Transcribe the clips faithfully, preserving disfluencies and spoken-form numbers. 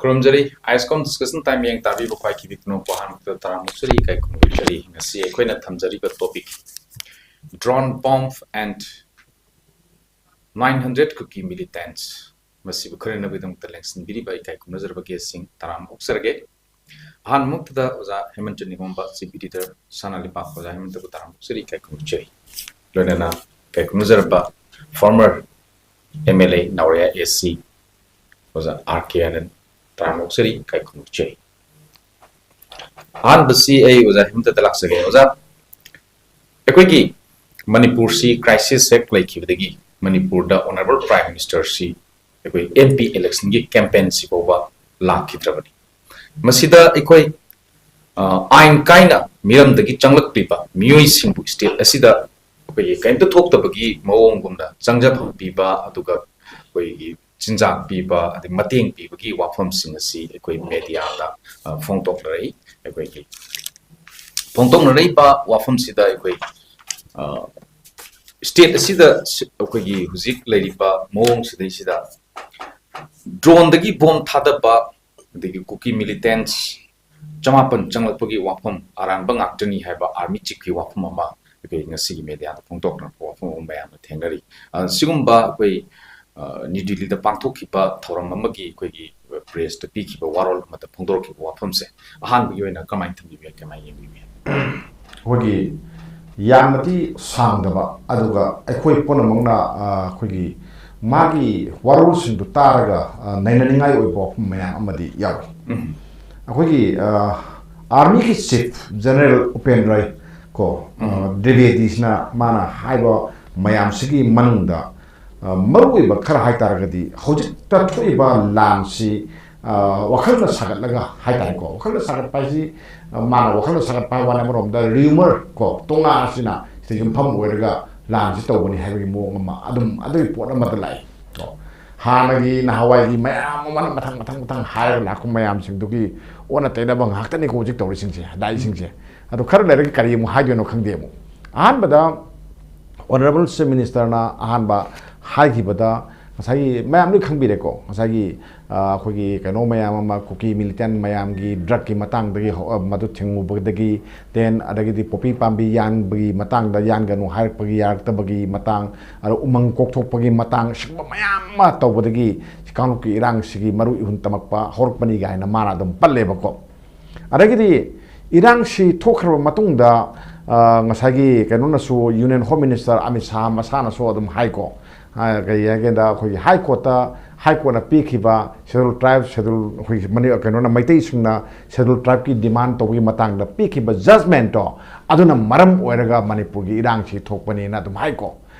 ꯈꯨꯔꯨꯝꯖꯔꯤ꯫ ꯑꯥꯏꯁꯀꯣꯝ discussion time ꯌꯦꯡ ꯇꯥꯕꯤꯕ ꯈ꯭ꯋꯥꯏ ꯈꯤꯕꯤ ꯄꯨꯝꯅꯃꯛꯄꯨ ꯑꯍꯥꯟꯕꯗ ꯇꯔꯥꯝꯅ ꯑꯣꯛꯆꯔꯤ, ꯏꯀꯥꯏ ꯈꯨꯝꯅꯖꯔꯤ꯫ ꯉꯁꯤ ꯑꯩꯈꯣꯏꯅ ꯊꯝꯖꯔꯤꯕ topic, drone bomb and nine hundred Kuki militants, ꯃꯁꯤꯕꯨ ꯈꯟꯅꯅꯕꯒꯤꯗꯃꯛꯇ ꯂꯦꯡꯁꯤꯟꯕꯤꯔꯤꯕ ꯏꯀꯥꯏ ꯈꯨꯝꯅꯖꯔꯕ ꯒꯦꯁꯁꯤꯡ ꯇꯔꯥꯝꯅ ꯑꯣꯛꯆꯔꯒꯦ꯫ ꯑꯍꯥꯟꯕꯃꯛꯇꯗ ꯑꯣꯖꯥ ꯍꯦꯃꯟꯆꯟ ꯅꯤꯉꯣꯝꯕ, ꯆꯤꯐ ꯏꯗꯤꯇꯔ, ꯁꯅꯥ ꯂꯩꯄꯥꯛ ꯑꯣꯖꯥ ꯍꯦꯃꯟꯇꯕꯨ ꯇꯔꯥꯝꯅ ꯑꯣꯛꯆꯔꯤ, ꯏꯀꯥꯏ ꯈꯨꯝꯅꯖꯔꯤ꯫ ꯂꯣꯏꯅꯅ ꯏꯀꯥꯏ ꯈꯨꯝꯅꯖꯔꯕ ꯐꯣꯔꯃꯔ ꯑꯦꯝ ꯑꯦꯜ ꯑꯦ ꯅꯥꯎꯔꯦꯝ ꯑꯦ ꯁꯤ ꯑꯣꯖꯥ ꯑꯥꯔ ꯀꯦ ꯑꯥꯅꯟ ꯇꯔꯥꯝꯅ ꯑꯣꯛꯆꯔꯤ, ꯏꯀꯥꯏ ꯈꯨꯝꯅꯖꯔꯤ꯫ ꯑꯍꯥꯟꯕꯁꯤ ꯑꯩ ꯑꯣꯖꯥ ꯍꯦꯃꯟꯇꯗ ꯂꯥꯛꯆꯒꯦ꯫ ꯑꯣꯖꯥ, ꯑꯩꯈꯣꯏꯒꯤ ꯃꯅꯤꯄꯨꯔꯁꯤ ꯀ꯭ꯔꯥꯏꯁꯤꯁ ꯍꯦꯛ ꯂꯩꯈꯤꯕꯗꯒꯤ ꯃꯅꯤꯄꯨꯔꯗ ꯑꯣꯅꯔꯦꯕꯜ ꯄ꯭ꯔꯥꯏꯝ ꯃꯤꯅꯤꯁꯇꯔꯁꯤ ꯑꯩꯈꯣꯏ ꯑꯦꯝ ꯄꯤ ꯏꯂꯦꯛꯁꯟꯒꯤ ꯀꯦꯝꯄꯦꯟꯁꯤ ꯐꯥꯎꯕ ꯂꯥꯛꯈꯤꯗ꯭ꯔꯕꯅꯤ꯫ ꯃꯁꯤꯗ ꯑꯩꯈꯣꯏ, ꯑ, ꯑꯥꯏꯟ ꯀꯥꯏꯅ ꯃꯤꯔꯝꯗꯒꯤ ꯆꯪꯂꯛꯂꯤꯕ ꯃꯤꯑꯣꯏꯁꯤꯡꯕꯨ ꯁ꯭ꯇꯦꯠ ꯑꯁꯤꯗ ꯑꯩꯈꯣꯏꯒꯤ ꯀꯔꯤꯝꯇ ꯊꯣꯛꯇꯕꯒꯤ ꯃꯑꯣꯡꯒꯨꯝꯅ ꯆꯪꯖꯐꯝ ꯄꯤꯕ, ꯑꯗꯨꯒ ꯑꯩꯈꯣꯏꯒꯤ ꯆꯤꯟꯖꯥꯛ ꯄꯤꯕ, ꯑꯗꯩ ꯃꯇꯦꯡ ꯄꯤꯕꯒꯤ ꯋꯥꯐꯝꯁꯤꯡ ꯑꯁꯤ ꯑꯩꯈꯣꯏ ꯃꯦꯗꯤꯌꯥꯗ, ꯑ, ꯐꯣꯡꯗꯣꯛꯅꯔꯛꯏ꯫ ꯑꯩꯈꯣꯏꯒꯤ ꯐꯣꯡꯗꯣꯛꯅꯔꯛꯏꯕ ꯋꯥꯐꯝꯁꯤꯗ ꯑꯩꯈꯣꯏ, ꯑ, ꯁ꯭ꯇꯦꯠ ꯑꯁꯤꯗ ꯁꯤ-, ꯑꯩꯈꯣꯏꯒꯤ ꯍꯧꯖꯤꯛ ꯂꯩꯔꯤꯕ ꯃꯑꯣꯡꯁꯤꯗꯩꯁꯤꯗ ꯗ꯭ꯔꯣꯟꯗꯒꯤ ꯕꯣꯝ ꯊꯥꯗꯕ, ꯑꯗꯒꯤ ꯀꯨꯀꯤ ꯃꯤꯂꯤꯇꯦꯟꯁ ꯆꯃꯥꯄꯟ ꯆꯪꯂꯛꯄꯒꯤ ꯋꯥꯐꯝ ꯑꯔꯥꯟꯕ ꯉꯥꯛꯇꯅꯤ ꯍꯥꯏꯕ ꯑꯥꯔꯃꯤ ꯆꯤꯐꯀꯤ ꯋꯥꯐꯝ ꯑꯃ ꯑꯩꯈꯣꯏ ꯉꯁꯤꯒꯤ ꯃꯦꯗꯤꯌꯥꯗ ꯐꯣꯡꯗꯣꯛꯅꯔꯛꯄ ꯋꯥꯐꯝ ꯑꯃ ꯃꯌꯥꯝꯅ ꯊꯦꯡꯅꯔꯤ꯫ ꯑ, ꯁꯤꯒꯨꯝꯕ ꯑꯩꯈꯣꯏ, ꯑ, ꯅ꯭ꯌꯨ ꯗꯤꯜꯂꯤꯗ ꯄꯥꯡꯊꯣꯛꯈꯤꯕ ꯊꯧꯔꯝ ꯑꯃꯒꯤ ꯑꯩꯈꯣꯏꯒꯤ ꯄ꯭ꯔꯦꯁꯇ ꯄꯤꯈꯤꯕ ꯋꯥꯔꯣꯜ ꯑꯃꯗ ꯐꯣꯡꯗꯣꯔꯛꯈꯤꯕ ꯋꯥꯐꯝꯁꯦ ꯑꯍꯥꯟꯕꯒꯤ ꯑꯣꯏꯅ ꯀꯃꯥꯏꯅ ꯊꯝꯕꯤꯕ ꯌꯥꯏ, ꯀꯃꯥꯏꯅ ꯌꯦꯡꯕꯤꯕ ꯌꯥꯏ? ꯑꯩꯈꯣꯏꯒꯤ ꯌꯥꯝꯅꯗꯤ ꯁꯥꯡꯗꯕ, ꯑꯗꯨꯒ ꯑꯩꯈꯣꯏ ꯄꯨꯝꯅꯃꯛꯅ, ꯑ, ꯑꯩꯈꯣꯏꯒꯤ ꯃꯥꯒꯤ ꯋꯥꯔꯣꯜꯁꯤꯡꯗꯨ ꯇꯥꯔꯒ, ꯑ, ꯅꯩꯅꯅꯤꯡꯉꯥꯏ ꯑꯣꯏꯕ ꯋꯥꯐꯝ ꯃꯌꯥꯝ ꯑꯃꯗꯤ ꯌꯥꯎꯏ꯫ ꯎꯝ꯫ ꯑꯩꯈꯣꯏꯒꯤ, ꯑ, ꯑꯥꯔꯃꯤꯒꯤ ꯆꯤꯐ ꯖꯦꯅꯔꯦꯜ ꯎꯄꯦꯟ ꯔꯥꯏ ꯀꯣ, ꯑ, ꯎꯝ꯫ ꯗ꯭ꯋꯤꯕꯦꯗꯤꯁꯤꯅ ꯃꯥꯅ ꯍꯥꯏꯕ ꯃꯌꯥꯝꯁꯤꯒꯤ ꯃꯅꯨꯡꯗ, ꯑ, ꯃꯔꯨꯑꯣꯏꯕ ꯈꯔ ꯍꯥꯏꯇꯥꯔꯒꯗꯤ ꯍꯧꯖꯤꯛꯇ ꯊꯣꯛꯏꯕ ꯂꯥꯟꯁꯤ, ꯑ, ꯋꯥꯈꯜꯅ ꯁꯥꯒꯠꯂꯒ ꯍꯥꯏꯇꯥꯔꯦꯀꯣ, ꯋꯥꯈꯜꯅ ꯁꯥꯒꯠꯄ ꯍꯥꯏꯁꯤ, ꯑ, ꯃꯥꯅ ꯋꯥꯈꯜꯅ ꯁꯥꯒꯠꯄ ꯍꯥꯏꯕ ꯋꯥꯅꯤ, ꯑꯃꯔꯣꯝꯗ ꯔꯤꯌꯨꯃꯔ ꯀꯣ, ꯇꯣꯉꯥ ꯑꯁꯤꯅ ꯁꯤꯗ ꯌꯨꯝꯐꯝ ꯑꯣꯏꯔꯒ ꯂꯥꯟꯁꯤ ꯇꯧꯕꯅꯤ ꯍꯥꯏꯕꯒꯤ ꯃꯑꯣꯡ ꯑꯃ ꯑꯗꯨꯝ ꯑꯗꯨꯒꯤ ꯄꯣꯠ ꯑꯃꯗ ꯂꯥꯛꯏ ꯀꯣ꯫ ꯍꯥꯟꯅꯒꯤ ꯅꯍꯥꯟꯋꯥꯏꯒꯤ ꯃꯌꯥꯝ ꯑꯃꯅ ꯃꯊꯪ ꯃꯊꯪ ꯃꯊꯪ ꯍꯥꯏꯔꯒ ꯂꯥꯛꯄ ꯃꯌꯥꯝꯁꯤꯡꯗꯨꯒꯤ ꯑꯣꯟꯅ ꯇꯩꯅꯕ ꯉꯥꯛꯇꯅꯤꯀꯣ ꯍꯧꯖꯤꯛ ꯇꯧꯔꯤꯁꯤꯡꯁꯦ, ꯂꯥꯛꯏꯁꯤꯡꯁꯦ꯫ ꯑꯗꯨ ꯈꯔ ꯂꯩꯔꯒ ꯀꯔꯤ ꯑꯃꯨꯛ ꯍꯥꯏꯗꯣꯏꯅꯣ ꯈꯪꯗꯦ꯫ ꯑꯃꯨꯛ ꯑꯍꯥꯟꯕꯗ ꯑꯣꯅꯔꯦꯕꯜ ꯆꯤꯐ ꯃꯤꯅꯤꯁꯇꯔꯅ ꯑꯍꯥꯟꯕ ꯍꯥꯏꯈꯤꯕꯗ, ꯉꯁꯥꯏꯒꯤ ꯃꯌꯥꯝ ꯂꯣꯏ ꯈꯪꯕꯤꯔꯦꯀꯣ, ꯉꯁꯥꯏꯒꯤ ꯑ, ꯑꯩꯈꯣꯏꯒꯤ ꯀꯩꯅꯣ ꯃꯌꯥꯝ ꯑꯃ, ꯀꯨꯀꯤ ꯃꯤꯂꯤꯇꯦꯟ ꯃꯌꯥꯝꯒꯤ ꯗ꯭ꯔꯛꯀꯤ ꯃꯇꯥꯡꯗꯒꯤ ꯍꯧ-, ꯑ, ꯃꯗꯨ ꯊꯤꯡꯉꯨꯕꯗꯒꯤ, ꯗꯦꯟ ꯑꯗꯒꯤꯗꯤ ꯄꯣꯄꯤ ꯄꯥꯝꯕꯤ ꯌꯥꯟꯕꯒꯤ ꯃꯇꯥꯡꯗ ꯌꯥꯟꯒꯅꯨ ꯍꯥꯏꯔꯛꯄꯒꯤ ꯌꯥꯔꯛꯇꯕꯒꯤ ꯃꯇꯥꯡ, ꯑꯗ ꯎꯃꯪ ꯀꯣꯛꯊꯣꯛꯄꯒꯤ ꯃꯇꯥꯡ, ꯁꯤꯒꯨꯝꯕ ꯃꯌꯥꯝ ꯑꯃ ꯇꯧꯕꯗꯒꯤ ꯀꯥꯡꯂꯨꯞꯀꯤ ꯏꯔꯥꯡꯁꯤꯒꯤ ꯃꯔꯨ ꯏꯍꯨꯟ ꯇꯝꯃꯛꯄ ꯍꯧꯔꯛꯄꯅꯤ ꯀꯥꯏꯅ ꯃꯥꯅ ꯑꯗꯨꯝ ꯄꯜꯂꯦꯕꯀꯣ꯫ ꯑꯗꯒꯤꯗꯤ ꯏꯔꯥꯡꯁꯤ ꯊꯣꯛꯈ꯭ꯔꯕ ꯃꯇꯨꯡꯗ, ꯑ, ꯉꯁꯥꯏꯒꯤ ꯀꯩꯅꯣꯅꯁꯨ, union home minister Amit Shah ꯃꯁꯥꯅꯁꯨ ꯑꯗꯨꯝ ꯍꯥꯏꯀꯣ, ꯑ, ꯀꯩ ꯍꯥꯏꯒꯦꯗ, ꯑꯩꯈꯣꯏꯒꯤ ꯍꯥꯏ ꯀꯣꯔꯠꯇ, ꯍꯥꯏ ꯀꯣꯔꯠꯅ ꯄꯤꯈꯤꯕ ꯁꯦꯗꯨꯜ ꯇ꯭ꯔꯥꯏꯕ, ꯁꯦꯗꯨꯜ, ꯑꯩꯈꯣꯏꯒꯤ ꯃꯅꯤ-, ꯀꯩꯅꯣꯅ, ꯃꯩꯇꯩꯁꯤꯡꯅ ꯁꯦꯗꯨꯜ ꯇ꯭ꯔꯥꯏꯕꯀꯤ ꯗꯤꯃꯥꯟ ꯇꯧꯕꯒꯤ ꯃꯇꯥꯡꯗ ꯄꯤꯈꯤꯕ ꯖꯖꯃꯦꯟꯠꯇꯣ, ꯑꯗꯨꯅ ꯃꯔꯝ ꯑꯣꯏꯔꯒ ꯃꯅꯤꯄꯨꯔꯒꯤ ꯏꯔꯥꯡꯁꯤ ꯊꯣꯛꯄꯅꯦꯅ ꯑꯗꯨꯝ ꯍꯥꯏꯀꯣ꯫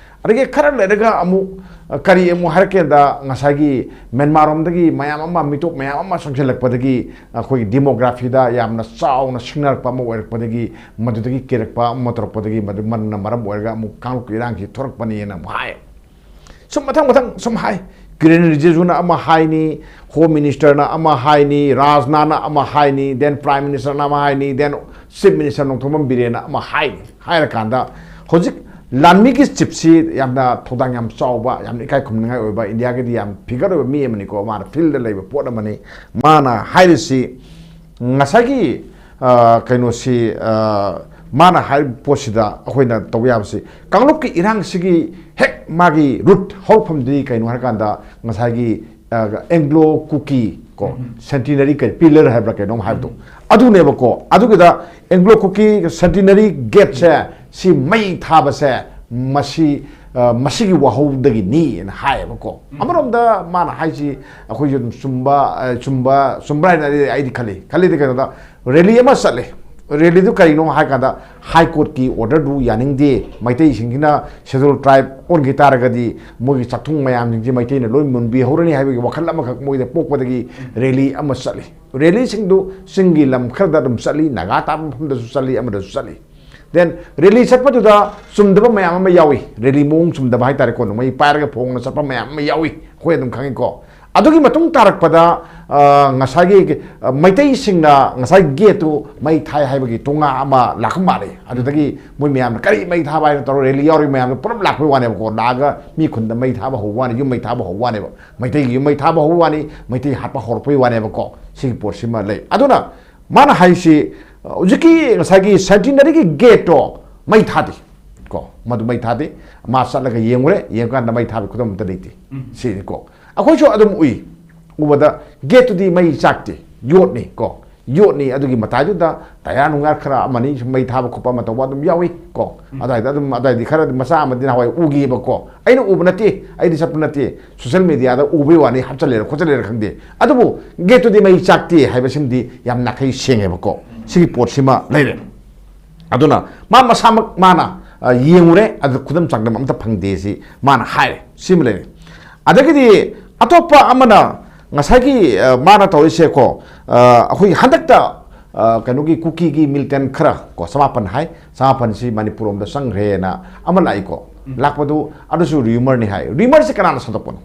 ꯑꯗꯒꯤ ꯈꯔ ꯂꯩꯔꯒ ꯑꯃꯨꯛ, ꯑ, ꯀꯔꯤ ꯑꯃꯨꯛ ꯍꯥꯏꯔꯛꯀꯦꯗ, ꯉꯁꯥꯏꯒꯤ ꯃ꯭ꯌꯥꯟꯃꯥꯔ ꯔꯣꯝꯗꯒꯤ ꯃꯌꯥꯝ ꯑꯃ, ꯃꯤꯇꯣꯞ ꯃꯌꯥꯝ ꯑꯃ ꯆꯪꯁꯤꯜꯂꯛꯄꯗꯒꯤ ꯑꯩꯈꯣꯏꯒꯤ ꯗꯤꯃꯣꯒ꯭ꯔꯥꯐꯤꯗ ꯌꯥꯝꯅ ꯆꯥꯎꯅ ꯁꯤꯡꯅꯔꯛꯄ ꯑꯃ ꯑꯣꯏꯔꯛꯄꯗꯒꯤ, ꯃꯗꯨꯗꯒꯤ ꯀꯤꯔꯛꯄ ꯑꯃ ꯇꯧꯔꯛꯄꯗꯒꯤ, ꯃꯗꯨ, ꯃꯗꯨꯅ ꯃꯔꯝ ꯑꯣꯏꯔꯒ ꯑꯃꯨꯛ ꯀꯥꯡꯂꯨꯞꯀꯤ ꯏꯔꯥꯡꯁꯤ ꯊꯣꯔꯛꯄꯅꯦꯅ ꯑꯃꯨꯛ ꯍꯥꯏ꯫ ꯁꯨꯝ ꯃꯊꯪ ꯃꯊꯪ ꯁꯨꯝ ꯍꯥꯏ꯫ ꯀꯤꯔꯦꯟ ꯔꯤꯖꯤꯖꯨꯅ ꯑꯃ ꯍꯥꯏꯅꯤ, ꯍꯣꯝ ꯃꯤꯅꯤꯁꯇꯔꯅ ꯑꯃ ꯍꯥꯏꯅꯤ, ꯔꯥꯖꯅꯥꯅ ꯑꯃ ꯍꯥꯏꯅꯤ, ꯗꯦꯟ ꯄ꯭ꯔꯥꯏꯝ ꯃꯤꯅꯤꯁꯇꯔꯅ ꯑꯃ ꯍꯥꯏꯅꯤ, ꯗꯦꯟ ꯆꯤꯐ ꯃꯤꯅꯤꯁꯇꯔ ꯅꯣꯡꯊꯣꯝꯕꯝ ꯕꯤꯔꯦꯟꯅ ꯑꯃ ꯍꯥꯏꯅꯤ꯫ ꯍꯥꯏꯔꯀꯥꯟꯗ ꯍꯧꯖꯤꯛ ꯂꯥꯟꯃꯤꯒꯤ ꯆꯤꯐꯁꯤ ꯌꯥꯝꯅ ꯊꯧꯗꯥꯡ ꯌꯥꯝ ꯆꯥꯎꯕ, ꯌꯥꯝꯅ ꯏꯀꯥꯏ ꯈꯨꯝꯅꯤꯡꯉꯥꯏ ꯑꯣꯏꯕ, ꯏꯟꯗꯤꯌꯥꯒꯤꯗꯤ ꯌꯥꯝ ꯐꯤꯒꯔ ꯑꯣꯏꯕ ꯃꯤ ꯑꯃꯅꯤꯀꯣ, ꯃꯥꯅ ꯐꯤꯜꯗ ꯂꯩꯕ ꯄꯣꯠ ꯑꯃꯅꯤ꯫ ꯃꯥꯅ ꯍꯥꯏꯔꯤꯁꯤ ꯉꯁꯥꯏꯒꯤ, ꯑ, ꯀꯩꯅꯣꯁꯤ, ꯑ, ꯃꯥꯅ ꯍꯥꯏꯔꯤꯕ ꯄꯣꯠꯁꯤꯗ ꯑꯩꯈꯣꯏꯅ ꯇꯧꯕ ꯌꯥꯕꯁꯤ, ꯀꯥꯡꯂꯨꯞꯀꯤ ꯏꯔꯥꯡꯁꯤꯒꯤ ꯍꯦꯛ ꯃꯥꯒꯤ ꯔꯨꯠ ꯍꯧꯔꯛꯐꯝꯗꯤ ꯀꯩꯅꯣ ꯍꯥꯏꯔꯀꯥꯟꯗ, ꯉꯁꯥꯏꯒꯤ, ꯑ, ꯑꯦꯡꯒ꯭ꯂꯣ ꯀꯨꯀꯤ ꯀꯣ, ꯎꯝ꯫ ꯁꯦꯟꯇꯤꯅꯔꯤ ꯀꯩ, ꯄꯤꯂꯔ ꯍꯥꯏꯕ꯭ꯔꯥ ꯀꯩꯅꯣꯝ ꯍꯥꯏꯕꯗꯣ, ꯎꯝ꯫ ꯑꯗꯨꯅꯦꯕꯀꯣ꯫ ꯑꯗꯨꯒꯤꯗ ꯑꯦꯡꯒ꯭ꯂꯣ ꯀꯨꯀꯤ ꯁꯦꯟꯇꯤꯅꯔꯤ ꯒꯦꯠꯁꯦ, ꯁꯤ ꯃꯩ ꯊꯥꯕꯁꯦ, ꯃꯁꯤ, ꯑ, ꯃꯁꯤꯒꯤ ꯋꯥꯍꯧꯗꯒꯤꯅꯤꯅ ꯍꯥꯏꯌꯦꯕꯀꯣ꯫ ꯎꯝ꯫ ꯑꯃꯔꯣꯝꯗ ꯃꯥꯅ ꯍꯥꯏꯁꯤ ꯑꯩꯈꯣꯏꯁꯨ ꯑꯗꯨꯝ ꯆꯨꯝꯕ, ꯑ, ꯆꯨꯝꯕ, ꯆꯨꯝꯕ꯭ꯔꯥ ꯍꯥꯏꯅ ꯑꯩꯗꯤ, ꯑꯩꯗꯤ ꯈꯜꯂꯤ꯫ ꯈꯜꯂꯤꯗꯤ ꯀꯩꯅꯣꯗ, ꯔꯦꯂꯤ ꯑꯃ ꯆꯠꯂꯦ꯫ ꯔꯦꯂꯤꯗꯨ ꯀꯔꯤꯅꯣ ꯍꯥꯏ ꯀꯥꯟꯗ, ꯍꯥꯏ ꯀꯣꯔꯠꯀꯤ ꯑꯣꯔꯗꯔꯗꯨ ꯌꯥꯅꯤꯡꯗꯦ, ꯃꯩꯇꯩꯁꯤꯡꯁꯤꯅ ꯁꯦꯗꯨꯜ ꯇ꯭ꯔꯥꯏꯕ ꯑꯣꯟꯈꯤ ꯇꯥꯔꯒꯗꯤ ꯃꯣꯏꯒꯤ ꯆꯥꯛꯊꯨꯡ ꯃꯌꯥꯝꯁꯤꯡꯁꯤ ꯃꯩꯇꯩꯅ ꯂꯣꯏ ꯃꯨꯟꯕꯤꯍꯧꯔꯅꯤ ꯍꯥꯏꯕꯒꯤ ꯋꯥꯈꯜ ꯑꯃꯈꯛ ꯃꯣꯏꯗ ꯄꯣꯛꯄꯗꯒꯤ ꯔꯦꯂꯤ ꯑꯃ ꯆꯠꯂꯤ꯫ ꯔꯦꯂꯤꯁꯤꯡꯗꯨ ꯆꯤꯡꯒꯤ ꯂꯝ ꯈꯔꯗ ꯑꯗꯨꯝ ꯆꯠꯂꯤ, ꯅꯥꯒꯥ ꯇꯥꯕ ꯃꯐꯝꯗꯁꯨ ꯆꯠꯂꯤ, ꯑꯃꯗꯁꯨ ꯆꯠꯂꯤ꯫ ꯗꯦꯟ ꯔꯦꯂꯤ ꯆꯠꯄꯗꯨꯗ ꯆꯨꯝꯗꯕ ꯃꯌꯥꯝ ꯑꯃ ꯌꯥꯎꯏ, ꯔꯦꯂꯤ ꯃꯑꯣꯡ ꯆꯨꯝꯗꯕ ꯍꯥꯏꯇꯥꯔꯦꯀꯣ, ꯅꯣꯡꯃꯩ ꯄꯥꯏꯔꯒ ꯐꯣꯡꯅ ꯆꯠꯄ ꯃꯌꯥꯝ ꯑꯃ ꯌꯥꯎꯏ, ꯑꯩꯈꯣꯏ ꯑꯗꯨꯝ ꯈꯪꯉꯤꯀꯣ꯫ ꯑꯗꯨꯒꯤ ꯃꯇꯨꯡ ꯇꯥꯔꯛꯄꯗ, ꯑ, ꯉꯁꯥꯏꯒꯤ, ꯑ, ꯃꯩꯇꯩꯁꯤꯡꯅ ꯉꯁꯥꯏ ꯒꯦꯠꯇꯨ ꯃꯩ ꯊꯥꯏ ꯍꯥꯏꯕꯒꯤ ꯇꯣꯉꯥ ꯑꯃ ꯂꯥꯛꯄ ꯃꯥꯜꯂꯤ꯫ ꯑꯗꯨꯗꯒꯤ ꯃꯣꯏ ꯃꯌꯥꯝꯅ ꯀꯔꯤ ꯃꯩ ꯊꯥꯕ ꯍꯥꯏꯅ ꯇꯧꯔ ꯔꯦꯂꯤ ꯌꯥꯎꯔꯤ ꯃꯌꯥꯝꯗꯣ ꯄꯨꯂꯞ ꯂꯥꯛꯄꯩ ꯋꯥꯅꯦꯕꯀꯣ꯫ ꯂꯥꯛꯑꯒ ꯃꯤ ꯈꯨꯟꯗ ꯃꯩ ꯊꯥꯕ ꯍꯧꯕ ꯋꯥꯅꯤ, ꯌꯨꯝ ꯃꯩ ꯊꯥꯕ ꯍꯧꯕ ꯋꯥꯅꯦꯕ꯫ ꯃꯩꯇꯩꯒꯤ ꯌꯨꯝ ꯃꯩ ꯊꯥꯕ ꯍꯧꯕ ꯋꯥꯅꯤ, ꯃꯩꯇꯩ ꯍꯥꯠꯄ ꯍꯧꯔꯛꯄꯩ ꯋꯥꯅꯦꯕꯀꯣ꯫ ꯁꯤꯒꯤ ꯄꯣꯠꯁꯤꯃ ꯂꯩ꯫ ꯑꯗꯨꯅ ꯃꯥꯅ ꯍꯥꯏꯁꯤ, ꯍꯧꯖꯤꯛꯀꯤ ꯉꯁꯥꯏꯒꯤ ꯁꯦꯟꯇꯤꯅꯔꯤꯒꯤ ꯒꯦꯠꯇꯣ ꯃꯩ ꯊꯥꯗꯦ ꯀꯣ, ꯃꯗꯨ ꯃꯩ ꯊꯥꯗꯦ꯫ ꯃꯥ ꯆꯠꯂꯒ ꯌꯦꯡꯉꯨꯔꯦ, ꯌꯦꯡꯉꯀꯥꯟꯗ ꯃꯩ ꯊꯥꯕ ꯈꯨꯗꯝ ꯑꯝꯇ ꯂꯩꯇꯦ꯫ ꯁꯤꯅꯤꯀꯣ, ꯑꯩꯈꯣꯏꯁꯨ ꯑꯗꯨꯝ ꯎꯏ꯫ ꯎꯕꯗ ꯒꯦꯠꯇꯨꯗꯤ ꯃꯩ ꯆꯥꯛꯇꯦ, ꯌꯣꯠꯅꯤ ꯀꯣ, ꯌꯣꯠꯅꯤ꯫ ꯑꯗꯨꯒꯤ ꯃꯇꯥꯏꯗꯨꯗ ꯇꯌꯥꯔ ꯅꯨꯡꯌꯥꯔ ꯈꯔ ꯑꯃꯅꯤ ꯁꯨꯝ ꯃꯩ ꯊꯥꯕ ꯈꯣꯠꯄ ꯑꯃ ꯇꯧꯕ ꯑꯗꯨꯝ ꯌꯥꯎꯏ ꯀꯣ꯫ ꯑꯗꯨꯋꯥꯏꯗ ꯑꯗꯨꯝ, ꯑꯗꯨꯋꯥꯏꯗꯤ ꯈꯔ ꯃꯆꯥ ꯑꯃꯗꯤ ꯅꯍꯥꯟꯋꯥꯏ ꯎꯈꯤꯕꯀꯣ꯫ ꯑꯩꯅ ꯎꯕ ꯅꯠꯇꯦ, ꯑꯩꯗꯤ ꯆꯠꯄ ꯅꯠꯇꯦ, ꯁꯣꯁꯦꯜ ꯃꯦꯗꯤꯌꯥꯗ ꯎꯕꯩ ꯋꯥꯅꯤ, ꯍꯥꯞꯆꯜꯂꯦꯔ ꯈꯣꯠꯆꯜꯂꯦꯔ ꯈꯪꯗꯦ꯫ ꯑꯗꯨꯕꯨ ꯒꯦꯠꯇꯨꯗꯤ ꯃꯩ ꯆꯥꯛꯇꯦ ꯍꯥꯏꯕꯁꯤꯃꯗꯤ ꯌꯥꯝ ꯅꯥꯈꯩ ꯁꯦꯡꯉꯦꯕꯀꯣ꯫ ꯁꯤꯒꯤ ꯄꯣꯠꯁꯤꯃ ꯂꯩꯔꯦ꯫ ꯑꯗꯨꯅ ꯃꯥ ꯃꯁꯥꯃꯛ ꯃꯥꯅ, ꯑ, ꯌꯦꯡꯉꯨꯔꯦ, ꯑꯗꯨ ꯈꯨꯗꯝ ꯆꯥꯡꯗꯝ ꯑꯝꯇ ꯐꯪꯗꯦ ꯁꯤ ꯃꯥꯅ ꯍꯥꯏꯔꯦ꯫ ꯁꯤꯃ ꯂꯩꯔꯦ꯫ ꯑꯗꯒꯤꯗꯤ ꯑꯇꯣꯞꯄ ꯑꯃꯅ ꯉꯁꯥꯏꯒꯤ, ꯑ, ꯃꯥꯅ ꯇꯧꯔꯤꯁꯦꯀꯣ, ꯑ, ꯑꯩꯈꯣꯏꯒꯤ ꯍꯟꯗꯛꯇ, ꯑ, ꯀꯩꯅꯣꯒꯤ ꯀꯨꯀꯤꯒꯤ ꯃꯤꯂꯤꯇꯦꯟ ꯈꯔ ꯀꯣ, ꯆꯃꯥꯄꯟ ꯍꯥꯏ, ꯆꯃꯥꯄꯟꯁꯤ ꯃꯅꯤꯄꯨꯔ ꯂꯣꯝꯗ ꯆꯪꯈ꯭ꯔꯦꯅ ꯑꯃ ꯂꯥꯛꯏꯀꯣ꯫ ꯂꯥꯛꯄꯗꯨ ꯑꯗꯨꯁꯨ ꯔꯤꯌꯨꯃꯔꯅꯤ ꯍꯥꯏ꯫ ꯔꯤꯌꯨꯃꯔꯁꯤ ꯀꯅꯥꯅ ꯁꯟꯗꯣꯛꯄꯅꯣ?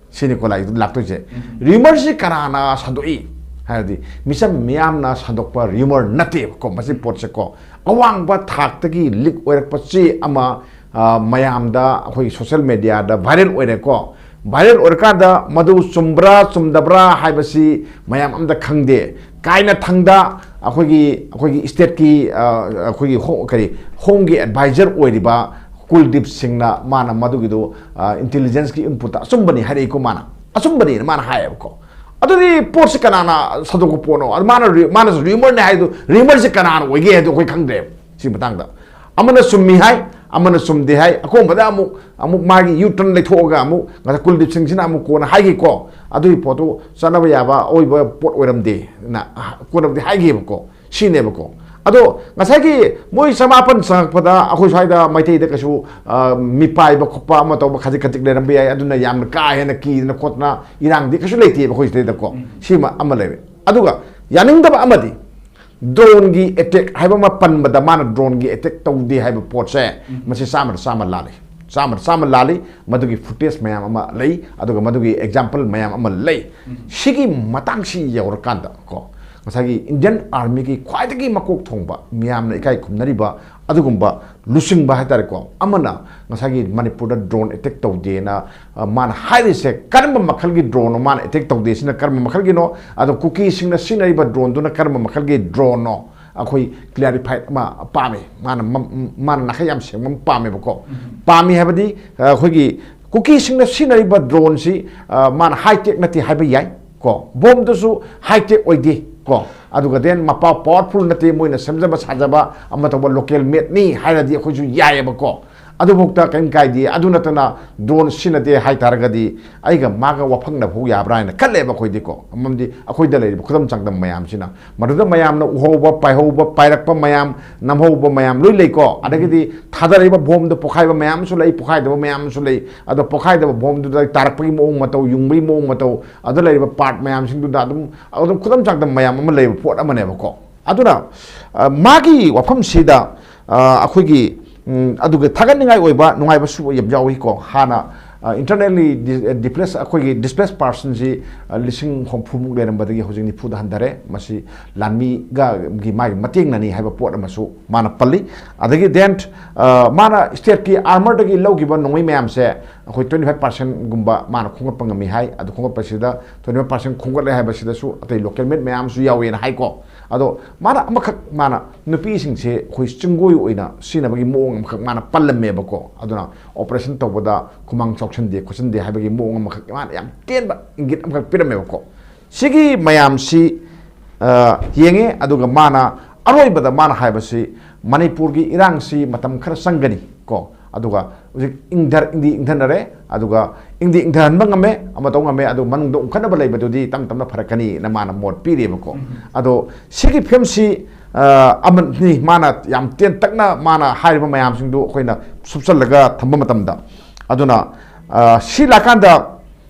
ꯁꯤꯅꯤꯀꯣ ꯂꯥꯛꯏ-, ꯂꯥꯛꯇꯣꯏꯁꯦ꯫ ꯔꯤꯌꯨꯃꯔꯁꯤ ꯀꯅꯥꯅ ꯁꯟꯗꯣꯛꯏ ꯍꯥꯏꯔꯗꯤ ꯃꯤꯆꯝ ꯃꯤꯌꯥꯝꯅ ꯁꯟꯗꯣꯛꯄ ꯔꯤꯌꯨꯃꯔ ꯅꯠꯇꯦꯕꯀꯣ꯫ ꯃꯁꯤ ꯄꯣꯠꯁꯦꯀꯣ, ꯑꯋꯥꯡꯕ ꯊꯥꯛꯇꯒꯤ ꯂꯤꯛ ꯑꯣꯏꯔꯛꯄ ꯆꯦ ꯑꯃ, ꯑ, ꯃꯌꯥꯝꯗ ꯑꯩꯈꯣꯏꯒꯤ ꯁꯣꯁꯦꯜ ꯃꯦꯗꯤꯌꯥꯗ ꯚꯥꯏꯔꯦꯜ ꯑꯣꯏꯔꯦꯀꯣ꯫ ꯚꯥꯏꯔꯦꯜ ꯑꯣꯏꯔꯀꯥꯟꯗ ꯃꯗꯨ ꯆꯨꯝꯕ꯭ꯔꯥ ꯆꯨꯝꯗꯕ꯭ꯔꯥ ꯍꯥꯏꯕꯁꯤ ꯃꯌꯥꯝ ꯑꯝꯇ ꯈꯪꯗꯦ꯫ ꯀꯥꯏꯅꯊꯪꯗ ꯑꯩꯈꯣꯏꯒꯤ, ꯑꯩꯈꯣꯏꯒꯤ ꯁ꯭ꯇꯦꯠꯀꯤ, ꯑ, ꯑꯩꯈꯣꯏꯒꯤ ꯍꯣ-, ꯀꯔꯤ, ꯍꯣꯝꯒꯤ ꯑꯦꯗꯚꯥꯏꯖꯔ ꯑꯣꯏꯔꯤꯕ ꯀꯨꯜꯗꯤꯞ ꯁꯤꯡꯅ ꯃꯥꯅ ꯃꯗꯨꯒꯤꯗꯣ, ꯑ, ꯏꯟꯇꯦꯂꯤꯖꯦꯟꯁꯀꯤ ꯏꯟꯄꯨꯠꯇ ꯑꯆꯨꯝꯕꯅꯤ ꯍꯥꯏꯔꯛꯏꯀꯣ꯫ ꯃꯥꯅ ꯑꯆꯨꯝꯕꯅꯤꯅ ꯃꯥꯅ ꯍꯥꯏꯌꯦꯕꯀꯣ꯫ ꯑꯗꯨꯗꯤ ꯄꯣꯠꯁꯤ ꯀꯅꯥꯅ ꯁꯟꯗꯣꯛꯄ ꯄꯣꯠꯅꯣ? ꯑꯗꯨ ꯃꯥꯅ ꯔꯤ-, ꯃꯥꯅꯁꯨ ꯔꯤꯌꯨꯃꯔꯅꯦ ꯍꯥꯏꯗꯣ, ꯔꯤꯌꯨꯃꯔꯁꯤ ꯀꯅꯥꯅ ꯑꯣꯏꯒꯦ ꯍꯥꯏꯗꯣ ꯑꯩꯈꯣꯏ ꯈꯪꯗ꯭ꯔꯦꯕ꯫ ꯁꯤ ꯃꯇꯥꯡꯗ ꯑꯃꯅ ꯆꯨꯝꯃꯤ ꯍꯥꯏ, ꯑꯃꯅ ꯆꯨꯝꯗꯦ ꯍꯥꯏ꯫ ꯑꯀꯣꯟꯕꯗ ꯑꯃꯨꯛ, ꯑꯃꯨꯛ ꯃꯥꯒꯤ ꯌꯨ ꯇꯔꯟ ꯂꯩꯊꯣꯛꯑꯒ ꯑꯃꯨꯛ ꯉꯁꯥꯏ ꯀꯨꯜꯗꯤꯞ ꯁꯤꯡꯁꯤꯅ ꯑꯃꯨꯛ ꯀꯣꯟꯅ ꯍꯥꯏꯈꯤꯀꯣ, ꯑꯗꯨꯒꯤ ꯄꯣꯠꯇꯨ ꯆꯠꯅꯕ ꯌꯥꯕ ꯑꯣꯏꯕ ꯄꯣꯠ ꯑꯣꯏꯔꯝꯗꯦꯅ ꯀꯣꯟꯅꯕꯨꯗꯤ ꯍꯥꯏꯈꯤꯕꯀꯣ꯫ ꯁꯤꯅꯦꯕꯀꯣ꯫ ꯑꯗꯣ ꯉꯁꯥꯏꯒꯤ ꯃꯣꯏ ꯆꯃꯥꯄꯟ ꯆꯪꯉꯛꯄꯗ ꯑꯩꯈꯣꯏ ꯁ꯭ꯋꯥꯏꯗ ꯃꯩꯇꯩꯗ ꯀꯩꯁꯨ, ꯑ, ꯃꯤꯄꯥꯏꯕ ꯈꯣꯠꯄ ꯑꯃ ꯇꯧꯕ ꯈꯖꯤꯛ ꯈꯖꯤꯛ ꯂꯩꯔꯝꯕ ꯌꯥꯏ꯫ ꯑꯗꯨꯅ ꯌꯥꯝꯅ ꯀꯥ ꯍꯦꯟꯅ ꯀꯤꯗꯅ ꯈꯣꯠꯇꯅ ꯏꯔꯥꯡꯗꯤ ꯀꯩꯁꯨ ꯂꯩꯇꯦꯕ ꯑꯩꯈꯣꯏ ꯁꯤꯗꯩꯗꯀꯣ꯫ ꯁꯤꯃ ꯑꯃ ꯂꯩꯔꯦ꯫ ꯑꯗꯨꯒ ꯌꯥꯅꯤꯡꯗꯕ ꯑꯃꯗꯤ ꯗ꯭ꯔꯣꯟꯒꯤ ꯑꯦꯇꯦꯛ ꯍꯥꯏꯕ ꯑꯃ ꯄꯟꯕꯗ ꯃꯥꯅ ꯗ꯭ꯔꯣꯟꯒꯤ ꯑꯦꯇꯦꯛ ꯇꯧꯗꯦ ꯍꯥꯏꯕ ꯄꯣꯠꯁꯦ, ꯃꯁꯤ ꯆꯥꯝꯃꯗ ꯆꯥꯝꯃ ꯂꯥꯜꯂꯤ꯫ ꯆꯥꯝꯃ ꯆꯥꯝꯃ ꯂꯥꯜꯂꯤ꯫ ꯃꯗꯨꯒꯤ footage ꯃꯌꯥꯝ ꯑꯃ ꯂꯩ, ꯑꯗꯨꯒ ꯃꯗꯨꯒꯤ example ꯃꯌꯥꯝ ꯑꯃ ꯂꯩ꯫ ꯁꯤꯒꯤ ꯃꯇꯥꯡꯁꯤ ꯌꯧꯔꯀꯥꯟꯗ ꯀꯣ, ꯉꯁꯥꯏꯒꯤ Indian Armyꯒꯤ ꯈ꯭ꯋꯥꯏꯗꯒꯤ ꯃꯀꯣꯛ ꯊꯣꯡꯕ, ꯃꯤꯌꯥꯝꯅ ꯏꯀꯥꯏ ꯈꯨꯝꯅꯔꯤꯕ ꯑꯗꯨꯒꯨꯝꯕ ꯂꯨꯆꯤꯡꯕ ꯍꯥꯏꯇꯥꯔꯦꯀꯣ, ꯑꯃꯅ ꯉꯁꯥꯏꯒꯤ ꯃꯅꯤꯄꯨꯔꯗ drone attack ꯇꯧꯗꯦꯅ, ꯑ, ꯃꯥꯅ ꯍꯥꯏꯔꯤꯁꯦ ꯀꯔꯝꯕ ꯃꯈꯜꯒꯤ droneꯅꯣ, ꯃꯥꯅ attack ꯇꯧꯗꯦ ꯁꯤꯅ ꯀꯔꯝꯕ ꯃꯈꯜꯒꯤꯅꯣ, ꯑꯗꯣ ꯀꯨꯀꯤꯁꯤꯡꯅ ꯁꯤꯖꯤꯟꯅꯔꯤꯕ droneꯗꯨꯅ ꯀꯔꯝꯕ ꯃꯈꯜꯒꯤ droneꯅꯣ, ꯑꯩꯈꯣꯏ clarify ꯑꯃ ꯄꯥꯝꯃꯦ꯫ ꯃꯥꯅ ꯃ-, ꯃꯥꯅ ꯅꯥꯈꯩ ꯌꯥꯝ ꯁꯦꯡꯕ ꯑꯃ ꯄꯥꯝꯃꯦꯕꯀꯣ꯫ ꯄꯥꯝꯃꯤ ꯍꯥꯏꯕꯗꯤ, ꯑ, ꯑꯩꯈꯣꯏꯒꯤ ꯀꯨꯀꯤꯁꯤꯡꯅ ꯁꯤꯖꯤꯟꯅꯔꯤꯕ droneꯁꯤ, ꯑ, ꯃꯥꯅ high tech ꯅꯠꯇꯦ ꯍꯥꯏꯕ ꯌꯥꯏ ꯀꯣ, bombꯗꯨꯁꯨ high tech ꯑꯣꯏꯗꯦ ꯀꯣ, ꯑꯗꯨꯒ then ꯃꯄꯥ powerful ꯅꯠꯇꯦ, ꯃꯣꯏꯅ ꯁꯦꯝꯖꯕ ꯁꯥꯖꯕ ꯑꯃ ꯇꯧꯕ local madeꯅꯤ ꯍꯥꯏꯔꯗꯤ ꯑꯩꯈꯣꯏꯁꯨ ꯌꯥꯏꯑꯕꯀꯣ꯫ ꯑꯗꯨꯐꯥꯎꯗ ꯀꯔꯤꯝ ꯀꯥꯏꯗꯦ꯫ ꯑꯗꯨ ꯅꯠꯇꯅ drone ꯁꯤꯖꯤꯟꯅꯗꯦ ꯍꯥꯏꯇꯥꯔꯒꯗꯤ ꯑꯩꯒ ꯃꯥꯒ ꯋꯥꯐꯪꯅꯕ ꯐꯥꯎ ꯌꯥꯕ꯭ꯔꯥ ꯍꯥꯏꯅ ꯈꯜꯂꯦꯕ ꯑꯩꯈꯣꯏꯗꯤꯀꯣ꯫ ꯃꯔꯝꯗꯤ ꯑꯩꯈꯣꯏꯗ ꯂꯩꯔꯤꯕ ꯈꯨꯗꯝ ꯆꯥꯡꯗꯝ ꯃꯌꯥꯝꯁꯤꯅ, ꯃꯗꯨꯗ ꯃꯌꯥꯝꯅ ꯎꯍꯧꯕ, ꯄꯥꯏꯍꯧꯕ, ꯄꯥꯏꯔꯛꯄ ꯃꯌꯥꯝ, ꯅꯝꯍꯧꯕ ꯃꯌꯥꯝ ꯂꯣꯏ ꯂꯩꯀꯣ꯫ ꯑꯗꯒꯤꯗꯤ ꯊꯥꯗꯔꯛꯏꯕ bombꯗ ꯄꯣꯈꯥꯏꯕ ꯃꯌꯥꯝ ꯑꯃꯁꯨ ꯂꯩ, ꯄꯣꯈꯥꯏꯗꯕ ꯃꯌꯥꯝ ꯑꯃꯁꯨ ꯂꯩ꯫ ꯑꯗꯣ ꯄꯣꯈꯥꯏꯗꯕ bombꯗꯨꯗ ꯇꯥꯔꯛꯄꯒꯤ ꯃꯑꯣꯡ ꯃꯇꯧ, ꯌꯨꯡꯕꯒꯤ ꯃꯑꯣꯡ ꯃꯇꯧ, ꯑꯗ ꯂꯩꯔꯤꯕ part ꯃꯌꯥꯝꯁꯤꯡꯗꯨꯗ ꯑꯗꯨꯝ, ꯑꯗꯨꯝ ꯈꯨꯗꯝ ꯆꯥꯡꯗꯝ ꯃꯌꯥꯝ ꯑꯃ ꯂꯩꯕ ꯄꯣꯠ ꯑꯃꯅꯦꯕꯀꯣ꯫ ꯑꯗꯨꯅ, ꯑ, ꯃꯥꯒꯤ ꯋꯥꯐꯝꯁꯤꯗ, ꯑ, ꯑꯩꯈꯣꯏꯒꯤ, ꯎꯝ, ꯑꯗꯨꯒ ꯊꯥꯒꯠꯅꯤꯡꯉꯥꯏ ꯑꯣꯏꯕ ꯅꯨꯡꯉꯥꯏꯕꯁꯨ ꯌꯥꯝ ꯌꯥꯎꯏꯀꯣ꯫ ꯍꯥꯟꯅ, ꯑ, internally di-, displace, ꯑꯩꯈꯣꯏꯒꯤ displaced personꯁꯤ, ꯑ, ꯂꯤꯁꯤꯡ ꯍꯨꯝꯐꯨꯃꯨꯛ ꯂꯩꯔꯝꯕꯗꯒꯤ ꯍꯧꯖꯤꯛ ꯅꯤꯐꯨꯗ ꯍꯟꯊꯔꯦ꯫ ꯃꯁꯤ ꯂꯥꯟꯃꯤꯒ, ꯒꯤ ꯃꯥꯒꯤ ꯃꯇꯦꯡꯅꯅꯤ ꯍꯥꯏꯕ ꯄꯣꯠ ꯑꯃꯁꯨ ꯃꯥꯅ ꯄꯜꯂꯤ꯫ ꯑꯗꯒꯤ then, ꯑ, ꯃꯥꯅ stateꯀꯤ armorꯗꯒꯤ ꯂꯧꯈꯤꯕ ꯅꯣꯡꯃꯩ ꯃꯌꯥꯝꯁꯦ ꯑꯩꯈꯣꯏ twenty five percentꯒꯨꯝꯕ ꯃꯥꯅ ꯈꯣꯝꯒꯠꯄ ꯉꯝꯃꯤ ꯍꯥꯏ꯫ ꯑꯗꯨ ꯈꯣꯝꯒꯠꯄꯁꯤꯗ twenty five percent ꯈꯣꯝꯒꯠꯂꯦ ꯍꯥꯏꯕꯁꯤꯗꯁꯨ ꯑꯇꯩ local made ꯃꯌꯥꯝꯁꯨ ꯌꯥꯎꯋꯦꯅ ꯍꯥꯏꯀꯣ꯫ ꯑꯗꯣ ꯃꯥꯅ ꯑꯃꯈꯛ, ꯃꯥꯅ ꯅꯨꯄꯤꯁꯤꯡꯁꯦ ꯑꯩꯈꯣꯏ ꯆꯤꯡꯒꯣꯏ ꯑꯣꯏꯅ ꯁꯤꯖꯤꯟꯅꯕꯒꯤ ꯃꯑꯣꯡ ꯑꯃꯈꯛ ꯃꯥꯅ ꯄꯜꯂꯝꯃꯦꯕꯀꯣ꯫ ꯑꯗꯨꯅ operation ꯇꯧꯕꯗ ꯈꯨꯃꯥꯡ ꯆꯥꯎꯁꯤꯟꯗꯦ ꯈꯣꯠꯆꯤꯟꯗꯦ ꯍꯥꯏꯕꯒꯤ ꯃꯑꯣꯡ ꯑꯃꯈꯛ ꯃꯥꯅ ꯌꯥꯝ ꯇꯦꯟꯕ ꯏꯪꯒꯤꯠ ꯑꯃꯈꯛ ꯄꯤꯔꯝꯃꯦꯕꯀꯣ꯫ ꯁꯤꯒꯤ ꯃꯌꯥꯝꯁꯤ, ꯑ, ꯌꯦꯡꯉꯦ꯫ ꯑꯗꯨꯒ ꯃꯥꯅ ꯑꯔꯣꯏꯕꯗ ꯃꯥꯅ ꯍꯥꯏꯕꯁꯤ, "ꯃꯅꯤꯄꯨꯔꯒꯤ ꯏꯔꯥꯡꯁꯤ ꯃꯇꯝ ꯈꯔ ꯆꯪꯒꯅꯤ ꯀꯣ, ꯑꯗꯨꯒ ꯍꯧꯖꯤꯛ ꯏꯪꯊꯔ-, ꯏꯪꯗꯤ ꯏꯪꯊꯅꯔꯦ, ꯑꯗꯨꯒ ꯏꯪꯗꯤ ꯏꯪꯊꯍꯟꯕ ꯉꯝꯃꯦ, ꯑꯃ ꯇꯧ ꯉꯝꯃꯦ, ꯑꯗꯨ ꯃꯅꯨꯡꯗ ꯎꯪꯈꯠꯅꯕ ꯂꯩꯕꯗꯨꯗꯤ ꯇꯞ ꯇꯞꯅ ꯐꯔꯛꯀꯅꯤꯅ" ꯃꯥꯅ ꯃꯣꯠ ꯄꯤꯔꯤꯕꯀꯣ꯫ ꯑꯗꯣ ꯁꯤꯒꯤ ꯐꯤꯂꯝꯁꯤ, ꯑ, ꯑꯃꯅꯤ, ꯃꯥꯅ ꯌꯥꯝ ꯇꯦꯟꯇꯛꯅ ꯃꯥꯅ ꯍꯥꯏꯔꯤꯕ ꯃꯌꯥꯝꯁꯤꯡꯗꯨ ꯑꯩꯈꯣꯏꯅ ꯁꯨꯞꯆꯜꯂꯒ ꯊꯝꯕ ꯃꯇꯝꯗ꯫ ꯑꯗꯨꯅ, ꯑ, ꯁꯤ ꯂꯥꯛꯀꯥꯟꯗ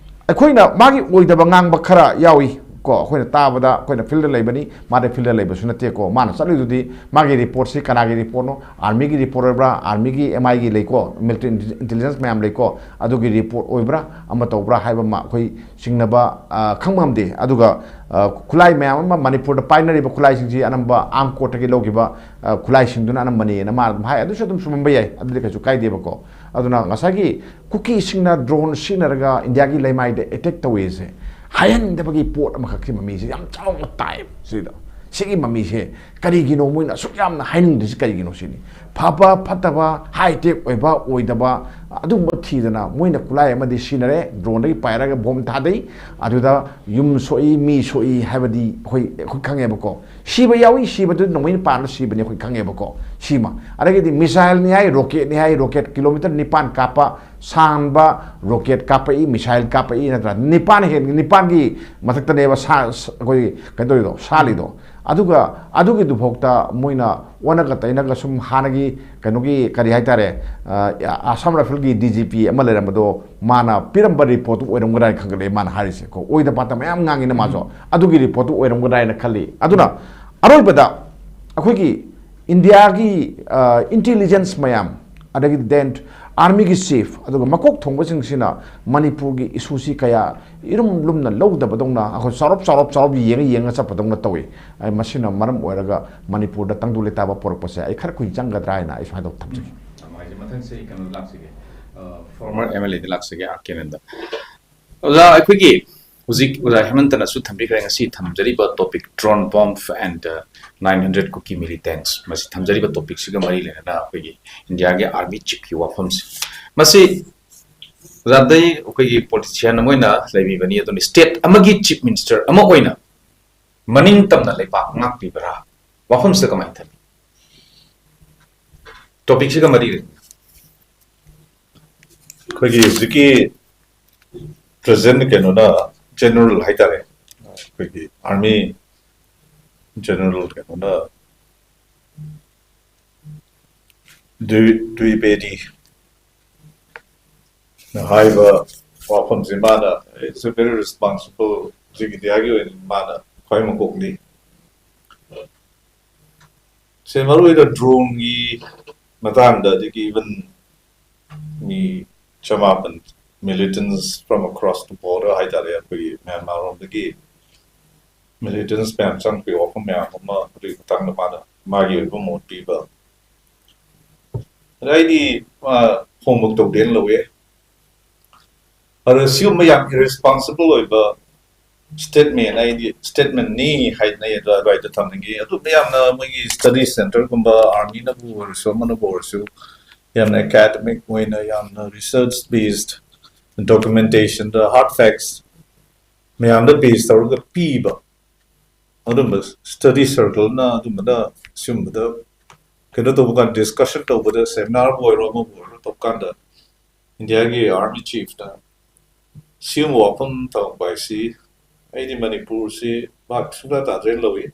ꯑꯩꯈꯣꯏꯅ ꯃꯥꯒꯤ ꯑꯣꯏꯗꯕ ꯉꯥꯡꯕ ꯈꯔ ꯌꯥꯎꯏ꯫ ꯀꯣ, ꯑꯩꯈꯣꯏꯅ ꯇꯥꯕꯗ ꯑꯩꯈꯣꯏꯅ ꯐꯤꯜꯗ ꯂꯩꯕꯅꯤ, ꯃꯥꯗꯤ ꯐꯤꯜꯗ ꯂꯩꯕꯁꯨ ꯅꯠꯇꯦꯀꯣ꯫ ꯃꯥꯅ ꯆꯠꯂꯤꯗꯨꯗꯤ ꯃꯥꯒꯤ ꯔꯤꯄꯣꯔꯠꯁꯤ ꯀꯅꯥꯒꯤ ꯔꯤꯄꯣꯔꯠꯅꯣ? ꯑꯥꯔꯃꯤꯒꯤ ꯔꯤꯄꯣꯔꯠ ꯑꯣꯏꯕ꯭ꯔꯥ? ꯑꯥꯔꯃꯤꯒꯤ ꯑꯦꯝ ꯑꯥꯏꯒꯤ ꯂꯩꯀꯣ, ꯃꯤꯂꯤꯇꯔꯤ ꯏꯟꯇꯦꯂꯤꯖꯦꯟꯁ ꯃꯌꯥꯝ ꯂꯩꯀꯣ, ꯑꯗꯨꯒꯤ ꯔꯤꯄꯣꯔꯠ ꯑꯣꯏꯕ꯭ꯔꯥ, ꯑꯃ ꯇꯧꯕ꯭ꯔꯥ ꯍꯥꯏꯕ ꯑꯃ ꯑꯩꯈꯣꯏ ꯆꯤꯡꯅꯕ, ꯑ, ꯈꯪꯕ ꯉꯝꯗꯦ꯫ ꯑꯗꯨꯒ, ꯑ, ꯈꯨꯠꯂꯥꯏ ꯃꯌꯥꯝ ꯑꯃ ꯃꯅꯤꯄꯨꯔꯗ ꯄꯥꯏꯅꯔꯤꯕ ꯈꯨꯠꯂꯥꯏꯁꯤꯡꯁꯤ ꯑꯅꯝꯕ ꯑꯥꯔꯝ ꯀꯣꯔꯠꯇꯒꯤ ꯂꯧꯈꯤꯕ, ꯑ, ꯈꯨꯠꯂꯥꯏꯁꯤꯡꯗꯨꯅ ꯑꯅꯝꯕꯅꯦꯅ ꯃꯥ ꯑꯗꯨꯝ ꯍꯥꯏ꯫ ꯑꯗꯨꯁꯨ ꯑꯗꯨꯝ ꯆꯨꯝꯃꯝꯕ ꯌꯥꯏ, ꯑꯗꯨꯗꯤ ꯀꯩꯁꯨ ꯀꯥꯏꯗꯦꯕꯀꯣ꯫ ꯑꯗꯨꯅ ꯉꯁꯥꯏꯒꯤ ꯀꯨꯀꯤꯁꯤꯡꯅ ꯗ꯭ꯔꯣꯟ ꯁꯤꯖꯤꯟꯅꯔꯒ ꯏꯟꯗꯤꯌꯥꯒꯤ ꯂꯩꯃꯥꯏꯗ ꯑꯦꯇꯦꯛ ꯇꯧꯋꯦꯁꯦ ꯍꯥꯏꯍꯟꯅꯤꯡꯗꯕꯒꯤ ꯄꯣꯠ ꯑꯃꯈꯛꯀꯤ ꯃꯃꯤꯁꯦ ꯌꯥꯝ ꯆꯥꯎꯅ ꯇꯥꯏꯌꯦꯕ ꯁꯤꯗ꯫ ꯁꯤꯒꯤ ꯃꯃꯤꯁꯦ ꯀꯔꯤꯒꯤꯅꯣ ꯃꯣꯏꯅ ꯑꯁꯨꯛ ꯌꯥꯝꯅ ꯍꯥꯏꯅꯤꯡꯗ꯭ꯔꯤꯁꯤ ꯀꯔꯤꯒꯤꯅꯣ ꯁꯤꯅꯤ꯫ ꯐꯕ ꯐꯠꯇꯕ, ꯍꯥꯏ ꯇꯦꯛ ꯑꯣꯏꯕ ꯑꯣꯏꯗꯕ, ꯑꯗꯨꯒꯨꯝꯕ ꯊꯤꯗꯅ ꯃꯣꯏꯅ ꯈꯨꯠꯂꯥꯏ ꯑꯃꯗꯤ ꯁꯤꯖꯤꯟꯅꯔꯦ, ꯗ꯭ꯔꯣꯟꯗꯒꯤ ꯄꯥꯏꯔꯒ ꯕꯣꯝ ꯊꯥꯗꯩ, ꯑꯗꯨꯗ ꯌꯨꯝ ꯁꯣꯛꯏ, ꯃꯤ ꯁꯣꯛꯏ ꯍꯥꯏꯕꯗꯤ ꯑꯩꯈꯣꯏ, ꯑꯩꯈꯣꯏ ꯈꯪꯉꯦꯕꯀꯣ꯫ ꯁꯤꯕ ꯌꯥꯎꯏ, ꯁꯤꯕꯗꯨ ꯅꯣꯡꯃꯩꯅ ꯄꯥꯟꯕ ꯁꯤꯕꯅꯤ ꯑꯩꯈꯣꯏ ꯈꯪꯉꯦꯕꯀꯣ꯫ ꯁꯤꯃ꯫ ꯑꯗꯒꯤꯗꯤ ꯃꯤꯁꯥꯏꯜꯅꯤ ꯍꯥꯏ, ꯔꯣꯀꯦꯠꯅꯤ ꯍꯥꯏ, ꯔꯣꯀꯦꯠ ꯀꯤꯂꯣꯃꯤꯇꯔ ꯅꯤꯄꯥꯟ ꯀꯥꯞꯄ ꯁꯥꯡꯕ ꯔꯣꯀꯦꯠ ꯀꯥꯞꯄꯛꯏ, ꯃꯤꯁꯥꯏꯜ ꯀꯥꯞꯄꯛꯏ, ꯅꯠꯇ꯭ꯔꯥ? ꯅꯤꯄꯥꯟ ꯍꯦꯟ-, ꯅꯤꯄꯥꯟꯒꯤ ꯃꯊꯛꯇꯅꯦꯕ ꯁꯥ-, ꯁ-, ꯑꯩꯈꯣꯏ ꯀꯩꯅꯣ ꯇꯧꯔꯤꯗꯣ, ꯁꯥꯜꯂꯤꯗꯣ꯫ ꯑꯗꯨꯒ ꯑꯗꯨꯒꯤꯗꯨꯐꯥꯎꯗ ꯃꯣꯏꯅ ꯑꯣꯟꯅꯒ ꯇꯩꯅꯒ ꯁꯨꯝ ꯍꯥꯟꯅꯒꯤ ꯀꯩꯅꯣꯒꯤ ꯀꯔꯤ ꯍꯥꯏꯇꯥꯔꯦ, ꯑ, ꯑꯁꯥꯝ ꯔꯥꯏꯐꯜꯒꯤ ꯗꯤ ꯖꯤ ꯄꯤ ꯑꯃ ꯂꯩꯔꯝꯕꯗꯣ ꯃꯥꯅ ꯄꯤꯔꯝꯕ ꯔꯤꯄꯣꯔꯠꯇꯨ ꯑꯣꯏꯔꯝꯒꯗ꯭ꯔꯥ ꯍꯥꯏꯅ ꯈꯪꯒꯠꯂꯛꯑꯦ ꯃꯥꯅ ꯍꯥꯏꯔꯤꯁꯦ ꯀꯣ꯫ ꯑꯣꯏꯗ ꯄꯥꯗ ꯃꯌꯥꯝ ꯉꯥꯡꯉꯤꯅ ꯃꯥꯁꯨ꯫ ꯑꯗꯨꯒꯤ ꯔꯤꯄꯣꯔꯠꯇꯨ ꯑꯣꯏꯔꯝꯒꯗ꯭ꯔꯥ ꯍꯥꯏꯅ ꯈꯜꯂꯤ꯫ ꯑꯗꯨꯅ ꯑꯔꯣꯏꯕꯗ ꯑꯩꯈꯣꯏꯒꯤ ꯏꯟꯗꯤꯌꯥꯒꯤ, ꯑ, ꯏꯟꯇꯦꯂꯤꯖꯦꯟꯁ ꯃꯌꯥꯝ, ꯑꯗꯒꯤ ꯗꯦꯟ ꯑꯥꯔꯃꯤꯒꯤ ꯆꯤꯐ, ꯑꯗꯨꯒ ꯃꯀꯣꯛ ꯊꯣꯡꯕꯁꯤꯡꯁꯤꯅ ꯃꯅꯤꯄꯨꯔꯒꯤ ꯏꯁꯨꯁꯤ ꯀꯌꯥ ꯏꯔꯨꯝ ꯂꯨꯝꯅ ꯂꯧꯗꯕꯗꯧꯅ, ꯑꯩꯈꯣꯏ ꯆꯥꯎꯔꯞ ꯆꯥꯎꯔꯞ ꯆꯥꯎꯔꯞ ꯌꯦꯡꯉ ꯌꯦꯡꯉ ꯆꯠꯄꯗꯧꯅ ꯇꯧꯏ꯫ ꯑꯩ ꯃꯁꯤꯅ ꯃꯔꯝ ꯑꯣꯏꯔꯒ ꯃꯅꯤꯄꯨꯔꯗ ꯇꯪꯗꯨ ꯂꯩꯇꯥꯕ ꯄꯣꯔꯛꯄꯁꯦ ꯑꯩ ꯈꯔ ꯀꯨꯏꯅ ꯆꯪꯒꯗ꯭ꯔꯥ ꯍꯥꯏꯅ ꯑꯩ ꯁꯨꯃꯥꯏꯅ ꯇꯧ ꯊꯝꯖꯒꯦ꯫ ꯌꯥꯝ ꯅꯨꯡꯉꯥꯏꯖꯩ꯫ ꯃꯊꯪꯁꯦ ꯑꯩ ꯀꯩꯅꯣ ꯂꯥꯛꯆꯒꯦ꯫ ꯑ, former M L A ꯗ ꯂꯥꯛꯆꯒꯦ, ꯑꯥꯔ ꯀꯦ ꯑꯅꯟꯗ꯫ ꯑꯣꯖꯥ, ꯑꯩꯈꯣꯏꯒꯤ ꯍꯧꯖꯤꯛ ꯑꯣꯖꯥ ꯍꯦꯃꯟꯇꯅꯁꯨ ꯊꯝꯕꯤꯈ꯭ꯔꯦ, ꯉꯁꯤ ꯊꯝꯖꯔꯤꯕ topic drone bomb and, uh, nine hundred Kuki militants, ꯃꯁꯤ ꯊꯝꯖꯔꯤꯕ topicꯁꯤꯒ ꯃꯔꯤ ꯂꯩꯅꯅ ꯑꯩꯈꯣꯏꯒꯤ ꯏꯟꯗꯤꯌꯥꯒꯤ ꯑꯥꯔꯃꯤ ꯆꯤꯐꯀꯤ ꯋꯥꯐꯝꯁꯦ꯫ ꯃꯁꯤ ꯑꯣꯖꯥꯗꯩ ꯑꯩꯈꯣꯏꯒꯤ politician ꯑꯃ ꯑꯣꯏꯅ ꯂꯩꯕꯤꯕꯅꯤ, ꯑꯗꯨꯅ state ꯑꯃꯒꯤ chief minister ꯑꯃ ꯑꯣꯏꯅ ꯃꯅꯤꯡ ꯇꯝꯅ ꯂꯩꯕꯥꯛ ꯉꯥꯛꯄꯤꯕ꯭ꯔꯥ? ꯋꯥꯐꯝꯁꯤꯗ ꯀꯃꯥꯏꯅ ꯊꯝꯃꯤ? Topicꯁꯤꯒ ꯃꯔꯤ ꯂꯩꯅꯅ꯫ ꯑꯩꯈꯣꯏꯒꯤ ꯍꯧꯖꯤꯛꯀꯤ present ꯀꯩꯅꯣꯅ, general ꯍꯥꯏꯇꯥꯔꯦ, ꯑꯩꯈꯣꯏꯒꯤ army general ꯀꯩꯅꯣꯅ, ꯗ꯭ꯋꯤ-, ꯗ꯭ꯋꯤꯕꯦꯗꯤ ꯍꯥꯏꯕ ꯋꯥꯐꯝꯁꯤ ꯃꯥꯅ, it's a very responsible ꯍꯧꯖꯤꯛ ꯏꯟꯗꯤꯌꯥꯒꯤ ꯑꯣꯏꯅ ꯃꯥꯅ ꯈ꯭ꯋꯥꯏ ꯃꯀꯣꯛꯅꯤ꯫ ꯁꯦ ꯃꯔꯨꯑꯣꯏꯅ drone ꯒꯤ ꯃꯇꯥꯡꯗ ꯑꯗꯒꯤ even ꯃꯤ ꯆꯃꯥꯄꯟ militants from across the border ꯍꯥꯏꯇꯥꯔꯦ, ꯑꯩꯈꯣꯏꯒꯤ ꯃ꯭ꯌꯥꯟꯃꯥꯔ ꯔꯣꯝꯗꯒꯤ militants ꯃꯌꯥꯝ ꯆꯪꯉꯛꯄꯒꯤ ꯋꯥꯐꯝ ꯃꯌꯥꯝ ꯑꯃ ꯑꯗꯨꯒꯤ ꯃꯇꯥꯡꯗ ꯃꯥꯅ ꯃꯥꯒꯤ ꯑꯣꯏꯕ ꯃꯣꯠ ꯄꯤꯕ꯫ ꯑꯗ ꯑꯩꯗꯤ ꯃꯥ ꯍꯣꯝꯋꯔꯛ ꯇꯧꯗꯦꯅ ꯂꯧꯋꯦ꯫ ꯑꯗꯣ ꯁꯤꯒꯨꯝꯕ ꯌꯥꯝ irresponsible ꯑꯣꯏꯕ statement, ꯑꯩꯗꯤ statement ꯅꯤ ꯍꯥꯏꯅ ꯑꯩ ꯑꯗꯨ ꯑꯗꯨꯋꯥꯏꯗ ꯊꯝꯅꯤꯡꯉꯤ꯫ ꯑꯗꯨ ꯃꯌꯥꯝꯅ ꯃꯣꯏꯒꯤ study centre ꯒꯨꯝꯕ, army ꯅꯕꯨ ꯑꯣꯏꯔꯁꯨ ꯑꯃꯅꯕꯨ ꯑꯣꯏꯔꯁꯨ, ꯌꯥꯝꯅ academic ꯑꯣꯏꯅ ꯌꯥꯝꯅ research based documentation ꯗ hard facts ꯃꯌꯥꯝꯗ base ꯇꯧꯔꯒ ꯄꯤꯕ ꯑꯗꯨꯝꯕ study circle ꯅ ꯑꯗꯨꯝꯕꯅ ꯁꯤꯒꯨꯝꯕꯗ ꯀꯩꯅꯣ ꯇꯧꯕ ꯀꯥꯟꯗ, discussion ꯇꯧꯕꯗ, seminar ꯕꯨ ꯑꯣꯏꯔꯣ ꯑꯃꯕꯨ ꯑꯣꯏꯔꯣ ꯇꯧꯕ ꯀꯥꯟꯗ, ꯏꯟꯗꯤꯌꯥꯒꯤ army chief ꯅ ꯁꯤꯒꯨꯝꯕ ꯋꯥꯐꯝ ꯊꯝꯃꯛꯄ ꯍꯥꯏꯁꯤ ꯑꯩꯗꯤ ꯃꯅꯤꯄꯨꯔꯁꯤ ꯚꯥꯞ ꯁꯨꯡꯇꯥ ꯇꯥꯗ꯭ꯔꯦꯅ ꯂꯧꯏ꯫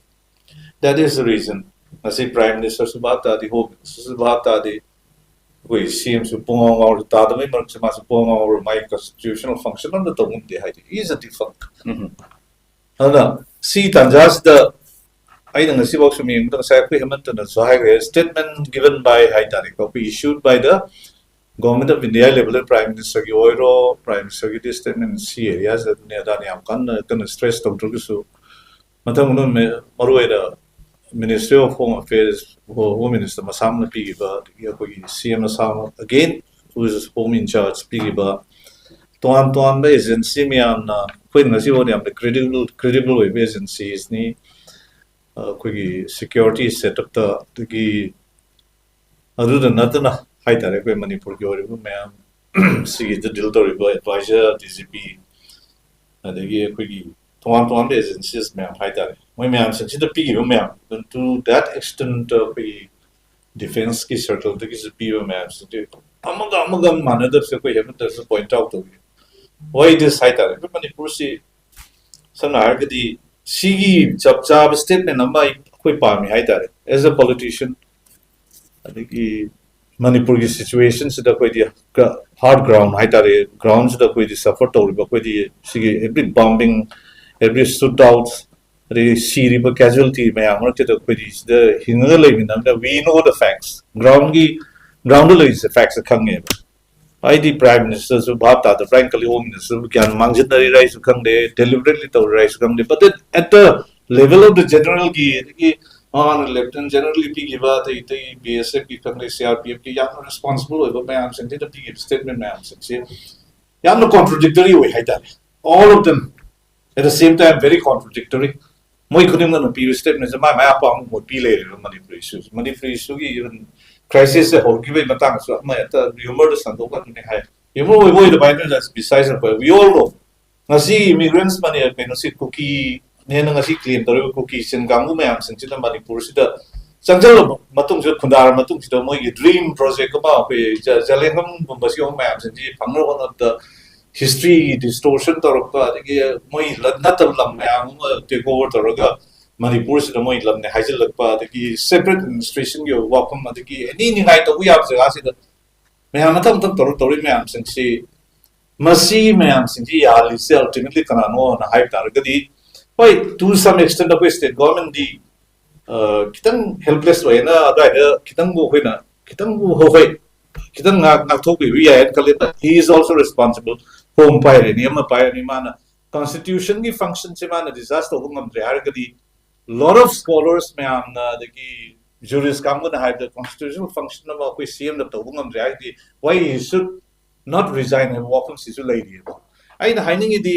That is the reason ꯉꯁꯤ prime minister ꯁꯨ ꯚꯥꯞ ꯇꯥꯗꯦ, home minister ꯁꯨ ꯚꯥꯞ ꯇꯥꯗꯦ, ꯑꯩꯈꯣꯏ C M ꯁꯨ ꯄꯨꯡꯉꯥꯎ ꯉꯥꯎꯔ, ꯇꯥꯗꯕꯩ ꯃꯔꯝꯁꯦ ꯃꯥꯁꯨ ꯄꯨꯡꯉꯥꯎ ꯉꯥꯎꯔ ꯃꯥꯒꯤ constitutional function ꯑꯝꯇ ꯇꯧ ꯉꯝꯗꯦ, ꯍꯥꯏꯗꯤ he is a defunct꯫ ꯑꯗꯨꯅ ꯁꯤ ꯇꯥꯟꯖꯥꯁꯤꯗ ꯑꯩꯅ ꯉꯁꯤꯐꯥꯎ ꯁꯨꯝ ꯌꯦꯡꯕꯗ, ꯉꯁꯥꯏ ꯑꯩꯈꯣꯏ ꯍꯦꯃꯟꯇꯅꯁꯨ ꯍꯥꯏꯈ꯭ꯔꯦ, statement given by ꯍꯥꯏꯇꯥꯔꯦꯀꯣ, ꯑꯩꯈꯣꯏ issued by the Government of India level the prime minister ꯒꯤ ꯑꯣꯏꯔꯣ, prime minister ꯒꯤꯗꯤ statement ꯁꯤ areas ꯑꯗꯨꯅꯦ ꯑꯗꯥꯅꯦ ꯌꯥꯝ ꯀꯟꯅ ꯀꯟꯅ stress ꯇꯧꯗ꯭ꯔꯒꯁꯨ, ꯃꯊꯪ ꯃꯅꯨꯡ ꯃꯔꯨꯑꯣꯏꯅ Ministry of Home Affairs, Home Minister ꯃꯁꯥꯃꯛꯅ ꯄꯤꯈꯤꯕ, ꯑꯗꯒꯤ ꯑꯩꯈꯣꯏꯒꯤ C M ꯃꯁꯥꯃꯛ, again, who is Home in Charge, ꯄꯤꯈꯤꯕ ꯇꯣꯉꯥꯟ ꯇꯣꯉꯥꯟꯕ agency ꯃꯌꯥꯝꯅ, ꯑꯩꯈꯣꯏꯅ ꯉꯁꯤ ꯐꯥꯎꯗ ꯌꯥꯝꯅ credible, credible ꯑꯣꯏꯕ agencies ꯅꯤ꯫ ꯑꯩꯈꯣꯏꯒꯤ security setup ꯇ, ꯑꯗꯒꯤ ꯑꯗꯨꯗ ꯅꯠꯇꯅ ꯍꯥꯏꯇꯥꯔꯦ, ꯑꯩꯈꯣꯏ ꯃꯅꯤꯄꯨꯔꯒꯤ ꯑꯣꯏꯔꯤꯕ ꯃꯌꯥꯝ, ꯁꯤꯒꯤꯗ deal ꯇꯧꯔꯤꯕ advisor, D G P, ꯑꯗꯒꯤ ꯑꯩꯈꯣꯏꯒꯤ ꯇꯣꯉꯥꯟ ꯇꯣꯉꯥꯟꯕ agencies ꯃꯌꯥꯝ ꯍꯥꯏꯇꯥꯔꯦ, ꯃꯣꯏ ꯃꯌꯥꯝꯁꯤꯡꯁꯤꯗ ꯄꯤꯈꯤꯕ ꯃꯌꯥꯝ, to that extent ꯑꯩꯈꯣꯏꯒꯤ defence ꯀꯤ circle ꯗꯒꯤꯁꯨ ꯄꯤꯕ ꯃꯌꯥꯝꯁꯤꯗꯤ ꯑꯃꯒ ꯑꯃꯒ ꯃꯥꯟꯅꯗꯕꯁꯦ ꯑꯩꯈꯣꯏ ꯍꯦꯃꯟꯇꯁꯨ point out ꯇꯧꯏ꯫ Why this ꯍꯥꯏꯇꯥꯔꯦ, ꯑꯩꯈꯣꯏ ꯃꯅꯤꯄꯨꯔꯁꯤ ꯁꯝꯅ ꯍꯥꯏꯔꯒꯗꯤ ꯁꯤꯒꯤ ꯆꯞ ꯆꯥꯕ statement ꯑꯃ ꯑꯩꯈꯣꯏ ꯄꯥꯝꯃꯤ ꯍꯥꯏꯇꯥꯔꯦ, as a politician꯫ ꯑꯗꯒꯤ ꯃꯅꯤꯄꯨꯔꯒꯤ situation ꯁꯤꯗ ꯑꯩꯈꯣꯏꯗꯤ hard ground ꯍꯥꯏꯇꯥꯔꯦ, ground ꯁꯤꯗ ꯑꯩꯈꯣꯏꯗꯤ suffer ꯇꯧꯔꯤꯕ, ꯑꯩꯈꯣꯏꯗꯤ ꯁꯤꯒꯤ every bombing, every shootout, ꯑꯗꯩ ꯁꯤꯔꯤꯕ casualty ꯃꯌꯥꯝ ꯃꯔꯛꯇꯨꯗ ꯑꯩꯈꯣꯏꯗꯤ ꯁꯤꯗ ꯍꯤꯡꯉꯒ ꯂꯩꯃꯤꯟꯅꯕꯅ we know the facts, groundꯒꯤ groundꯗ ꯂꯩꯔꯤꯁꯦ facts ꯈꯪꯉꯦꯕ꯫ ꯑꯩꯗꯤ prime ministerꯁꯨ ꯚꯥꯞ ꯇꯥꯗ, ꯐ꯭ꯔꯦꯡꯀꯂꯤ ꯍꯣꯝ ꯃꯤꯅꯤꯁꯇꯔꯕꯨ ꯒ꯭ꯌꯥꯟ ꯃꯥꯡꯖꯤꯟꯅꯔꯤꯔꯥ ꯍꯥꯏꯁꯨ ꯈꯪꯗꯦ, deliberately ꯇꯧꯔꯤꯔꯥ ꯍꯥꯏꯁꯨ ꯈꯪꯗꯦ, but then at the level of the generalꯒꯤ ꯑꯗꯒꯤ ꯃꯥꯅ ꯂꯦꯐꯇꯤꯅꯦꯟ ꯖꯦꯅꯔꯦꯜꯒꯤ ꯄꯤꯈꯤꯕ ꯑꯇꯩ ꯑꯇꯩ ꯕꯤ ꯑꯦꯁ ꯑꯦꯐꯀꯤ ꯈꯪꯗꯦ ꯁꯤ ꯑꯥꯔ ꯄꯤ ꯑꯦꯐꯀꯤ ꯌꯥꯝꯅ ꯔꯦꯁꯄꯣꯟꯁꯤꯕꯜ ꯑꯣꯏꯕ ꯃꯌꯥꯝꯁꯤꯡꯁꯤꯅ ꯄꯤꯈꯤꯕ ꯁ꯭ꯇꯦꯠꯃꯦꯟ ꯃꯌꯥꯝꯁꯤꯡꯁꯤ ꯌꯥꯝꯅ ꯀꯣꯟꯇ꯭ꯔꯣꯗꯤꯛꯇꯔꯤ ꯑꯣꯏ ꯍꯥꯏꯇꯥꯔꯦ, all of them. At the same time very contradictory. ꯃꯣꯏ ꯈꯨꯗꯤꯡꯃꯛꯅ ꯄꯤꯕ ꯁ꯭ꯇꯦꯠꯃꯦꯟꯁꯦ ꯃꯥꯏ ꯃꯥꯏ ꯑꯄꯥꯝꯕ ꯃꯣꯠ ꯄꯤ ꯂꯩꯔꯦꯕ ꯃꯅꯤꯄꯨꯔ ꯏꯁꯨꯁꯦ꯫ ꯃꯅꯤꯄꯨꯔ ꯏꯁꯨꯒꯤ ꯏꯚꯟ ꯀ꯭ꯔꯥꯏꯁꯤꯁꯁꯦ ꯍꯧꯔꯛꯈꯤꯕꯒꯤ ꯃꯇꯥꯡꯗꯁꯨ ꯑꯃ ꯍꯦꯛꯇ ꯔꯤꯌꯨꯃꯔꯗ ꯁꯟꯗꯣꯛꯂꯛꯀꯅꯤ ꯍꯥꯏ꯫ ꯔꯤꯌꯨꯃꯔ ꯑꯣꯏꯕ ꯑꯣꯏꯗꯕ ꯍꯥꯏꯗꯅ ꯕꯤꯁꯥꯏꯁ ꯑꯩꯈꯣꯏ we all know ꯉꯁꯤ ꯏꯃꯤꯒ꯭ꯔꯦꯟꯁ ꯃꯅꯤ ꯀꯩꯅꯣꯁꯤ ꯀꯨꯀꯤꯅꯦꯅ ꯉꯁꯤ ꯀ꯭ꯂꯦꯝ ꯇꯧꯔꯤꯕ ꯀꯨꯀꯤ ꯆꯤꯡ ꯀꯥꯡꯕꯨ ꯃꯌꯥꯝꯁꯤꯡꯁꯤꯅ ꯃꯅꯤꯄꯨꯔꯁꯤꯗ ꯆꯪꯁꯤꯜꯂꯕ ꯃꯇꯨꯡꯁꯤꯗ, ꯈꯨꯟꯗꯥꯔꯕ ꯃꯇꯨꯡꯁꯤꯗ ꯃꯣꯏꯒꯤ ꯗ꯭ꯔꯤꯝ ꯄ꯭ꯔꯣꯖꯦꯛ ꯑꯃ ꯑꯩꯈꯣꯏ ꯖ- ꯖꯂꯦꯡꯕꯝꯒꯨꯝꯕ ꯁꯤꯒꯨꯝꯕ ꯃꯌꯥꯝꯁꯤꯡꯁꯤ ꯐꯪꯅꯕ ꯍꯣꯠꯅꯕꯗ ꯍꯤꯁꯇ꯭ꯔꯤꯒꯤ ꯗꯤꯁꯇꯣꯔꯁꯟ ꯇꯧꯔꯛꯄ, ꯑꯗꯒꯤ ꯃꯣꯏ ꯂ- ꯅꯠꯇꯕ ꯂꯝ ꯃꯌꯥꯝ ꯑꯃ ꯇꯦꯛ ꯑꯣꯚꯔ ꯇꯧꯔꯒ ꯃꯅꯤꯄꯨꯔꯁꯤꯗ ꯃꯣꯏ ꯂꯝꯅꯦ ꯍꯥꯏꯖꯤꯜꯂꯛꯄ, ꯑꯗꯒꯤ ꯁꯦꯄꯔꯦꯠ ꯑꯦꯗꯃꯤꯅꯤꯁꯇ꯭ꯔꯦꯁꯟꯒꯤ ꯑꯣꯏꯕ ꯋꯥꯐꯝ, ꯑꯗꯒꯤ ꯑꯦꯅꯤ ꯅꯤꯡꯉꯥꯏ ꯇꯧꯕ ꯌꯥꯕ ꯖꯒꯥꯁꯤꯗ ꯃꯌꯥꯝ ꯃꯊꯪ ꯃꯊꯪ ꯇꯧꯔ ꯇꯧꯔꯤ ꯃꯌꯥꯝꯁꯤꯡꯁꯤ, ꯃꯁꯤ ꯃꯌꯥꯝꯁꯤꯡꯁꯤ ꯌꯥꯍꯜꯂꯤꯁꯦ ꯑꯜꯇꯤꯃꯦꯠꯂꯤ ꯀꯅꯥꯅꯣꯅ ꯍꯥꯏꯕ ꯇꯥꯔꯒꯗꯤ, ꯍꯣꯏ, to some extent ꯑꯩꯈꯣꯏ ꯁ꯭ꯇꯦꯠ ꯒꯣꯔꯃꯦꯟꯗꯤ ꯈꯤꯇꯪ ꯍꯦꯜꯞꯂꯦꯁ ꯑꯣꯏꯌꯦꯅ ꯑꯗꯨꯋꯥꯏꯗ ꯈꯤꯇꯪꯕꯨ ꯑꯩꯈꯣꯏꯅ ꯈꯤꯇꯪꯕꯨ ꯍꯣꯏ ꯍꯣꯏ ꯈꯤꯇꯪ ꯉꯥꯛ ꯉꯥꯛꯊꯣꯛꯄꯤꯕ ꯌꯥꯏꯅ ꯈꯜꯂꯦ꯫ But he is also responsible. ꯍꯣꯝ ꯄꯥꯏꯔꯤꯅꯤ, ꯑꯃ ꯄꯥꯏꯔꯅꯤ, ꯃꯥꯅ ꯀꯟꯁꯇꯤꯇ꯭ꯌꯨꯁꯟꯒꯤ ꯐꯪꯁꯟꯁꯦ ꯃꯥꯅ ꯗꯤꯁꯆꯥꯔꯖ ꯇꯧꯕ ꯉꯝꯗ꯭ꯔꯦ ꯍꯥꯏꯔꯒꯗꯤ, lot of scholars ꯃꯌꯥꯝꯅ ꯑꯗꯒꯤ ꯖꯨꯔꯤꯁ ꯀꯥꯡꯕꯨꯅ ꯍꯥꯏꯕꯗ ꯀꯣꯟꯁꯇꯤꯇ꯭ꯌꯨꯁꯅꯦꯜ ꯐꯪꯁꯟ ꯑꯃ ꯑꯩꯈꯣꯏ ꯁꯤ ꯑꯦꯝꯅ ꯇꯧꯕ ꯉꯝꯗ꯭ꯔꯦ ꯍꯥꯏꯔꯒꯗꯤ why he should not resign ꯍꯥꯏꯕ ꯋꯥꯐꯝꯁꯤꯁꯨ ꯂꯩꯔꯤꯑꯕ꯫ ꯑꯩꯅ ꯍꯥꯏꯅꯤꯡꯉꯤꯗꯤ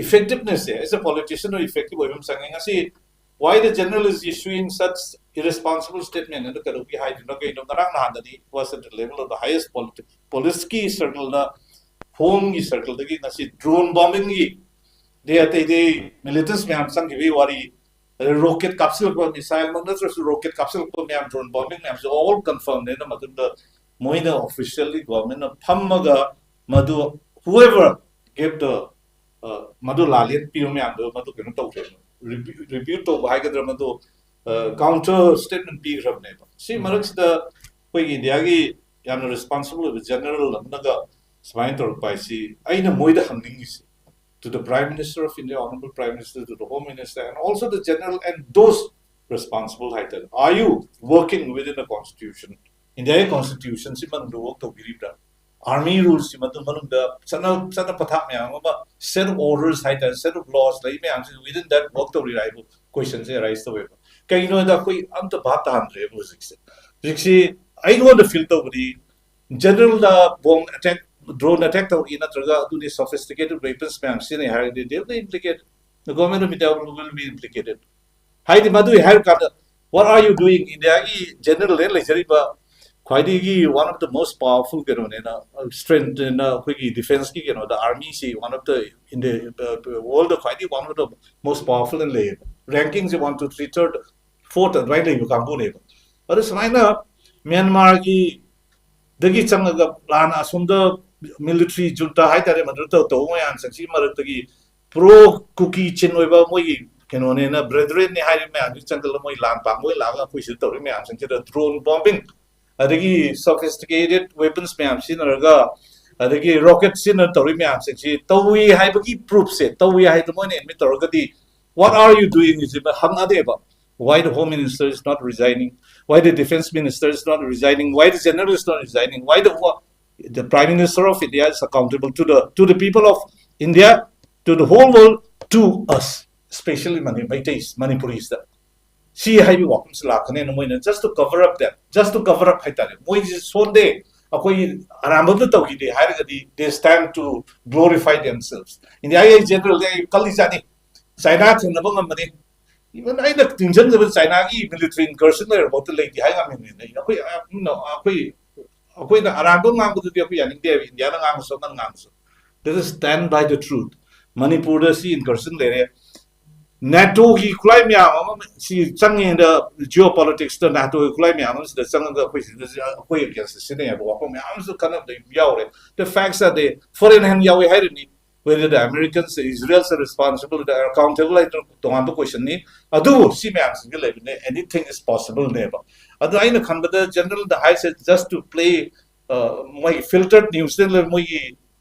ꯏꯐꯦꯛꯇꯤꯞꯅꯦꯁꯁꯦ, as a politician effective ꯑꯣꯏꯕ ꯑꯃ ꯆꯪꯉꯦ꯫ ꯉꯁꯤ why the general is issuing such irresponsible statement ꯑꯗꯨ ꯀꯩꯗꯧꯒꯤ ꯍꯥꯏꯗꯨꯅ ꯀꯩꯅꯣ? ꯉꯔꯥꯡ ꯅꯍꯥꯟꯗꯗꯤ was at the level of the highest politics, ꯄꯨꯂꯤꯁꯀꯤ ꯁꯔꯀꯜꯗ, ꯍꯣꯝꯒꯤ ꯁꯔꯀꯜꯗꯒꯤ ꯉꯁꯤ ꯗ꯭ꯔꯣꯟ ꯕꯣꯝꯕꯤꯡꯒꯤ ꯗꯦ ꯑꯇꯩ ꯑꯇꯩ ꯃꯤꯂꯤꯇꯦꯟꯁ ꯃꯌꯥꯝ ꯆꯪꯈꯤꯕꯒꯤ ꯋꯥꯔꯤ, ꯑꯗꯩ ꯔꯣꯀꯦꯠ ꯀꯥꯞꯁꯤꯜꯂꯛꯄ, ꯃꯤꯁꯥꯏꯜꯃꯛ ꯅꯠꯇ꯭ꯔꯁꯨ ꯔꯣꯀꯦꯠ ꯀꯥꯞꯁꯤꯜꯂꯛꯄ ꯃꯌꯥꯝ, ꯗ꯭ꯔꯣꯟ ꯕꯣꯝꯕꯤꯡ ꯃꯌꯥꯝꯁꯦ all confirmꯅꯦꯅ ꯃꯇꯨꯡꯗ ꯃꯣꯏꯅ ꯑꯣꯐꯤꯁꯤꯌꯦꯜꯂꯤ ꯒꯣꯔꯃꯦꯟꯅ ꯐꯝꯃꯒ ꯃꯗꯨ whoever gave the ꯃꯗꯨ ꯂꯥꯂꯦꯟ ꯄꯤꯕ ꯃꯌꯥꯝꯗꯣ ꯃꯗꯨ ꯀꯩꯅꯣ ꯇꯧꯈ꯭ꯔꯦ, ꯔꯤꯕ꯭ꯌꯨꯠ ꯇꯧꯕ ꯍꯥꯏꯒꯗ꯭ꯔꯥ, ꯃꯗꯨ ꯀꯥꯎꯟꯇꯔ ꯁ꯭ꯇꯦꯠꯃꯦꯟ ꯄꯤꯈ꯭ꯔꯕꯅꯦꯕ꯫ ꯁꯤ ꯃꯔꯛꯁꯤꯗ ꯑꯩꯈꯣꯏꯒꯤ ꯏꯟꯗꯤꯌꯥꯒꯤ ꯌꯥꯝꯅ ꯔꯦꯁꯄꯣꯟꯁꯤꯕꯜ ꯑꯣꯏꯕ ꯖꯦꯅꯔꯦꯜ ꯑꯃꯅꯒ ꯁꯨꯃꯥꯏꯅ ꯇꯧꯔꯛꯄ ꯍꯥꯏꯁꯤ ꯑꯩꯅ ꯃꯣꯏꯗ ꯍꯪꯅꯤꯡꯉꯤꯁꯤ, to the Prime Minister of India, Honorable Prime Minister, to the Home Minister, and also the General and those responsible ꯍꯥꯏꯇꯥꯔꯦ. Are you working within the Constitution? India Constitution ꯁꯤ ꯃꯅꯨꯡꯗ work ꯇꯧꯕꯤꯔꯤꯕ꯭ꯔꯥ? Army rules ꯁꯤ ꯃꯇꯨꯡ ꯃꯅꯨꯡꯗ ꯆꯠꯅ ꯆꯠꯅ ꯄꯊꯥꯞ ꯃꯌꯥꯝ ꯑꯃ, set of orders ꯍꯥꯏꯇꯥꯔꯦ, set of laws ꯂꯩ ꯃꯌꯥꯝꯁꯤ within that work ꯇꯧꯔꯤꯔꯥ ꯍꯥꯏꯕ question ꯁꯦ arise ꯇꯧꯋꯦꯕ꯫ ꯀꯩꯒꯤꯅꯣ ꯍꯥꯏꯗ ꯑꯩꯈꯣꯏ ꯑꯝꯇ ꯚꯥꯞ ꯇꯥꯍꯟꯗ꯭ꯔꯦꯕ ꯍꯧꯖꯤꯛꯁꯦ꯫ ꯍꯧꯖꯤꯛꯁꯤ ꯑꯩꯉꯣꯟꯗ feel ꯇꯧꯕꯗꯤ general ꯗ bomb attack, drone attack ꯇꯧꯔꯤ ꯅꯠꯇ꯭ꯔꯒ ꯑꯗꯨꯅꯤ sophisticated weapons ꯃꯌꯥꯝ ꯁꯤꯖꯤꯟꯅꯩ ꯍꯥꯏꯔꯒꯗꯤ they will be implicated, the government of India will be implicated. ꯍꯥꯏꯗꯤ ꯃꯗꯨꯒꯤ ꯍꯥꯏꯔ ꯀꯥꯟꯗ what are you doing? India ꯒꯤ general ꯗ ꯂꯩꯖꯔꯤꯕ ꯈ꯭ꯋꯥꯏꯗꯒꯤ one of the most powerful ꯀꯩꯅꯣꯅꯦꯅ, strength ꯅ ꯑꯩꯈꯣꯏꯒꯤ defence ꯀꯤ ꯀꯩꯅꯣꯗ army ꯁꯤ one of the in the world ꯗ ꯈ꯭ꯋꯥꯏꯗꯒꯤ one of the most powerful ꯑꯅ ꯂꯩꯌꯦꯕ꯫ Ranking ꯁꯦ one, two, three, third, fourth ꯑꯗꯨꯃꯥꯏꯅ ꯂꯩꯕ ꯀꯥꯡꯕꯨꯅꯦꯕ꯫ ꯑꯗꯣ ꯁꯨꯃꯥꯏꯅ ꯃ꯭ꯌꯥꯟꯃꯥꯔꯒꯤ ꯗꯒꯤ ꯆꯪꯉꯒ ꯂꯥꯟꯅ ꯑꯁꯣꯝꯗ military junta ꯍꯥꯏꯇꯥꯔꯦ, ꯃꯗꯨ ꯇꯧ ꯇꯧꯕ ꯃꯌꯥꯝꯁꯤꯡꯁꯤ ꯃꯔꯛꯇꯒꯤ pro Kuki Chin ꯑꯣꯏꯕ ꯃꯣꯏꯒꯤ ꯀꯩꯅꯣꯅꯦꯅ, brethren ꯅꯦ ꯍꯥꯏꯔꯤꯕ ꯃꯌꯥꯝꯁꯤ ꯆꯪꯁꯤꯜꯂ ꯃꯣꯏ ꯂꯥꯟ ꯄꯥꯡꯕ ꯑꯣꯏ ꯂꯥꯛꯑꯒ ꯑꯩꯈꯣꯏ ꯁꯤꯗ ꯇꯧꯔꯤ ꯃꯌꯥꯝꯁꯤꯡꯁꯤꯗ drone bombing ꯑꯗꯒꯤ sophisticated weapons ꯃꯌꯥꯝ ꯁꯤꯖꯤꯟꯅꯔꯒ ꯑꯗꯒꯤ rocket ꯁꯤꯖꯤꯟꯅ ꯇꯧꯔꯤ ꯃꯌꯥꯝꯁꯤꯡꯁꯤ ꯇꯧꯏ ꯍꯥꯏꯕꯒꯤ proof ꯁꯦ, ꯇꯧꯏ ꯍꯥꯏꯗ ꯃꯣꯏꯅ admit ꯇꯧꯔꯒꯗꯤ what are you doing ꯁꯤ ꯍꯪꯉꯗꯦꯕ꯫ Why the Home Minister is not resigning? Why the Defence Minister is not resigning? Why the General is not resigning? Why the, the Prime Minister of India is accountable to the, to the people of India, to the whole world, to us, especially Mani-, Meiteis, Manipuris ꯗ? ꯁꯤ ꯍꯥꯏꯕ ꯋꯥꯐꯝꯁꯤ ꯂꯥꯛꯀꯅꯦꯅ ꯃꯣꯏꯅ just to cover up that, just to cover up ꯍꯥꯏꯇꯥꯔꯦ꯫ ꯃꯣꯏꯁꯤ ꯁꯣꯟꯗꯦ, ꯑꯩꯈꯣꯏ ꯑꯔꯥꯟꯕ ꯑꯝꯇ ꯇꯧꯈꯤꯗꯦ ꯍꯥꯏꯔꯒꯗꯤ they stand to glorify themselves. ꯏꯟꯗꯤꯌꯥꯒꯤ ꯖꯦꯅꯔꯦꯜꯗꯤ ꯑꯩ ꯀꯜꯂꯤ ꯆꯥꯅꯤ, ꯆꯥꯏꯅꯥ ꯊꯦꯡꯅꯕ ꯉꯝꯕꯅꯤ꯫ Even ꯑꯩꯅ ꯅꯤꯡꯁꯤꯡꯖꯕ ꯆꯥꯏꯅꯥꯒꯤ military incursion ꯂꯩꯔꯐꯥꯎꯗ ꯂꯩꯇꯦ ꯍꯥꯏ ꯉꯝꯃꯤꯕꯅꯤꯅ꯫ ꯑꯩꯈꯣꯏ, ꯑꯩꯈꯣꯏ, ꯑꯩꯈꯣꯏꯅ ꯑꯔꯥꯟꯕ ꯉꯥꯡꯕꯗꯨꯗꯤ ꯑꯩꯈꯣꯏ ꯌꯥꯅꯤꯡꯗꯦ ꯍꯥꯏꯕ, ꯏꯟꯗꯤꯌꯥꯅ ꯉꯥꯡꯉꯁꯨ ꯑꯃꯅ ꯉꯥꯡꯉꯁꯨ꯫ Let us stand by the truth. ꯃꯅꯤꯄꯨꯔꯗ ꯁꯤ incursion ꯂꯩꯔꯦ, ꯅꯦꯇꯣꯒꯤ ꯈꯨꯠꯂꯥꯏ ꯃꯌꯥꯝ ꯑꯃ ꯁꯤ ꯆꯪꯉꯦꯅ, geopolitics ꯇ ꯅꯦꯇꯣꯒꯤ ꯈꯨꯠꯂꯥꯏ ꯃꯌꯥꯝ ꯑꯃ ꯁꯤꯗ ꯆꯪꯉꯒ ꯑꯩꯈꯣꯏ ꯁꯤꯗ, ꯑꯩꯈꯣꯏ against ꯇ ꯁꯤꯖꯤꯟꯅꯩ ꯍꯥꯏꯕ ꯋꯥꯐꯝ ꯃꯌꯥꯝ ꯑꯃꯁꯨ ꯈꯟꯅꯕꯗ ꯌꯥꯎꯔꯦ꯫ The facts are there. Foreign hand ꯌꯥꯎꯋꯦ ꯍꯥꯏꯔꯤꯅꯤ꯫ Whether the Americans, Israel say responsible, they are accountable ꯍꯥꯏꯗꯅ ꯇꯣꯉꯥꯟꯕ question ꯅꯤ꯫ ꯑꯗꯨꯕꯨ ꯁꯤ ꯃꯌꯥꯝꯁꯤꯡꯁꯦ ꯂꯩꯕꯅꯦ, anything is possible ꯅꯦꯕ꯫ ꯑꯗꯨ ꯑꯩꯅ ꯈꯟꯕꯗ ꯖꯦꯅꯔꯦꯜꯗ ꯍꯥꯏꯁꯦ just to play, ꯑ, ꯃꯣꯏ filtered news ꯅ ꯃꯣꯏꯒꯤ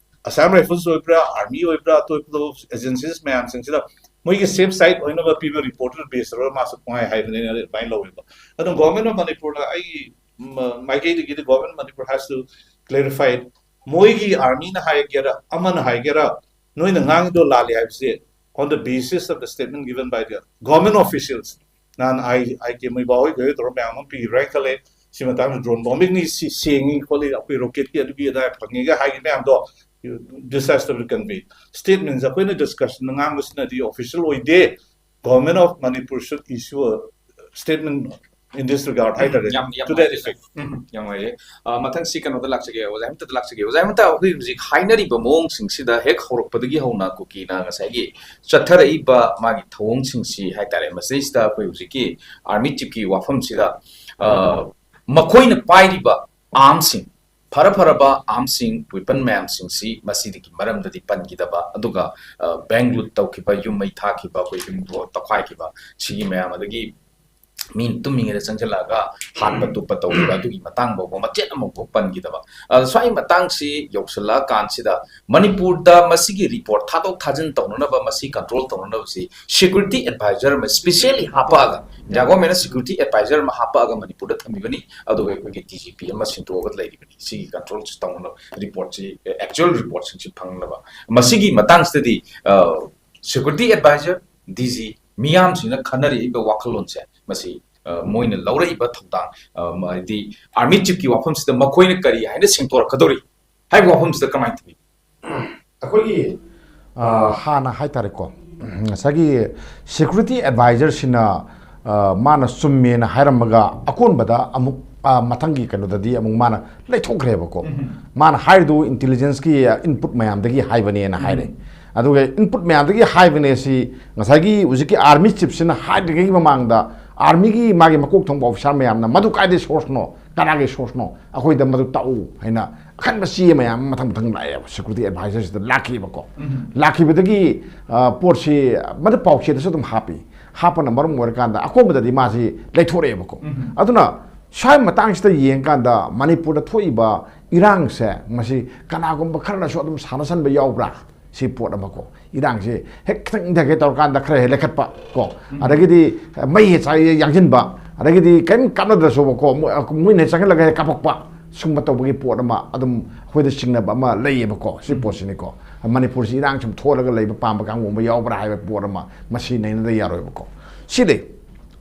Assam Rifles ꯑꯣꯏꯕ꯭ꯔꯥ, Army ꯑꯣꯏꯕ꯭ꯔꯥ, ꯑꯇꯣꯞꯄ agencies ꯃꯌꯥꯝꯁꯤꯡꯁꯤꯗ ꯃꯣꯏꯒꯤ safe side ꯑꯣꯏꯅꯕ ꯄꯤꯕ reportꯇꯨ base ꯇꯧꯔꯒ ꯃꯥꯁꯨ ꯄꯨꯡꯍꯥꯏ ꯍꯥꯏꯕꯅꯦꯅ ꯑꯗꯨꯃꯥꯏꯅ ꯂꯧꯋꯦꯕ꯫ ꯑꯗꯨꯝ Government of ꯃꯅꯤꯄꯨꯔꯗ ꯑꯩꯒꯤ ꯃ-, ꯃꯥꯏꯀꯩꯗꯒꯤꯗꯤ Government of Manipur has to clarify, ꯃꯣꯏꯒꯤ armyꯅ ꯍꯥꯏꯒꯦꯔꯥ, ꯑꯃꯅ ꯍꯥꯏꯒꯦꯔꯥ, ꯅꯣꯏꯅ ꯉꯥꯡꯉꯤꯗꯣ ꯂꯥꯜꯂꯤ ꯍꯥꯏꯕꯁꯦ on the basis of the statement given by the government officials. ꯅꯍꯥꯟ ꯑꯥꯏ, ꯑꯥꯏ ꯀꯦ ꯃꯣꯏꯕꯥ ꯍꯣꯏ ꯀꯩ ꯍꯣꯏ ꯇꯧꯔꯒ ꯃꯌꯥꯝ ꯑꯃ ꯄꯤꯈ꯭ꯔꯦ ꯍꯥꯏꯅ ꯈꯜꯂꯦ꯫ ꯁꯤ ꯃꯇꯥꯡꯗ drone bombingꯅꯤ, ꯁꯤ ꯁꯦꯡꯉꯤ ꯈꯣꯠꯂꯤ, ꯑꯩꯈꯣꯏ rocketꯀꯤ ꯑꯗꯨꯒꯤ ꯑꯗꯥ ꯐꯪꯉꯤꯒ ꯍꯥꯏꯒꯤ ꯃꯌꯥꯝꯗꯣ, you, this has to be conveyed. Statements ꯑꯩꯈꯣꯏꯅ discussion ꯉꯥꯡꯕꯁꯤꯅꯗꯤ official ꯑꯣꯏꯗꯦ꯫ Government of Manipur should issue a statement in this regard ꯍꯥꯏꯇꯥꯔꯦ, ꯌꯥꯝ ꯌꯥꯝ to that ꯅꯨꯡꯉꯥꯏꯖꯔꯦ꯫ effect. ꯎꯝ, ꯌꯥꯝ ꯅꯨꯡꯉꯥꯏꯖꯔꯦ꯫ ꯑ, ꯃꯊꯪꯁꯤ ꯀꯩꯅꯣꯗ ꯂꯥꯛꯆꯒꯦ, ꯑꯣꯖꯥ ꯑꯝꯇꯗ ꯂꯥꯛꯆꯒꯦ꯫ ꯑꯣꯖꯥ ꯑꯝꯇ ꯑꯩꯈꯣꯏ ꯍꯧꯖꯤꯛ ꯍꯥꯏꯅꯔꯤꯕ ꯃꯑꯣꯡꯁꯤꯡꯁꯤꯗ ꯍꯦꯛ ꯍꯧꯔꯛꯄꯗꯒꯤ ꯍꯧꯅ ꯀꯨꯀꯤꯅ ꯉꯁꯥꯏꯒꯤ ꯆꯠꯊꯔꯛꯏꯕ ꯃꯥꯒꯤ ꯊꯧꯑꯣꯡꯁꯤꯡꯁꯤ ꯍꯥꯏꯇꯥꯔꯦ, ꯃꯁꯤꯗꯩꯁꯤꯗ ꯑꯩꯈꯣꯏ ꯍꯧꯖꯤꯛꯀꯤ army chiefꯀꯤ ꯋꯥꯐꯝꯁꯤꯗ, ꯑ, ꯃꯈꯣꯏꯅ ꯄꯥꯏꯔꯤꯕ armsꯁꯤꯡ, ꯐꯔ ꯐꯔꯕ armsꯁꯤꯡ, weapon ꯃꯌꯥꯝꯁꯤꯡꯁꯤ ꯃꯁꯤꯗꯒꯤ ꯃꯔꯝꯗꯗꯤ ꯄꯟꯈꯤꯗꯕ, ꯑꯗꯨꯒ, ꯑ, bank loot ꯇꯧꯈꯤꯕ, ꯌꯨꯝ ꯃꯩ ꯊꯥꯈꯤꯕ, ꯑꯩꯈꯣꯏ ꯌꯨꯝ ꯇꯣ-, ꯇꯧꯈꯥꯏꯈꯤꯕ, ꯁꯤꯒꯤ ꯃꯌꯥꯝ, ꯑꯗꯒꯤ ꯃꯤ ꯇꯨꯝꯃꯤꯉꯩꯗ ꯆꯪꯁꯤꯜꯂꯛꯑꯒ ꯍꯥꯠꯄ ꯇꯨꯞꯄ ꯇꯧꯈꯤꯕ, ꯑꯗꯨꯒꯤ ꯃꯇꯥꯡ ꯐꯥꯎꯕ ꯃꯆꯦꯠ ꯑꯃꯐꯥꯎ ꯄꯟꯈꯤꯗꯕ꯫ ꯑꯗ ꯁ꯭ꯋꯥꯏ ꯃꯇꯥꯡꯁꯤ ꯌꯧꯁꯤꯜꯂꯛꯑꯀꯥꯟꯁꯤꯗ ꯃꯅꯤꯄꯨꯔꯗ ꯃꯁꯤꯒꯤ report ꯊꯥꯗꯣꯛ ꯊꯥꯖꯤꯟ ꯇꯧꯅꯅꯕ, ꯃꯁꯤ control ꯇꯧꯅꯅꯕꯁꯤ security advisor ꯑꯃ specially ꯍꯥꯞꯄꯛꯑꯒ, India governmentꯅ security advisor ꯑꯃ ꯍꯥꯞꯄꯛꯑꯒ ꯃꯅꯤꯄꯨꯔꯗ ꯊꯝꯃꯤꯕꯅꯤ꯫ ꯑꯗꯨꯒ ꯑꯩꯈꯣꯏꯒꯤ D G P ꯑꯃ ꯁꯤꯟꯗꯣꯛꯑꯒ ꯂꯩꯔꯤꯕꯅꯤ꯫ ꯁꯤꯒꯤ controlꯁꯤ ꯇꯧꯅꯅꯕ reportꯁꯤ, actual reportꯁꯤꯡꯁꯤ ꯐꯪꯅꯕ꯫ ꯃꯁꯤꯒꯤ ꯃꯇꯥꯡꯁꯤꯗꯗꯤ, ꯑ, security advisor, D G, ꯃꯤꯌꯥꯝꯁꯤꯡꯅ ꯈꯟꯅꯔꯛꯏꯕ ꯋꯥꯈꯜꯂꯣꯟꯁꯦ, ꯃꯁꯤ, ꯑ, ꯃꯣꯏꯅ ꯂꯧꯔꯛꯏꯕ ꯊꯧꯗꯥꯡ, ꯑ, ꯍꯥꯏꯗꯤ army chiefꯀꯤ ꯋꯥꯐꯝꯁꯤꯗ ꯃꯈꯣꯏꯅ ꯀꯔꯤ ꯍꯥꯏꯅ ꯁꯦꯡꯗꯣꯔꯛꯀꯗꯧꯔꯤ ꯍꯥꯏꯕ ꯋꯥꯐꯝꯁꯤꯗ ꯀꯃꯥꯏꯅ ꯇꯧꯏ? ꯑꯩꯈꯣꯏꯒꯤ ꯑ, ꯍꯥꯟꯅ ꯍꯥꯏꯇꯥꯔꯦꯀꯣ, ꯉꯁꯥꯏꯒꯤ security advisorꯁꯤꯅ, ꯑ, ꯃꯥꯅ ꯆꯨꯝꯃꯦꯅ ꯍꯥꯏꯔꯝꯃꯒ ꯑꯀꯣꯟꯕꯗ ꯑꯃꯨꯛ, ꯑ, ꯃꯊꯪꯒꯤ ꯀꯩꯅꯣꯗꯗꯤ ꯑꯃꯨꯛ ꯃꯥꯅ ꯂꯩꯊꯣꯛꯈ꯭ꯔꯦꯕꯀꯣ꯫ ꯃꯥꯅ ꯍꯥꯏꯔꯤꯗꯨ intelligenceꯀꯤ input ꯃꯌꯥꯝꯗꯒꯤ ꯍꯥꯏꯕꯅꯦꯅ ꯍꯥꯏꯔꯦ꯫ ꯑꯗꯨꯒ input ꯃꯌꯥꯝꯗꯒꯤ ꯍꯥꯏꯕꯅꯦ ꯁꯤ ꯉꯁꯥꯏꯒꯤ ꯍꯧꯖꯤꯛꯀꯤ army chiefꯁꯤꯅ ꯍꯥꯏꯗ꯭ꯔꯤꯉꯩꯒꯤ ꯃꯃꯥꯡꯗ armyꯒꯤ ꯃꯥꯒꯤ ꯃꯀꯣꯛ ꯊꯣꯡꯕ officer ꯃꯌꯥꯝꯅ ꯃꯗꯨ ꯀꯥꯏꯗꯩ sourceꯅꯣ, ꯀꯅꯥꯒꯤ sourceꯅꯣ, ꯑꯩꯈꯣꯏꯗ ꯃꯗꯨ ꯇꯥꯛꯎ ꯍꯥꯏꯅ ꯑꯈꯟꯕ ꯆꯦ ꯃꯌꯥꯝ ꯑꯃ ꯃꯊꯪ ꯃꯊꯪ ꯂꯥꯛꯑꯦꯕ, security advisorꯁꯤꯗ ꯂꯥꯛꯈꯤꯕꯀꯣ꯫ ꯂꯥꯛꯈꯤꯕꯗꯒꯤ, ꯑ, ꯄꯣꯠꯁꯤ ꯃꯗꯨ ꯄꯥꯎꯆꯦꯗꯁꯨ ꯑꯗꯨꯝ ꯍꯥꯞꯄꯤ꯫ ꯍꯥꯞꯄꯅ ꯃꯔꯝ ꯑꯣꯏꯔꯀꯥꯟꯗ ꯑꯀꯣꯟꯕꯗꯗꯤ ꯃꯥꯁꯤ ꯂꯩꯊꯣꯔꯛꯑꯦꯕꯀꯣ꯫ ꯑꯗꯨꯅ ꯁ꯭ꯋꯥꯏ ꯃꯇꯥꯡꯁꯤꯗ ꯌꯦꯡꯀꯥꯟꯗ ꯃꯅꯤꯄꯨꯔꯗ ꯊꯣꯛꯏꯕ ꯏꯔꯥꯡꯁꯦ, ꯃꯁꯤ ꯀꯅꯥꯒꯨꯝꯕ ꯈꯔꯅꯁꯨ ꯑꯗꯨꯝ ꯁꯥꯟꯅꯁꯟꯕ ꯌꯥꯎꯕ꯭ꯔꯥ? ꯁꯤ ꯄꯣꯠ ꯑꯃꯀꯣ, ꯏꯔꯥꯡꯁꯦ ꯍꯦꯛ ꯈꯤꯇꯪ ꯏꯟꯊꯒꯦ ꯇꯧꯔꯀꯥꯟꯗ ꯈꯔ ꯍꯦꯛ ꯂꯩꯈꯠꯄ ꯀꯣ, ꯑꯗꯒꯤꯗꯤ ꯃꯩ ꯍꯦꯛ ꯆꯥꯏ ꯌꯥꯡꯁꯤꯟꯕ, ꯑꯗꯒꯤꯗꯤ ꯀꯔꯤꯝ ꯀꯥꯞꯅꯗ꯭ꯔꯁꯨꯕꯀꯣ, ꯃꯣꯏ, ꯃꯣꯏꯅ ꯍꯦꯛ ꯆꯪꯁꯤꯜꯂꯒ ꯍꯦꯛ ꯀꯥꯞꯄꯛꯄ, ꯁꯨꯝꯕ ꯇꯧꯕꯒꯤ ꯄꯣꯠ ꯑꯃ ꯑꯗꯨꯝ ꯑꯩꯈꯣꯏꯗ ꯆꯤꯡꯅꯕ ꯑꯃ ꯂꯩꯌꯦꯕꯀꯣ꯫ ꯁꯤ ꯄꯣꯠꯁꯤꯅꯤꯀꯣ, ꯃꯅꯤꯄꯨꯔꯁꯤ ꯏꯔꯥꯡ ꯁꯨꯝ ꯊꯣꯛꯂꯒ ꯂꯩꯕ ꯄꯥꯝꯕ ꯀꯥꯡꯕꯨ ꯑꯃ ꯌꯥꯎꯕ꯭ꯔꯥ ꯍꯥꯏꯕ ꯄꯣꯠ ꯑꯃ, ꯃꯁꯤ ꯅꯩꯅꯗ ꯌꯥꯔꯣꯏꯕꯀꯣ꯫ ꯁꯤꯗꯤ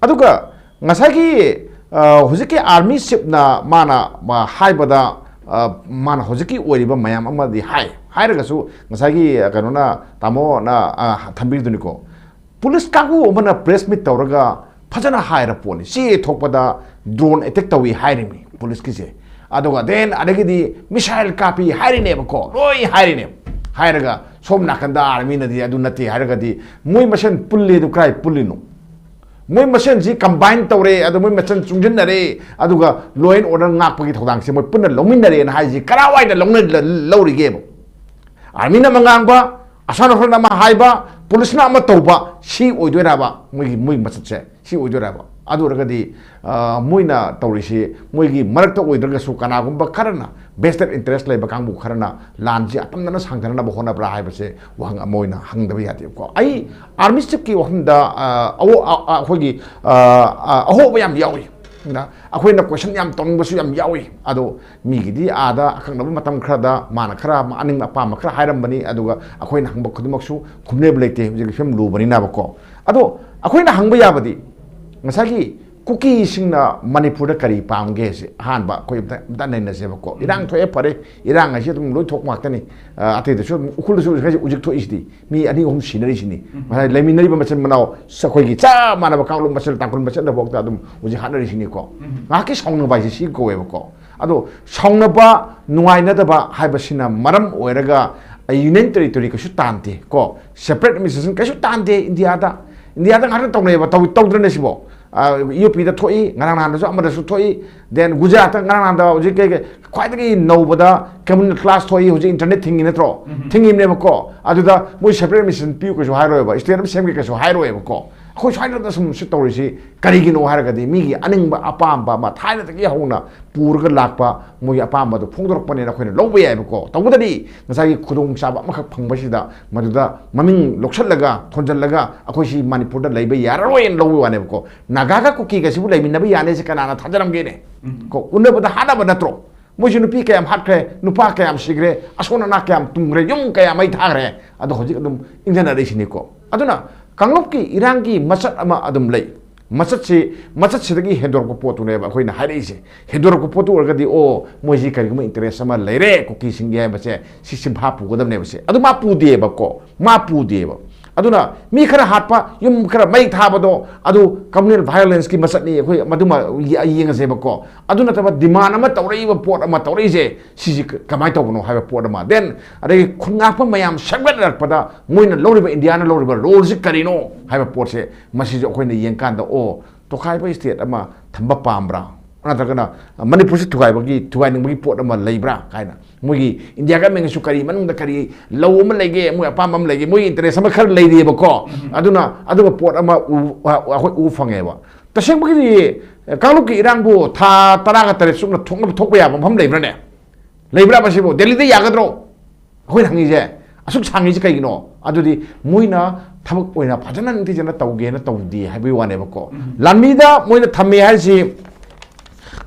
ꯑꯗꯨꯒ ꯉꯁꯥꯏꯒꯤ, ꯑ, ꯍꯧꯖꯤꯛꯀꯤ ꯑꯥꯔꯃꯤ ꯆꯤꯞꯅ ꯃꯥꯅ, ꯃꯥ ꯍꯥꯏꯕꯗ, ꯑ, ꯃꯥꯅ ꯍꯧꯖꯤꯛꯀꯤ ꯑꯣꯏꯔꯤꯕ ꯃꯌꯥꯝ ꯑꯃꯗꯤ ꯍꯥꯏ, ꯍꯥꯏꯔꯒꯁꯨ ꯉꯁꯥꯏꯒꯤ, ꯑ, ꯀꯩꯅꯣꯅ, ꯇꯥꯃꯣꯅ, ꯑ, ꯊꯝꯕꯤꯔꯤꯗꯨꯅꯤꯀꯣ, ꯄꯨꯂꯤꯁ ꯀꯥꯡꯕꯨ ꯑꯃꯅ ꯄ꯭ꯔꯦꯁ ꯃꯤꯠ ꯇꯧꯔꯒ ꯐꯖꯅ ꯍꯥꯏꯔ ꯄꯣꯠꯅꯤ꯫ ꯆꯦ ꯊꯣꯛꯄꯗ ꯗ꯭ꯔꯣꯟ ꯑꯦꯇꯦꯛ ꯇꯧꯏ ꯍꯥꯏꯔꯤꯃꯤ ꯄꯨꯂꯤꯁꯀꯤꯁꯦ, ꯑꯗꯨꯒ ꯗꯦꯟ ꯑꯗꯒꯤꯗꯤ ꯃꯤꯁꯥꯏꯜ ꯀꯥꯞꯄꯤ ꯍꯥꯏꯔꯤꯅꯦꯕꯀꯣ, ꯂꯣꯏ ꯍꯥꯏꯔꯤꯅꯦꯕ꯫ ꯍꯥꯏꯔꯒ ꯁꯣꯝ ꯅꯥꯀꯟꯗ ꯑꯥꯔꯃꯤꯅꯗꯤ ꯑꯗꯨ ꯅꯠꯇꯦ ꯍꯥꯏꯔꯒꯗꯤ, ꯃꯣꯏ ꯃꯁꯦꯟ ꯄꯨꯜꯂꯤ ꯑꯗꯨ ꯀꯔꯥꯏ ꯄꯨꯜꯂꯤꯅꯣ? ꯃꯣꯏ ꯃꯁꯦꯟꯁꯤ ꯀꯝꯕꯥꯏꯟ ꯇꯧꯔꯦ, ꯑꯗꯣ ꯃꯣꯏ ꯃꯁꯦꯟ ꯆꯨꯡꯁꯤꯟꯅꯔꯦ, ꯑꯗꯨꯒ law and order ꯉꯥꯛꯄꯒꯤ ꯊꯧꯗꯥꯡꯁꯦ ꯃꯣꯏ ꯄꯨꯟꯅ ꯂꯧꯃꯤꯟꯅꯔꯦꯅ ꯍꯥꯏꯁꯤ ꯀꯔꯥꯏꯋꯥꯏꯗ ꯂꯧꯅ-, ꯂꯧꯔꯤꯒꯦꯕ? ꯑꯥꯔꯃꯤꯅ ꯑꯃ ꯉꯥꯡꯕ, ꯑꯁꯣꯝ ꯅꯥꯀꯟꯗ ꯑꯃ ꯍꯥꯏꯕ, ꯄꯨꯂꯤꯁꯅ ꯑꯃ ꯇꯧꯕ, ꯁꯤ ꯑꯣꯏꯗꯣꯏꯔꯕ ꯃꯣꯏꯒꯤ, ꯃꯣꯏꯒꯤ ꯃꯆꯠꯁꯦ? ꯁꯤ ꯑꯣꯏꯗꯣꯏꯔꯕ? ꯑꯗꯨ ꯑꯣꯏꯔꯒꯗꯤ, ꯑ, ꯃꯣꯏꯅ ꯇꯧꯔꯤꯁꯤ ꯃꯣꯏꯒꯤ ꯃꯔꯛꯇ ꯑꯣꯏꯗ꯭ꯔꯒꯁꯨ ꯀꯅꯥꯒꯨꯝꯕ ꯈꯔꯅ, vested interest ꯂꯩꯕ ꯀꯥꯡꯕꯨ ꯈꯔꯅ ꯂꯥꯟꯁꯤ ꯑꯇꯝꯅꯅ ꯁꯥꯡꯊꯅꯅꯕ ꯍꯣꯠꯅꯕ꯭ꯔꯥ ꯍꯥꯏꯕꯁꯦ ꯋꯥꯍꯪ ꯑꯃ ꯑꯣꯏꯅ ꯍꯪꯗꯕ ꯌꯥꯗꯦꯕꯀꯣ꯫ ꯑꯩ ꯑꯥꯔꯃꯤ ꯆꯤꯞꯀꯤ ꯋꯥꯐꯝꯗ, ꯑ, ꯑꯋꯣ-, ꯑ, ꯑ, ꯑꯩꯈꯣꯏꯒꯤ, ꯑ, ꯑ, ꯑꯍꯣꯕ ꯌꯥꯝ ꯌꯥꯎꯏ꯫ ꯑꯗ ꯑꯩꯈꯣꯏꯅ ꯀꯣꯏꯁꯟ ꯌꯥꯝ ꯇꯧꯅꯤꯡꯕꯁꯨ ꯌꯥꯝ ꯌꯥꯎꯏ꯫ ꯑꯗꯣ ꯃꯤꯒꯤꯗꯤ ꯑꯥꯗ ꯑꯀꯛꯅꯕ ꯃꯇꯝ ꯈꯔꯗ ꯃꯥꯅ ꯈꯔ ꯑꯅꯤꯡꯕ ꯑꯄꯥꯝꯕ ꯈꯔ ꯍꯥꯏꯔꯝꯕꯅꯤ, ꯑꯗꯨꯒ ꯑꯩꯈꯣꯏꯅ ꯍꯪꯕ ꯈꯨꯗꯤꯡꯃꯛꯁꯨ ꯈꯨꯝꯅꯦꯕ ꯂꯩꯇꯦ, ꯍꯧꯖꯤꯛ ꯐꯤꯕꯝ ꯂꯨꯕꯅꯤꯅꯕꯀꯣ꯫ ꯑꯗꯣ ꯑꯩꯈꯣꯏꯅ ꯍꯪꯕ ꯌꯥꯕꯗꯤ, ꯉꯁꯥꯏꯒꯤ ꯀꯨꯀꯤꯁꯤꯡꯅ ꯃꯅꯤꯄꯨꯔꯗ ꯀꯔꯤ ꯄꯥꯝꯒꯦ ꯁꯤ ꯑꯍꯥꯟꯕ ꯑꯩꯈꯣꯏ ꯑꯝꯇ, ꯑꯝꯇ ꯅꯩꯅꯁꯦꯕꯀꯣ꯫ ꯏꯔꯥꯡ ꯊꯣꯛꯑꯦ, ꯐꯔꯦ, ꯏꯔꯥꯡ ꯍꯥꯏꯁꯤ ꯑꯗꯨꯝ ꯂꯣꯏ ꯊꯣꯛꯄ ꯉꯥꯛꯇꯅꯤ꯫ ꯑ, ꯑꯇꯩꯗꯁꯨ ꯑꯗꯨꯝ, ꯎꯈ꯭ꯔꯨꯜꯗꯁꯨ ꯍꯧꯖꯤꯛ ꯍꯧꯖꯤꯛ ꯊꯣꯛꯏꯁꯤꯗꯤ ꯃꯤ ꯑꯅꯤ ꯑꯍꯨꯝ ꯁꯤꯅꯔꯤꯁꯤꯅꯤ꯫ ꯎꯝ꯫ ꯉꯁꯥꯏ ꯂꯩꯃꯤꯟꯅꯔꯤꯕ ꯃꯆꯤꯟ ꯃꯅꯥꯎ, ꯑꯩꯈꯣꯏꯒꯤ ꯆꯞ ꯃꯥꯟꯅꯕ ꯀꯥꯡꯂꯨꯞ ꯃꯆꯤꯟ, ꯇꯥꯡꯈꯨꯜ ꯃꯆꯤꯟꯗꯐꯥꯎꯗ ꯑꯗꯨꯝ ꯍꯧꯖꯤꯛ ꯍꯥꯠꯅꯔꯤꯁꯤꯅꯤꯀꯣ꯫ ꯎꯝ꯫ ꯉꯥꯏꯍꯥꯛꯀꯤ ꯁꯥꯎꯅꯕ ꯍꯥꯏꯁꯦ ꯁꯤ ꯀꯧꯋꯦꯕꯀꯣ꯫ ꯑꯗꯣ ꯁꯥꯎꯅꯕ, ꯅꯨꯡꯉꯥꯏꯅꯗꯕ ꯍꯥꯏꯕꯁꯤꯅ ꯃꯔꯝ ꯑꯣꯏꯔꯒ union territory ꯀꯩꯁꯨ ꯇꯥꯟꯗꯦ ꯀꯣ, separate administration ꯀꯩꯁꯨ ꯇꯥꯟꯗꯦ ꯏꯟꯗꯤꯌꯥꯗ꯫ ꯏꯟꯗꯤꯌꯥꯗ ꯉꯥꯛꯇ ꯇꯧꯅꯩꯑꯕ, ꯇꯧ-, ꯇꯧꯗ꯭ꯔꯅꯦ ꯁꯤꯕꯣ? ꯑ, UPꯗ ꯊꯣꯛꯏ, ꯉꯔꯥꯡ ꯅꯍꯥꯟꯗꯁꯨ ꯑꯃꯗꯁꯨ ꯊꯣꯛꯏ, then ꯒꯨꯖꯔꯥꯠꯇ ꯉꯔꯥꯡ ꯅꯍꯥꯟꯗ ꯍꯧꯖꯤꯛ ꯀꯩ, ꯀꯩ, ꯈ꯭ꯋꯥꯏꯗꯒꯤ ꯅꯧꯕꯗ communal class ꯊꯣꯛꯏ, ꯍꯧꯖꯤꯛ internet ꯊꯤꯡꯉꯤ ꯅꯠꯇ꯭ꯔꯣ? ꯎꯝ꯫ ꯊꯤꯡꯉꯤꯕꯅꯦꯕꯀꯣ꯫ ꯑꯗꯨꯗ ꯃꯣꯏ separate administration ꯄꯤꯌꯨ ꯀꯩꯁꯨ ꯍꯥꯏꯔꯣꯏꯕ, state ꯑꯃ ꯁꯦꯝꯒꯦ ꯀꯩꯁꯨ ꯍꯥꯏꯔꯣꯏꯕꯀꯣ꯫ ꯑꯩꯈꯣꯏ ꯁ꯭ꯋꯥꯏꯗ ꯁꯨꯝ ꯁꯤ ꯇꯧꯔꯤꯁꯤ ꯀꯔꯤꯒꯤꯅꯣ ꯍꯥꯏꯔꯒꯗꯤ, ꯃꯤꯒꯤ ꯑꯅꯤꯡꯕ ꯑꯄꯥꯝꯕ ꯑꯃ ꯊꯥꯏꯅꯗꯒꯤ ꯍꯧꯅ ꯄꯨꯔꯒ ꯂꯥꯛꯄ, ꯃꯣꯏꯒꯤ ꯑꯄꯥꯝꯕꯗꯨ ꯐꯣꯡꯗꯣꯔꯛꯄꯅꯦꯅ ꯑꯩꯈꯣꯏꯅ ꯂꯧꯕ ꯌꯥꯏꯕꯀꯣ꯫ ꯇꯧꯕꯇꯗꯤ ꯉꯁꯥꯏꯒꯤ ꯈꯨꯗꯣꯡꯆꯥꯕ ꯑꯃꯈꯛ ꯐꯪꯕꯁꯤꯗ ꯃꯗꯨꯗ ꯃꯃꯤꯡ ꯂꯧꯁꯜꯂꯒ, ꯊꯣꯟꯖꯜꯂꯒ ꯑꯩꯈꯣꯏꯁꯤ ꯃꯅꯤꯄꯨꯔꯗ ꯂꯩꯕ ꯌꯥꯔꯔꯣꯏꯅ ꯂꯧꯕ ꯋꯥꯅꯦꯕꯀꯣ꯫ ꯅꯥꯒꯥꯒ ꯀꯨꯀꯤꯒꯁꯤꯕꯨ ꯂꯩꯃꯤꯟꯅꯕ ꯌꯥꯅꯦꯁꯦ ꯀꯅꯥꯅ ꯊꯥꯖꯔꯝꯒꯦꯅꯦ? ꯎꯝ꯫ ꯀꯣ, ꯎꯅꯕꯗ ꯍꯥꯠꯅꯕ ꯅꯠꯇ꯭ꯔꯣ? ꯃꯣꯏꯁꯨ ꯅꯨꯄꯤ ꯀꯌꯥꯝ ꯍꯥꯠꯈ꯭ꯔꯦ, ꯅꯨꯄꯥ ꯀꯌꯥꯝ ꯁꯤꯈ꯭ꯔꯦ, ꯑꯁꯣꯟ ꯑꯅꯥ ꯀꯌꯥꯝ ꯇꯨꯝꯈ꯭ꯔꯦ, ꯌꯨꯝ ꯀꯌꯥ ꯃꯩ ꯊꯥꯈ꯭ꯔꯦ, ꯑꯗꯣ ꯍꯧꯖꯤꯛ ꯑꯗꯨꯝ ꯏꯪꯊꯅꯔꯛꯏꯁꯤꯅꯤꯀꯣ꯫ ꯑꯗꯨꯅ ꯀꯥꯡꯂꯨꯞꯀꯤ ꯏꯔꯥꯡꯒꯤ ꯃꯆꯠ ꯑꯃ ꯑꯗꯨꯝ ꯂꯩ꯫ ꯃꯆꯠꯁꯤ, ꯃꯆꯠꯁꯤꯗꯒꯤ ꯍꯦꯟꯗꯣꯔꯛꯄ ꯄꯣꯠꯇꯨꯅꯦꯕ ꯑꯩꯈꯣꯏꯅ ꯍꯥꯏꯔꯛꯏꯁꯦ꯫ ꯍꯦꯟꯗꯣꯔꯛꯄ ꯄꯣꯠꯇꯨ ꯑꯣꯏꯔꯒꯗꯤ, ꯑꯣ, ꯃꯣꯏꯁꯤ ꯀꯔꯤꯒꯨꯝꯕ interest ꯑꯃ ꯂꯩꯔꯦ ꯀꯨꯀꯤꯁꯤꯡꯒꯤ ꯍꯥꯏꯕꯁꯦ, ꯁꯤ ꯁꯤꯟꯐꯥ ꯄꯨꯒꯗꯕꯅꯦꯕ ꯁꯦ꯫ ꯑꯗꯨ ꯃꯥ ꯄꯨꯗꯦꯕꯀꯣ, ꯃꯥ ꯄꯨꯗꯦꯕ꯫ ꯑꯗꯨꯅ ꯃꯤ ꯈꯔ ꯍꯥꯠꯄ, ꯌꯨꯝ ꯈꯔ ꯃꯩ ꯊꯥꯕꯗꯣ, ꯑꯗꯨ communal violenceꯀꯤ ꯃꯆꯠꯅꯤ, ꯑꯩꯈꯣꯏ ꯃꯗꯨꯃ ꯌꯦ-, ꯌꯦꯡꯉꯁꯦꯕꯀꯣ꯫ ꯑꯗꯨ ꯅꯠꯇꯕ demand ꯑꯃ ꯇꯧꯔꯛꯏꯕ, ꯄꯣꯠ ꯑꯃ ꯇꯧꯔꯛꯏꯁꯦ, ꯁꯤꯁꯤ ꯀ-, ꯀꯃꯥꯏꯅ ꯇꯧꯕꯅꯣ ꯍꯥꯏꯕ ꯄꯣꯠ ꯑꯃ, then ꯑꯗꯒꯤ ꯈꯨꯟꯉꯥꯛꯄ ꯃꯌꯥꯝ ꯁꯦꯝꯒꯠꯅꯔꯛꯄꯗ ꯃꯣꯏꯅ ꯂꯧꯔꯤꯕ, ꯏꯟꯗꯤꯌꯥꯅ ꯂꯧꯔꯤꯕ roleꯁꯤ ꯀꯔꯤꯅꯣ ꯍꯥꯏꯕ ꯄꯣꯠꯁꯦ, ꯃꯁꯤꯁꯨ ꯑꯩꯈꯣꯏꯅ ꯌꯦꯡꯀꯥꯟꯗ, ꯑꯣ, ꯇꯣꯈꯥꯏꯕ state ꯑꯃ ꯊꯝꯕ ꯄꯥꯝꯕ꯭ꯔꯥ? ꯅꯠꯇ꯭ꯔꯒꯅ ꯃꯅꯤꯄꯨꯔꯁꯤ ꯊꯨꯒꯥꯏꯕꯒꯤ, ꯊꯨꯒꯥꯏꯅꯤꯡꯕꯒꯤ ꯄꯣꯠ ꯑꯃ ꯂꯩꯕ꯭ꯔꯥ ꯀꯥꯏꯅ꯫ ꯃꯣꯏꯒꯤ ꯏꯟꯗꯤꯌꯥ governmentꯒꯤꯁꯨ ꯀꯔꯤ, ꯃꯅꯨꯡꯗ ꯀꯔꯤ ꯂꯧ ꯑꯃ ꯂꯩꯒꯦ, ꯃꯣꯏ ꯑꯄꯥꯝꯕ ꯑꯃ ꯂꯩꯒꯦ, ꯃꯣꯏꯒꯤ interest ꯑꯃ ꯈꯔ ꯂꯩꯔꯤꯑꯕꯀꯣ꯫ ꯎꯝ꯫ ꯑꯗꯨꯅ ꯑꯗꯨꯒ ꯄꯣꯠ ꯑꯃ ꯎ-, ꯑ-, ꯑꯩꯈꯣꯏ ꯎꯕ ꯐꯪꯉꯦꯕ꯫ ꯇꯁꯦꯡꯕꯒꯤꯗꯤ ꯀꯥꯡꯂꯨꯞꯀꯤ ꯏꯔꯥꯡꯕꯨ ꯊꯥ ꯇꯔꯥꯒ ꯇꯔꯦꯠ ꯆꯨꯞꯅ ꯊꯣꯛꯅꯕ, ꯊꯣꯛꯄ ꯌꯥꯕ ꯃꯐꯝ ꯂꯩꯕ꯭ꯔꯥꯅꯦ? ꯂꯩꯕ꯭ꯔꯥ ꯃꯁꯤꯕꯨ? ꯗꯦꯜꯂꯤꯗ ꯌꯥꯒꯗ꯭ꯔꯣ? ꯑꯩꯈꯣꯏꯅ ꯍꯪꯉꯤꯁꯦ, ꯑꯁꯨꯛ ꯁꯥꯡꯉꯤꯁꯦ ꯀꯩꯒꯤꯅꯣ? ꯑꯗꯨꯗꯤ ꯃꯣꯏꯅ ꯊꯕꯛ ꯑꯣꯏꯅ ꯐꯖꯅ ꯅꯤꯡꯊꯤꯖꯅ ꯇꯧꯒꯦꯅ ꯇꯧꯗꯦ ꯍꯥꯏꯕꯒꯤ ꯋꯥꯅꯦꯕꯀꯣ꯫ ꯎꯝ꯫ ꯂꯥꯟꯃꯤꯗ ꯃꯣꯏꯅ ꯊꯝꯃꯦ ꯍꯥꯏꯁꯤ,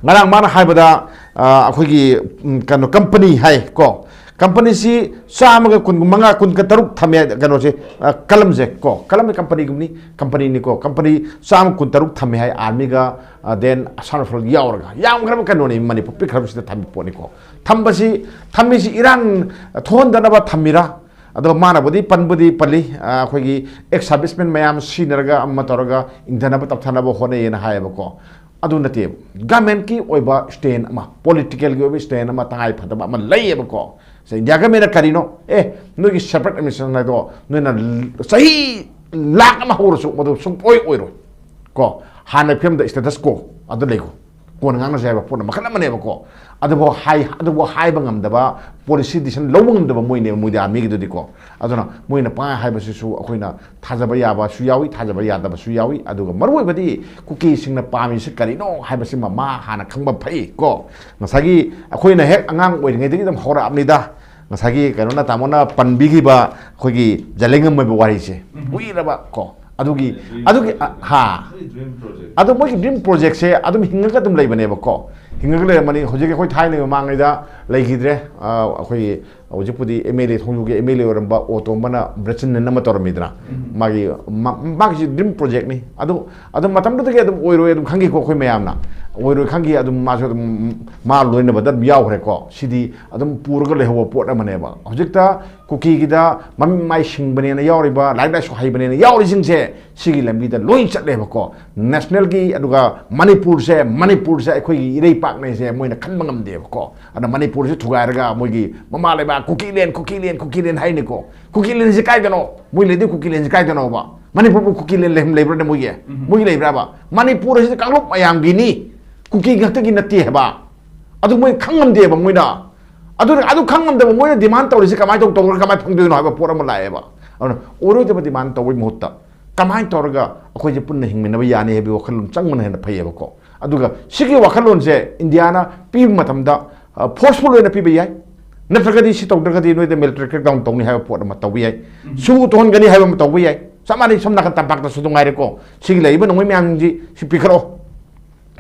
ꯉꯔꯥꯡ ꯃꯥꯅ ꯍꯥꯏꯕꯗ, ꯑ, ꯑꯩꯈꯣꯏꯒꯤ, ꯎꯝ, ꯀꯩꯅꯣ, company ꯍꯥꯏ ꯀꯣ, companyꯁꯤ ꯆꯥꯝꯃꯒ ꯀꯨꯟ ꯃꯉꯥ, ꯀꯨꯟ ꯇꯔꯨꯛ ꯊꯝꯃꯦ, ꯀꯩꯅꯣꯁꯦ, ꯑ, ꯀꯂꯝꯁꯦ ꯀꯣ, ꯀꯂꯝꯁꯦ companyꯒꯨꯝꯕꯅꯤ, companyꯅꯤꯀꯣ, company ꯆꯥꯝꯃ ꯀꯨꯟ ꯇꯔꯨꯛ ꯊꯝꯃꯦ ꯍꯥꯏ, armyꯒ, ꯑ, then ꯑꯁꯥꯝ rifle ꯌꯥꯎꯔꯒ꯫ ꯌꯥꯝꯈ꯭ꯔꯕ ꯀꯩꯅꯣꯅꯤ, ꯃꯅꯤꯄꯨꯔ ꯄꯤꯛꯈ꯭ꯔꯕꯁꯤꯗ ꯊꯝꯃꯤ ꯄꯣꯠꯅꯤꯀꯣ꯫ ꯊꯝꯕꯁꯤ, ꯊꯝꯃꯤꯁꯤ ꯏꯔꯥꯡ ꯊꯣꯛꯍꯟꯗꯅꯕ ꯊꯝꯃꯤꯔꯥ? ꯑꯗꯣ ꯃꯥꯅꯕꯨꯗꯤ ꯄꯟꯕꯨꯗꯤ ꯄꯜꯂꯤ, ꯑ, ꯑꯩꯈꯣꯏꯒꯤ ex servicemen ꯃꯌꯥꯝ ꯁꯤꯅꯔꯒ ꯑꯃ ꯇꯧꯔꯒ ꯏꯪꯊꯅꯕ ꯇꯞꯊꯅꯕ ꯍꯣꯠꯅꯩꯌꯦꯅ ꯍꯥꯏꯌꯦꯕꯀꯣ꯫ ꯑꯗꯨ ꯅꯠꯇꯦꯕ꯫ Governmentꯀꯤ ꯑꯣꯏꯕ stand ꯑꯃ, politicalꯒꯤ ꯑꯣꯏꯕ stand ꯑꯃ ꯇꯉꯥꯏ ꯐꯗꯕ ꯑꯃ ꯂꯩꯌꯦꯕꯀꯣ꯫ ꯁꯦ, India governmentꯅ ꯀꯔꯤꯅꯣ? ꯑꯦ, ꯅꯣꯏꯒꯤ separate administration ꯍꯥꯏꯗꯣ ꯅꯣꯏꯅ ꯆꯍꯤ ꯂꯥꯛ ꯑꯃ ꯍꯧꯔꯁꯨ ꯃꯗꯨ ꯁꯨꯡꯑꯣꯏ ꯑꯣꯏꯔꯣꯏ꯫ ꯀꯣ, ꯍꯥꯟꯅ ꯐꯤꯕꯝꯗ status quo ꯑꯗꯨ ꯂꯩꯀꯣ꯫ ꯀꯣꯟꯅ ꯉꯥꯡꯅꯁꯦ ꯍꯥꯏꯕ ꯄꯣꯠ ꯃꯈꯜ ꯑꯃꯅꯦꯕꯀꯣ꯫ ꯑꯗꯨꯐꯥꯎ ꯍꯥꯏ, ꯑꯗꯨꯐꯥꯎ ꯍꯥꯏꯕ ꯉꯝꯗꯕ, ꯄꯣꯂꯤꯁꯤ ꯗꯤꯁꯤꯖꯟ ꯂꯧꯕ ꯉꯝꯗꯕ ꯃꯣꯏꯅꯦꯕ ꯃꯣꯗꯤ ꯑꯥꯔꯃꯤꯒꯤꯗꯨꯗꯤꯀꯣ꯫ ꯑꯗꯨꯅ ꯃꯣꯏꯅ ꯄꯪꯍꯥꯏ ꯍꯥꯏꯕꯁꯤꯁꯨ ꯑꯩꯈꯣꯏꯅ ꯊꯥꯖꯕ ꯌꯥꯕꯁꯨ ꯌꯥꯎꯏ, ꯊꯥꯖꯕ ꯌꯥꯗꯕꯁꯨ ꯌꯥꯎꯏ꯫ ꯑꯗꯨꯒ ꯃꯔꯨꯑꯣꯏꯕꯗꯤ ꯀꯨꯀꯤꯁꯤꯡꯅ ꯄꯥꯝꯃꯤꯁꯤ ꯀꯔꯤꯅꯣ ꯍꯥꯏꯕꯁꯤꯃ ꯃꯥ ꯍꯥꯟꯅ ꯈꯪꯕ ꯐꯩ ꯀꯣ꯫ ꯉꯁꯥꯏꯒꯤ ꯑꯩꯈꯣꯏꯅ ꯍꯦꯛ ꯑꯉꯥꯡ ꯑꯣꯏꯔꯤꯉꯩꯗꯒꯤ ꯑꯗꯨꯝ ꯍꯧꯔꯛꯑꯕꯅꯤꯗ꯫ ꯉꯁꯥꯏꯒꯤ ꯀꯩꯅꯣꯅ, ꯇꯥꯃꯣꯅ ꯄꯟꯕꯤꯈꯤꯕ ꯑꯩꯈꯣꯏꯒꯤ ꯖꯂꯦꯡꯉꯝ ꯑꯣꯏꯕ ꯋꯥꯔꯤꯁꯦ, ꯎꯝ꯫ ꯀꯨꯏꯔꯕ ꯀꯣ꯫ ꯑꯗꯨꯒꯤ, ꯗ꯭ꯔꯤꯝ ꯑꯗꯨꯒꯤ, ꯄ꯭ꯔꯣꯖꯦꯛ꯫ ꯑ, ꯍꯥ꯫ Dream project. ꯑꯗꯣ ꯃꯣꯏꯒꯤ ꯗ꯭ꯔꯤꯝ ꯄ꯭ꯔꯣꯖꯦꯛꯁꯦ ꯑꯗꯨꯝ ꯍꯤꯡꯉꯒ ꯑꯗꯨꯝ ꯂꯩꯕꯅꯦꯕꯀꯣ꯫ ꯍꯤꯡꯉꯒ ꯂꯩꯔꯝꯃꯅꯤ꯫ ꯍꯧꯖꯤꯛ ꯑꯩꯈꯣꯏ ꯊꯥꯏꯅꯒꯤ ꯃꯃꯥꯡꯉꯩꯗ ꯂꯩꯈꯤꯗ꯭ꯔꯦ꯫ ꯑ, ꯑꯩꯈꯣꯏꯒꯤ ꯍꯧꯖꯤꯛꯄꯨꯗꯤ ꯑꯦꯝ ꯑꯦꯜ ꯑꯦ, ꯊꯣꯡꯖꯨꯒꯤ ꯑꯦꯝ ꯑꯦꯜ ꯑꯦ ꯑꯣꯏꯔꯝꯕ ꯑꯣ ꯇꯣꯝꯕꯅ ꯕ꯭ꯔꯦꯆꯤꯟ ꯑꯃ ꯇꯧꯔꯝꯃꯤꯗꯅ꯫ ꯎꯝ꯫ ꯃꯥꯒꯤ, ꯃꯥ-, ꯃꯥꯒꯤꯁꯤ ꯗ꯭ꯔꯤꯝ ꯄ꯭ꯔꯣꯖꯦꯛꯅꯤ꯫ ꯑꯗꯨ, ꯑꯗꯨꯝ ꯃꯇꯝꯗꯨꯗꯒꯤ ꯑꯗꯨꯝ ꯑꯣꯏꯔꯣꯏ ꯑꯗꯨꯝ ꯈꯪꯈꯤꯀꯣ ꯑꯩꯈꯣꯏ ꯃꯌꯥꯝꯅ꯫ ꯑꯣꯏꯔꯣꯏ ꯈꯪꯈꯤ꯫ ꯑꯗꯨꯝ ꯃꯥꯁꯨ ꯑꯗꯨꯝ ꯃꯥ ꯂꯣꯏꯅꯕꯗ ꯑꯗꯨꯝ ꯌꯥꯎꯈ꯭ꯔꯦꯀꯣ꯫ ꯁꯤꯗꯤ ꯑꯗꯨꯝ ꯄꯨꯔꯒ ꯂꯩꯍꯧꯕ ꯄꯣꯠ ꯑꯃꯅꯦꯕ꯫ ꯍꯧꯖꯤꯛꯇ ꯀꯨꯀꯤꯒꯤꯗ ꯃꯃꯤꯠ ꯃꯥꯏ ꯁꯤꯡꯕꯅꯦꯅ ꯌꯥꯎꯔꯤꯕ, ꯂꯥꯏꯔꯤꯛ ꯂꯥꯏꯁꯨ ꯍꯩꯕꯅꯦꯅ ꯌꯥꯎꯔꯤꯁꯤꯡꯁꯦ ꯁꯤꯒꯤ ꯂꯝꯕꯤꯗ ꯂꯣꯏ ꯆꯠꯂꯦꯕꯀꯣ꯫ ꯅꯦꯁꯅꯦꯜꯒꯤ, ꯑꯗꯨꯒ ꯃꯅꯤꯄꯨꯔꯁꯦ, ꯃꯅꯤꯄꯨꯔꯁꯦ ꯑꯩꯈꯣꯏꯒꯤ ꯏꯔꯩꯄꯥꯛꯅꯦꯁꯦ ꯃꯣꯏꯅ ꯈꯟꯕ ꯉꯝꯗꯦꯕꯀꯣ꯫ ꯑꯗ ꯃꯅꯤꯄꯨꯔꯁꯦ ꯊꯨꯒꯥꯏꯔꯒ ꯃꯣꯏꯒꯤ ꯃꯃꯥ ꯂꯩꯕꯥꯛ ꯀꯨꯀꯤꯂꯦꯟ, ꯀꯨꯀꯤꯂꯦꯟ, ꯀꯨꯀꯤꯂꯦꯟ ꯍꯥꯏꯅꯤꯀꯣ꯫ ꯀꯨꯀꯤꯂꯦꯟꯁꯦ ꯀꯥꯏꯗꯅꯣ? ꯃꯣꯏ ꯂꯩꯗꯤ ꯀꯨꯀꯤꯂꯦꯟꯁꯦ ꯀꯥꯏꯗꯅꯣꯕ? ꯃꯅꯤꯄꯨꯔꯕꯨ ꯀꯨꯀꯤꯂꯦꯟ ꯂꯩ-, ꯂꯩꯕ꯭ꯔꯅꯦ ꯃꯣꯏꯒꯤ? ꯎꯝ꯫ ꯃꯣꯏꯒꯤ ꯂꯩꯕ꯭ꯔꯕ? ꯃꯅꯤꯄꯨꯔ ꯑꯁꯤꯗꯤ ꯀꯥꯡꯂꯨꯞ ꯃꯌꯥꯝꯒꯤꯅꯤ, ꯀꯨꯀꯤ ꯉꯥꯛꯇꯒꯤ ꯅꯠꯇꯦ ꯍꯥꯏꯕ꯫ ꯑꯗꯨ ꯃꯣꯏ ꯈꯪꯉꯝꯗꯦꯕ ꯃꯣꯏꯅ꯫ ꯑꯗꯨ, ꯑꯗꯨ ꯈꯪꯉꯝꯗꯕ ꯃꯣꯏꯅ ꯗꯤꯃꯥꯟ ꯇꯧꯔꯤꯁꯤ ꯀꯃꯥꯏꯅ ꯇꯧ-, ꯇꯧꯔꯒ ꯀꯃꯥꯏꯅ ꯐꯪꯗꯣꯏꯅꯣ ꯍꯥꯏꯕ ꯄꯣꯠ ꯑꯃ ꯂꯥꯛꯑꯦꯕ꯫ ꯑꯗꯨꯅ ꯑꯣꯏꯔꯣꯏꯗꯕ ꯗꯤꯃꯥꯟ ꯇꯧꯕꯒꯤ ꯃꯍꯨꯠꯇ ꯀꯃꯥꯏꯅ ꯇꯧꯔꯒ ꯑꯩꯈꯣꯏꯁꯦ ꯄꯨꯟꯅ ꯍꯤꯡꯃꯤꯟꯅꯕ ꯌꯥꯅꯤ ꯍꯥꯏꯕꯒꯤ ꯋꯥꯈꯜꯂꯣꯟ ꯆꯪꯕꯅ ꯍꯦꯟꯅ ꯐꯩꯌꯦꯕꯀꯣ꯫ ꯑꯗꯨꯒ ꯁꯤꯒꯤ ꯋꯥꯈꯜꯂꯣꯟꯁꯦ ꯏꯟꯗꯤꯌꯥꯅ ꯄꯤꯕ ꯃꯇꯝꯗ, ꯑ, ꯐꯣꯔꯁꯐꯨꯜ ꯑꯣꯏꯅ ꯄꯤꯕ ꯌꯥꯏ, ꯅꯠꯇ꯭ꯔꯒꯗꯤ ꯁꯤ ꯇꯧꯗ꯭ꯔꯒꯗꯤ ꯅꯣꯏꯗ ꯃꯤꯂꯤꯇꯔꯤ ꯀ꯭ꯔꯦꯛꯗꯥꯎꯟ ꯇꯧꯅꯤ ꯍꯥꯏꯕ ꯄꯣꯠ ꯑꯃ ꯇꯧꯕ ꯌꯥꯏ, ꯎꯝ꯫ ꯁꯨ ꯊꯣꯛꯍꯟꯒꯅꯤ ꯍꯥꯏꯕ ꯑꯃ ꯇꯧꯕ ꯌꯥꯏ꯫ ꯆꯞ ꯃꯥꯟꯅꯩ, ꯁꯣꯝ ꯅꯥꯀꯟ ꯇꯝꯄꯥꯛꯇꯁꯨ ꯑꯗꯨꯝ ꯉꯥꯏꯔꯦꯀꯣ꯫ ꯁꯤꯒꯤ ꯂꯩꯔꯤꯕ ꯅꯣꯡꯃꯩ ꯃꯌꯥꯝꯁꯤꯡꯁꯤ ꯁꯤ ꯄꯤꯈꯠꯂꯛꯑꯣ,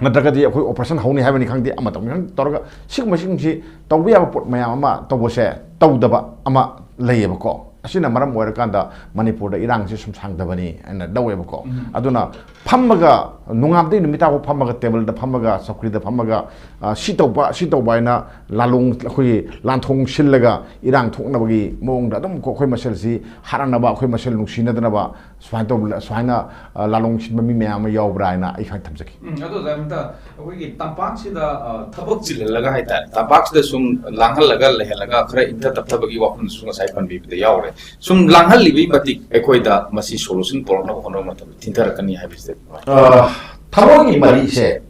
ꯅꯠꯇ꯭ꯔꯒꯗꯤ ꯑꯩꯈꯣꯏ ꯑꯣꯄꯔꯦꯁꯟ ꯍꯧꯅꯤ ꯍꯥꯏꯕꯅꯤ ꯈꯪꯗꯦ, ꯑꯃ ꯇꯧꯅꯤ ꯈꯪꯗꯦ ꯇꯧꯔꯒ ꯁꯤꯒꯨꯝꯕꯁꯤꯡꯁꯤ ꯇꯧꯕ ꯌꯥꯕ ꯄꯣꯠ ꯃꯌꯥꯝ ꯑꯃ ꯇꯧꯕꯁꯦ ꯇꯧꯗꯕ ꯑꯃ ꯂꯩꯌꯦꯕꯀꯣ꯫ ꯑꯁꯤꯅ ꯃꯔꯝ ꯑꯣꯏꯔꯀꯥꯟꯗ ꯃꯅꯤꯄꯨꯔꯗ ꯏꯔꯥꯡꯁꯤ ꯁꯨꯝ ꯁꯥꯡꯗꯕꯅꯤ ꯍꯥꯏꯅ ꯂꯧꯋꯦꯕꯀꯣ꯫ ꯎꯝ꯫ ꯑꯗꯨꯅ ꯐꯝꯃꯒ, ꯅꯣꯡꯉꯥꯟꯕꯗꯒꯤ ꯅꯨꯃꯤꯠ ꯇꯥꯕ ꯐꯝꯃꯒ, ꯇꯦꯕꯜꯗ ꯐꯝꯃꯒ, ꯆꯧꯀ꯭ꯔꯤꯗ ꯐꯝꯃꯒ, ꯑ, ꯁꯤ ꯇꯧꯕ, ꯁꯤ ꯇꯧꯕ ꯍꯥꯏꯅ ꯂꯥꯂꯣꯡ, ꯑꯩꯈꯣꯏꯒꯤ ꯂꯥꯟꯊꯣꯡ ꯁꯤꯜꯂꯒ ꯏꯔꯥꯡ ꯊꯣꯛꯅꯕꯒꯤ ꯃꯑꯣꯡꯗ ꯑꯗꯨꯝ ꯀꯣ-, ꯑꯩꯈꯣꯏ ꯃꯁꯦꯜꯁꯤ ꯍꯥꯠꯅꯅꯕ, ꯑꯩꯈꯣꯏ ꯃꯁꯦꯜ ꯅꯨꯡꯁꯤꯅꯗꯅꯕ ꯁꯨꯃꯥꯏꯅ ꯇꯧꯕ, ꯁꯨꯃꯥꯏꯅ, ꯑ, ꯂꯥꯂꯣꯡ ꯁꯤꯟꯕ ꯃꯤ ꯃꯌꯥꯝ ꯑꯃ ꯌꯥꯎꯕ꯭ꯔꯥ ꯍꯥꯏꯅ ꯑꯩ ꯁꯨꯃꯥꯏꯅ ꯊꯝꯖꯒꯦ꯫ ꯎꯝ, ꯑꯗꯣ ꯑꯣꯖꯥ, ꯑꯝꯇ ꯑꯩꯈꯣꯏꯒꯤ ꯇꯝꯄꯥꯛꯁꯤꯗ, ꯑ, ꯊꯕꯛ ꯆꯤꯜꯍꯜꯂꯒ ꯍꯥꯏꯇꯥꯔꯦ, ꯇꯝꯄꯥꯛꯁꯤꯗ ꯁꯨꯝ ꯂꯥꯡꯍꯜꯂꯒ ꯂꯩꯍꯜꯂꯒ ꯈꯔ ꯏꯪꯊ ꯇꯞꯊꯕꯒꯤ ꯋꯥꯐꯝꯗꯨꯁꯨ ꯉꯁꯥꯏ ꯄꯟꯕꯤꯕꯗ ꯌꯥꯎꯔꯦ꯫ ꯁꯨꯝ ꯂꯥꯡꯍꯜꯂꯤꯕꯒꯤ ꯃꯇꯤꯛ ꯑꯩꯈꯣꯏꯗ ꯃꯁꯤ ꯁꯣꯂꯨꯁꯟ ꯄꯨꯔꯛꯅꯕ ꯍꯣꯠꯅꯕ ꯃꯇꯝꯗ ꯊꯤꯟꯊꯔꯛꯀꯅꯤ ꯍꯥꯏꯕꯁꯤꯗ꯫ ꯑ, ꯊꯃꯣꯏꯒꯤ ꯃꯔꯤꯁꯦ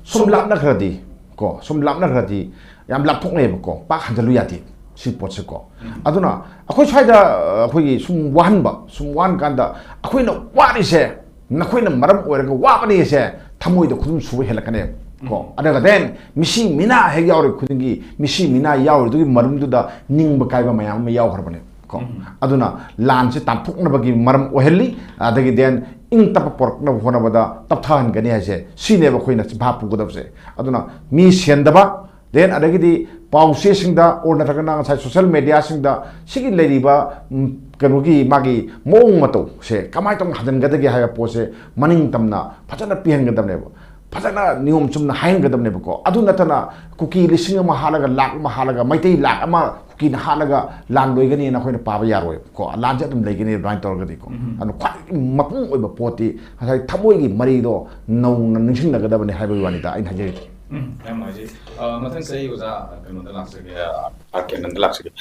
ꯁꯨꯝ ꯂꯥꯞꯅꯈ꯭ꯔꯗꯤ, ꯀꯣ, ꯁꯨꯝ ꯂꯥꯞꯅꯈ꯭ꯔꯗꯤ ꯌꯥꯝ ꯂꯥꯞꯊꯣꯛꯅꯩꯌꯦꯕꯀꯣ, ꯄꯥꯛ ꯍꯟꯖꯜꯂꯨ ꯌꯥꯗꯦ ꯁꯤ ꯄꯣꯠꯁꯦꯀꯣ꯫ ꯑꯗꯨꯅ ꯑꯩꯈꯣꯏ ꯁ꯭ꯋꯥꯏꯗ, ꯑ, ꯑꯩꯈꯣꯏꯒꯤ ꯁꯨꯝ ꯋꯥꯍꯟꯕ, ꯁꯨꯝ ꯋꯥꯍꯟ ꯀꯥꯟꯗ ꯑꯩꯈꯣꯏꯅ ꯋꯥꯔꯤꯁꯦ ꯅꯈꯣꯏꯅ ꯃꯔꯝ ꯑꯣꯏꯔꯒ ꯋꯥꯕꯅꯤ ꯁꯦ ꯊꯃꯣꯏꯗ ꯈꯨꯗꯨꯝ ꯁꯨꯕ ꯍꯦꯜꯂꯛꯀꯅꯦꯕ, ꯀꯣ꯫ ꯑꯗꯨꯒ then ꯃꯤꯁꯤ ꯃꯤꯅꯥ ꯍꯦꯛ ꯌꯥꯎꯔꯤ ꯈꯨꯗꯤꯡꯒꯤ, ꯃꯤꯁꯤ ꯃꯤꯅꯥ ꯌꯥꯎꯔꯤꯗꯨꯒꯤ ꯃꯔꯨꯝꯗꯨꯗ ꯅꯤꯡꯕ ꯀꯥꯏꯕ ꯃꯌꯥꯝ ꯑꯃ ꯌꯥꯎꯈ꯭ꯔꯕꯅꯦ, ꯀꯣ꯫ ꯑꯗꯨꯅ ꯂꯥꯟꯁꯦ ꯇꯥꯟꯊꯣꯛꯅꯕꯒꯤ ꯃꯔꯝ ꯑꯣꯏꯍꯜꯂꯤ꯫ ꯑꯗꯒꯤ then ꯏꯪ ꯇꯞꯄ ꯄꯣꯔꯛꯅꯕ ꯍꯣꯠꯅꯕꯗ ꯇꯞꯊꯍꯟꯒꯅꯤ ꯍꯥꯏꯁꯦ ꯁꯤꯅꯦꯕ ꯑꯩꯈꯣꯏꯅ ꯆꯤꯟꯐꯥ ꯄꯨꯒꯗꯕꯁꯦ꯫ ꯑꯗꯨꯅ ꯃꯤ ꯁꯦꯟꯗꯕ, then ꯑꯗꯒꯤꯗꯤ ꯄꯥꯎ ꯆꯦꯁꯤꯡꯗ or ꯅꯠꯇ꯭ꯔꯒꯅ ꯉꯁꯥꯏ social mediaꯁꯤꯡꯗ ꯁꯤꯒꯤ ꯂꯩꯔꯤꯕ, ꯎꯝ, ꯀꯩꯅꯣꯒꯤ ꯃꯥꯒꯤ ꯃꯑꯣꯡ ꯃꯇꯧꯁꯦ ꯀꯃꯥꯏꯅ ꯇꯧꯅ ꯍꯟꯖꯤꯟꯒꯗꯒꯦ ꯍꯥꯏꯕ ꯄꯣꯠꯁꯦ ꯃꯅꯤꯡ ꯇꯝꯅ ꯐꯖꯅ ꯄꯤꯍꯟꯒꯗꯕꯅꯦꯕ, ꯐꯖꯅ ꯅꯤꯌꯣꯝ ꯆꯨꯝꯅ ꯍꯥꯏꯍꯟꯒꯗꯕꯅꯦꯕꯀꯣ꯫ ꯑꯗꯨ ꯅꯠꯇꯅ ꯀꯨꯀꯤ ꯂꯤꯁꯤꯡ ꯑꯃ ꯍꯥꯠꯂꯒ, ꯂꯥꯛ ꯑꯃ ꯍꯥꯠꯂꯒ, ꯃꯩꯇꯩ ꯂꯥꯛ ꯑꯃ ꯀꯨꯀꯤꯅ ꯍꯥꯠꯂꯒ ꯂꯥꯟ ꯂꯣꯏꯒꯅꯤꯅ ꯑꯩꯈꯣꯏꯅ ꯄꯥꯕ ꯌꯥꯔꯣꯏꯕꯀꯣ꯫ ꯂꯥꯟꯁꯦ ꯑꯗꯨꯝ ꯂꯩꯒꯅꯤ ꯑꯗꯨꯃꯥꯏꯅ ꯇꯧꯔꯒꯗꯤꯀꯣ꯫ ꯑꯗꯨꯅ ꯈ꯭ꯋꯥꯏꯗꯒꯤ ꯃꯄꯨꯡ ꯑꯣꯏꯕ ꯄꯣꯠꯇꯤ ꯉꯁꯥꯏ ꯊꯃꯣꯏꯒꯤ ꯃꯔꯤꯗꯣ ꯅꯧꯅ ꯅꯤꯡꯁꯤꯡꯅꯒꯗꯕꯅꯤ ꯍꯥꯏꯕꯒꯤ ꯋꯥꯅꯤꯗ ꯑꯩꯅ ꯍꯥꯏꯖꯔꯤꯁꯦ꯫ ꯎꯝ, ꯌꯥꯝ ꯅꯨꯡꯉꯥꯏꯖꯩ꯫ ꯑ, ꯃꯊꯪꯁꯦ ꯑꯩ ꯑꯣꯖꯥ ꯀꯩꯅꯣꯗ ꯂꯥꯛꯆꯒꯦ, ꯑ, ꯑꯥꯔ ꯀꯦ ꯑꯅꯟꯗ ꯂꯥꯛꯆꯒꯦ꯫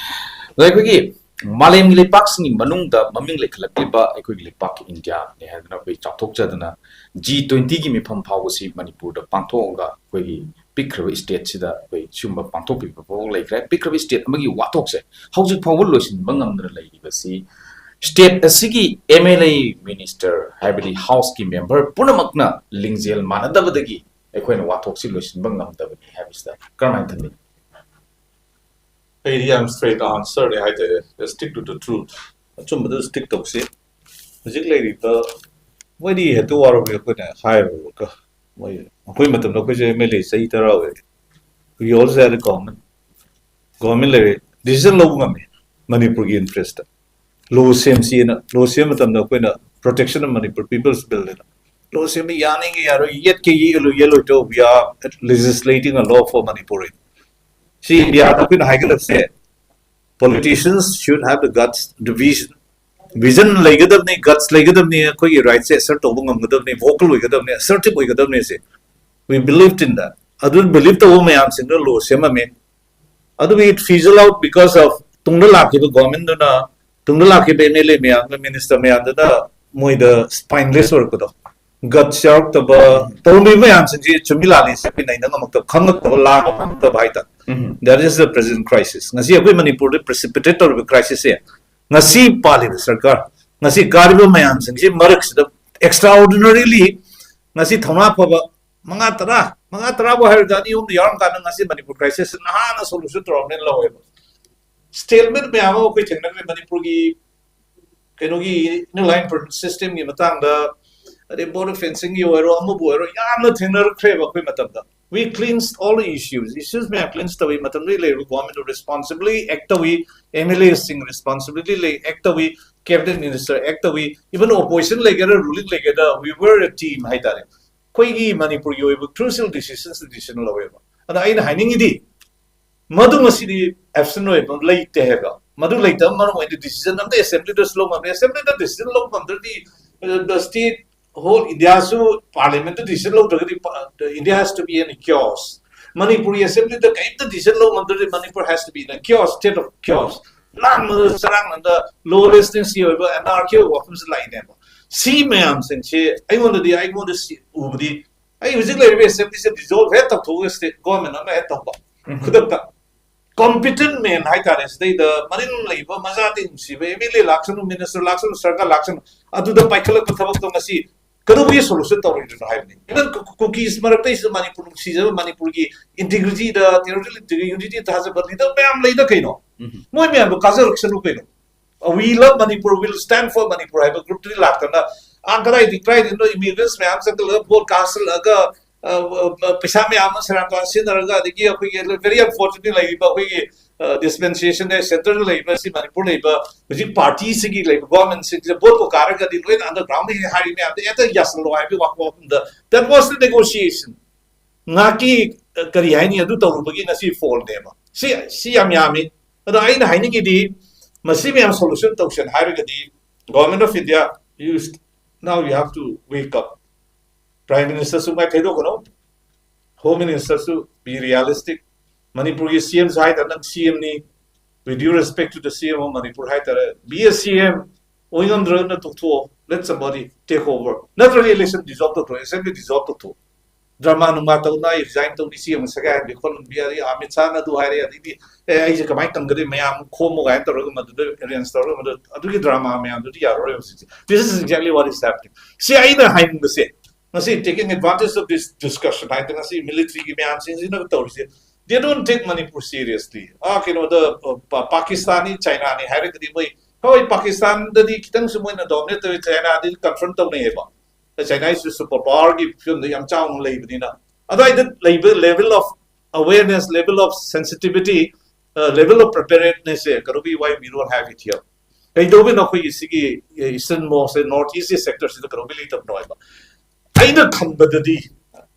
ꯑꯗ ꯑꯩꯈꯣꯏꯒꯤ ꯃꯥꯂꯦꯝꯒꯤ ꯂꯩꯄꯥꯛꯁꯤꯡꯒꯤ ꯃꯅꯨꯡꯗ ꯃꯃꯤꯡ ꯂꯩꯈꯠꯂꯛꯂꯤꯕ ꯑꯩꯈꯣꯏꯒꯤ ꯂꯩꯄꯥꯛ ꯏꯟꯗꯤꯌꯥꯅꯤ ꯍꯥꯏꯗꯅ ꯑꯩꯈꯣꯏ ꯆꯥꯎꯊꯣꯛꯆꯗꯅ ꯖꯤ ꯇ꯭ꯋꯦꯟꯇꯤꯒꯤ ꯃꯤꯐꯝ ꯐꯥꯎꯕꯁꯤ ꯃꯅꯤꯄꯨꯔꯗ ꯄꯥꯡꯊꯣꯛꯑꯒ ꯑꯩꯈꯣꯏꯒꯤ ꯄꯤꯛꯈ꯭ꯔꯕ ꯏꯁꯇꯦꯠꯁꯤꯗ ꯑꯩꯈꯣꯏ ꯁꯤꯒꯨꯝꯕ ꯄꯥꯡꯊꯣꯛꯄꯤꯕ ꯐꯥꯎꯕ ꯂꯩꯈ꯭ꯔꯦ꯫ ꯄꯤꯛꯈ꯭ꯔꯕ ꯏꯁꯇꯦꯠ ꯑꯃꯒꯤ ꯋꯥꯊꯣꯛꯁꯦ ꯍꯧꯖꯤꯛ ꯐꯥꯎꯕ ꯂꯣꯏꯁꯤꯟꯕ ꯉꯝꯗꯅ ꯂꯩꯔꯤꯕꯁꯤ ꯁ꯭ꯇꯦꯠ ꯑꯁꯤꯒꯤ ꯑꯦꯝ ꯑꯦꯜ ꯑꯦ, ꯃꯤꯅꯤꯁꯇꯔ, ꯍꯥꯏꯕꯗꯤ ꯍꯥꯎꯁꯀꯤ ꯃꯦꯝꯕꯔ ꯄꯨꯝꯅꯃꯛꯅ ꯂꯤꯡꯖꯦꯜ ꯃꯥꯟꯅꯗꯕꯗꯒꯤ ꯑꯩꯈꯣꯏꯅ ꯋꯥꯊꯣꯛꯁꯤ ꯂꯣꯏꯁꯤꯟꯕ ꯉꯝꯗꯕꯅꯤ ꯍꯥꯏꯕꯁꯤꯗ ꯀꯔꯝꯍꯥꯏꯅ ꯊꯝꯕꯤꯅꯤ? ꯑꯩꯗꯤ ꯌꯥꯝ straight answerꯅꯦ ꯍꯥꯏꯇꯥꯔꯦ꯫ Stick to the truth꯫ ꯑꯆꯨꯝꯕꯗ stick ꯇꯧꯁꯤ꯫ ꯍꯧꯖꯤꯛ ꯂꯩꯔꯤꯕ, ꯃꯣꯏꯗꯤ ꯍꯦꯛꯇ ꯋꯥꯔꯧꯕꯤ ꯑꯩꯈꯣꯏꯅ ꯍꯥꯏꯔꯨꯔꯒ꯫ ꯃꯣꯏ, ꯑꯩꯈꯣꯏ ꯃꯇꯝꯗ ꯑꯩꯈꯣꯏꯁꯦ ꯑꯦꯝ ꯑꯦꯜ ꯑꯦ ꯆꯍꯤ ꯇꯔꯥ ꯑꯣꯏꯔꯦ꯫ We also had a government꯫ Government ꯂꯩꯔꯦ, ꯗꯤꯁꯤꯖꯟ ꯂꯧꯕ ꯉꯝꯃꯤ ꯃꯅꯤꯄꯨꯔꯒꯤ ꯏꯟꯇꯔꯦꯁꯇ꯫ ꯂꯣ ꯁꯦꯝꯁꯤꯅ, ꯂꯣ ꯁꯦꯝꯕ ꯃꯇꯝꯗ ꯑꯩꯈꯣꯏꯅ Protection of Manipur People's Bill ꯍꯥꯏꯅ ꯂꯣ ꯁꯦꯝꯕ ꯌꯥꯅꯤꯡꯉꯤ ꯌꯥꯔꯣꯏ, ꯌꯦꯠꯀꯦ ꯌꯦꯠꯂꯣꯏ, ꯌꯦꯠꯂꯣꯏꯗꯣ, we are legislating a law for Manipur꯫ ꯁꯤ ꯏꯟꯗꯤꯌꯥꯗ ꯑꯩꯈꯣꯏꯅ ꯍꯥꯏꯒꯗꯕꯁꯦ, politicians should have the guts, the vision꯫ Vision ꯂꯩꯒꯗꯕꯅꯤ, guts ꯂꯩꯒꯗꯕꯅꯤ, ꯑꯩꯈꯣꯏꯒꯤ rightꯁꯦ assert ꯇꯧꯕ ꯉꯝꯒꯗꯕꯅꯤ, vocal ꯑꯣꯏꯒꯗꯕꯅꯤ, assertive ꯑꯣꯏꯒꯗꯕꯅꯤ꯫ ꯁꯤ we believed in that꯫ ꯑꯗꯨ believe ꯇꯧꯕ ꯃꯌꯥꯝꯁꯤꯡꯗꯨꯅ ꯂꯣ ꯁꯦꯝꯃꯝꯃꯤ꯫ ꯑꯗꯨꯕꯨ it fizzle out because of ꯇꯨꯡꯗ ꯂꯥꯛꯈꯤꯕ ꯒꯣꯔꯃꯦꯟꯗꯨꯅ, ꯇꯨꯡꯗ ꯂꯥꯛꯈꯤꯕ ꯑꯦꯝ ꯑꯦꯜ ꯑꯦ ꯃꯌꯥꯝꯅ, ꯃꯤꯅꯤꯁꯇꯔ ꯃꯌꯥꯝꯗꯨꯅ ꯃꯣꯏꯗ spineless ꯑꯣꯏꯔꯛꯄꯗꯣ꯫ ꯒꯠꯁ ꯌꯥꯎꯔꯛꯇꯕ, ꯇꯧꯔꯝꯃꯤꯕ ꯃꯌꯥꯝꯁꯤꯡꯁꯤ ꯆꯨꯝꯃꯤ ꯂꯥꯜꯂꯤ ꯁꯛꯄꯤ ꯅꯩꯅ ꯉꯝꯃꯛꯇꯕ, ꯈꯪꯉꯛꯇꯕ, ꯂꯥꯟ ꯉꯝꯃꯛꯇꯕ ꯍꯥꯏꯇꯥꯔꯦ꯫ That is the present crisis. ꯉꯁꯤ ꯑꯩꯈꯣꯏ ꯃꯅꯤꯄꯨꯔꯗ precipitate ꯇꯧꯔꯤꯕ crisis ꯁꯦ, ꯉꯁꯤ ꯄꯥꯜꯂꯤꯕ ꯁꯔꯀꯥꯔ, ꯉꯁꯤ ꯀꯥꯔꯤꯕ ꯃꯌꯥꯝꯁꯤꯡꯁꯤ ꯃꯔꯛꯁꯤꯗ extraordinarily ꯉꯁꯤ ꯊꯧꯅꯥ ꯐꯕ ꯃꯉꯥ ꯇꯔꯥ, ꯃꯉꯥ ꯇꯔꯥꯕꯨ ꯍꯥꯏꯔꯗ ꯑꯅꯤ ꯑꯍꯨꯝꯗ ꯌꯥꯎꯔꯝꯀꯥꯟꯗ ꯉꯁꯤ ꯃꯅꯤꯄꯨꯔ crisis ꯁꯤ ꯅꯍꯥꯟꯅ solution ꯇꯧꯔꯝꯅꯦꯅ ꯂꯧꯋꯦꯕ꯫ Stalemate ꯃꯌꯥꯝ ꯑꯃ ꯑꯩꯈꯣꯏ ꯊꯦꯡꯅꯈ꯭ꯔꯦ ꯃꯅꯤꯄꯨꯔꯒꯤ ꯀꯩꯅꯣꯒꯤ inner line system ꯒꯤ ꯃꯇꯥꯡꯗ, ꯑꯗꯩ border fencing ꯒꯤ ꯑꯣꯏꯔꯣ, ꯑꯃꯕꯨ ꯑꯣꯏꯔꯣ, ꯌꯥꯝꯅ ꯊꯦꯡꯅꯔꯛꯈ꯭ꯔꯦꯕ ꯑꯩꯈꯣꯏ ꯃꯇꯝꯗ꯫ We cleansed all the issues. Issues ꯃꯌꯥꯝ cleanse ꯇꯧꯏ꯫ ꯃꯇꯝꯗꯨꯗ ꯂꯩꯔꯤꯕ government responsibly act ꯇꯧꯏ, M L A ꯁꯤꯡ responsibly ꯂꯩ, act ꯇꯧꯏ, cabinet minister act ꯇꯧꯏ, even opposition ꯂꯩꯒꯦꯔꯥ ruling ꯂꯩꯒꯦꯔꯥ, we were a team ꯍꯥꯏꯇꯥꯔꯦ꯫ ꯑꯩꯈꯣꯏꯒꯤ ꯃꯅꯤꯄꯨꯔꯒꯤ ꯑꯣꯏꯕ crucial decisions decision ꯂꯧꯋꯦꯕ꯫ ꯑꯗ ꯑꯩꯅ ꯍꯥꯏꯅꯤꯡꯉꯤꯗꯤ, ꯃꯗꯨ ꯉꯁꯤꯗꯤ absent ꯑꯣꯏꯕ ꯂꯩꯇꯦ ꯍꯥꯏꯕ꯫ ꯃꯗꯨ ꯂꯩꯇꯕ ꯃꯔꯝ ꯑꯣꯏꯅ decision ꯑꯝꯇ assembly ꯗꯁꯨ ꯂꯧ ꯉꯝꯗꯦ꯫ Assembly ꯗ decision ꯂꯧ ꯉꯝꯗ꯭ꯔꯗꯤ, uh, the state, whole India ꯁꯨ parliament ꯇ decision ꯂꯧꯗ꯭ꯔꯒꯗꯤ, pa-, India has to be in a chaos. ꯃꯅꯤꯄꯨꯔꯒꯤ assembly ꯗ ꯀꯔꯤꯝꯇ decision ꯂꯧ ꯉꯝꯗ꯭ꯔꯗꯤ, Manipur has to be in a chaos, state of chaos. ꯂꯥꯡꯕꯗ ꯆꯔꯥꯡꯅꯗ lawlessness ꯀꯤ ꯑꯣꯏꯕ anarchy ꯑꯣꯏꯕ ꯋꯥꯐꯝꯁꯤ ꯂꯥꯛꯏꯅꯦꯕ꯫ ꯁꯤ ꯃꯌꯥꯝꯁꯤꯡꯁꯤ ꯑꯩꯉꯣꯟꯗꯗꯤ, ꯑꯩꯉꯣꯟꯗ ꯁꯤ ꯎꯕꯗꯤ, ꯑꯩ ꯍꯧꯖꯤꯛ ꯂꯩꯔꯤꯕ assembly ꯁꯦ dissolve ꯍꯦꯛ ꯇꯧꯊꯣꯛꯑꯒ state government ꯑꯃ ꯍꯦꯛ ꯇꯧꯕ, ꯈꯨꯗꯛꯇ competent man ꯍꯥꯏꯇꯥꯔꯦ, ꯁꯤꯗꯩꯗ ꯃꯅꯤꯡ ꯂꯩꯕ ꯃꯆꯥꯗꯤ ꯅꯨꯡꯁꯤꯕ M L A ꯂꯥꯛꯁꯅꯨ, minister ꯂꯥꯛꯁꯅꯨ, ꯁꯔꯀꯥꯔ ꯂꯥꯛꯁꯅꯨ, ꯑꯗꯨꯗ ꯄꯥꯏꯈꯠꯂꯛꯄ ꯊꯕꯛꯇꯣ ꯉꯁꯤ ꯀꯩꯗꯧꯕꯒꯤ solution ꯇꯧꯔꯣꯏꯗ꯭ꯔꯤꯅꯣ ꯍꯥꯏꯕꯅꯤ꯫ Even ꯀꯨ-, ꯀꯨꯀꯤꯁ ꯃꯔꯛꯇꯩꯁꯨ ꯃꯅꯤꯄꯨꯔ ꯅꯨꯡꯁꯤꯖꯕ, ꯃꯅꯤꯄꯨꯔꯒꯤ integrity ꯗ, territorial integrity ꯗ ꯊꯥꯖꯕ leader ꯃꯌꯥꯝ ꯂꯩꯗ ꯀꯩꯅꯣ꯫ ꯃꯣꯏ ꯃꯌꯥꯝꯗꯣ ꯀꯥꯖꯔꯛꯁꯅꯨ ꯀꯩꯅꯣ꯫ We love Manipur, will stand for Manipur ꯍꯥꯏꯕ group ꯇꯨꯗꯤ ꯂꯥꯛꯇꯅ, ꯑꯥ, ꯀꯗꯥꯏꯗꯒꯤ, ꯀꯗꯥꯏꯗꯒꯤꯅꯣ immigrants ꯃꯌꯥꯝ ꯆꯪꯁꯤꯜꯂꯒ, vote ꯀꯥꯁꯤꯜꯂꯛꯑꯒ, ꯑ, ꯑ, ꯑ, ꯄꯩꯁꯥ ꯃꯌꯥꯝ ꯑꯃ ꯁꯦꯔꯥꯟ ꯇꯨꯔꯥꯟ ꯁꯤꯖꯤꯟꯅꯔꯒ, ꯑꯗꯒꯤ ꯑꯩꯈꯣꯏꯒꯤ very unfortunate ꯂꯩꯔꯤꯕ ꯑꯩꯈꯣꯏꯒꯤ, ꯑ, dispensation ꯗ centre ꯗ ꯂꯩꯔꯤꯕ, ꯁꯤ ꯃꯅꯤꯄꯨꯔ ꯂꯩꯔꯤꯕ ꯍꯧꯖꯤꯛ party ꯁꯤꯒꯤ ꯂꯩꯕ government ꯁꯤꯡꯁꯤꯗ vote ꯀꯣ ꯀꯥꯔꯒꯗꯤ ꯂꯣꯏꯅ underground ꯗꯒꯤ ꯍꯥꯏꯔꯤ ꯃꯌꯥꯝꯗꯣ ꯍꯦꯛꯇ ꯌꯥꯁꯜꯂꯣ ꯍꯥꯏꯕꯒꯤ ꯋꯥꯐꯝꯗ, that was the negotiation꯫ ꯉꯥꯏꯍꯥꯛꯀꯤ, ꯑ, ꯀꯔꯤ ꯍꯥꯏꯅꯤ, ꯑꯗꯨ ꯇꯧꯔꯨꯕꯒꯤ ꯉꯁꯤ fall ꯅꯦꯕ꯫ ꯁꯤ, ꯁꯤ ꯌꯥꯝ ꯌꯥꯝꯃꯤ꯫ ꯑꯗꯣ ꯑꯩꯅ ꯍꯥꯏꯅꯤꯡꯉꯤꯗꯤ, ꯃꯁꯤ ꯃꯌꯥꯝ solution ꯇꯧꯁꯦꯅ ꯍꯥꯏꯔꯒꯗꯤ, Government of India, you st-, now you have to wake up. Prime Minister ꯁꯨ ꯃꯥꯏ ꯊꯩꯗꯣꯛꯀꯅꯨ, Home Minister ꯁꯨ be realistic. ꯃꯅꯤꯄꯨꯔꯒꯤ C M ꯁꯨ ꯍꯥꯏꯇꯥꯔꯦ, ꯅꯪ C M ꯅꯤ, with due respect to the C M of Manipur ꯍꯥꯏꯇꯥꯔꯦ, be a C M, ꯑꯣꯏ ꯉꯝꯗ꯭ꯔꯒꯅ ꯇꯣꯛꯊꯣꯛꯑꯣ꯫ Let somebody take over. ꯅꯠꯇ꯭ꯔꯗꯤ election dissolve ꯇꯧꯊꯣꯛ, assembly dissolve ꯇꯧꯊꯣꯛ. Drama ꯅꯨꯡꯃꯥ ꯇꯧꯅ, resign ꯇꯧꯅꯤ, ꯁꯤ ꯑꯃꯨꯛ ꯁꯒꯥꯏ ꯍꯟꯕꯤ ꯈꯣꯠꯍꯟꯕꯤ, ꯑꯗꯩ ꯑꯃꯤꯠ ꯁꯥꯍꯅ ꯑꯗꯨ ꯍꯥꯏꯔꯦ, ꯑꯗꯩꯗꯤ ꯑꯦ ꯑꯩꯁꯦ ꯀꯃꯥꯏꯅ ꯇꯝꯒꯗꯣꯏ, ꯃꯌꯥꯝ ꯈꯣꯝꯃꯨ ꯀꯥꯏꯅ ꯇꯧꯔꯒ ꯃꯗꯨꯗ arrange ꯇꯧꯔꯒ ꯃꯗꯨ ꯑꯗꯨꯒꯤ drama ꯃꯌꯥꯝꯗꯨꯗꯤ ꯌꯥꯔꯔꯣꯏ ꯍꯧꯖꯤꯛꯁꯦ. This is exactly what is happening. ꯁꯤ ꯑꯩꯅ ꯍꯥꯏꯅꯤꯡꯕꯁꯦ, ꯉꯁꯤ taking advantage of this discussion ꯍꯥꯏꯗꯅ ꯉꯁꯤ military ꯒꯤ ꯃꯌꯥꯝꯁꯤꯡꯁꯤꯅ ꯇꯧꯔꯤꯁꯦ, they don't take Manipur seriously. ꯑꯥ ꯀꯩꯅꯣꯗ ꯄꯥꯀꯤꯁꯇꯥꯟꯅꯤ ꯆꯥꯏꯅꯥꯅꯤ ꯍꯥꯏꯔꯒꯗꯤ ꯃꯣꯏ, ꯍꯣꯏ ꯄꯥꯀꯤꯁꯇꯥꯟꯗꯗꯤ ꯈꯤꯇꯪꯁꯨ ꯃꯣꯏꯅ dominate ꯇꯧꯋꯤ, ꯆꯥꯏꯅꯥꯗꯤ confront ꯇꯧꯅꯩꯌꯦꯕ. China is super power ꯒꯤ ꯐꯤꯕꯝꯗ ꯌꯥꯝ ꯆꯥꯎꯅ ꯂꯩꯕꯅꯤꯅ, ꯑꯗꯨꯋꯥꯏꯗ ꯂꯩꯕ level of awareness, level of sensitivity, level of preparedness say ꯀꯩꯗꯧꯕꯤ why we don't have it here? ꯀꯩꯗꯧꯕꯤꯅꯣ ꯑꯩꯈꯣꯏꯒꯤ ꯁꯤꯒꯤ eastern most north east ꯁꯦ sector ꯁꯤꯗ ꯀꯩꯗꯧꯕꯤ ꯂꯩꯇꯕꯅꯣ ꯍꯥꯏꯕ? ꯑꯩꯅ ꯈꯟꯕꯗꯗꯤ,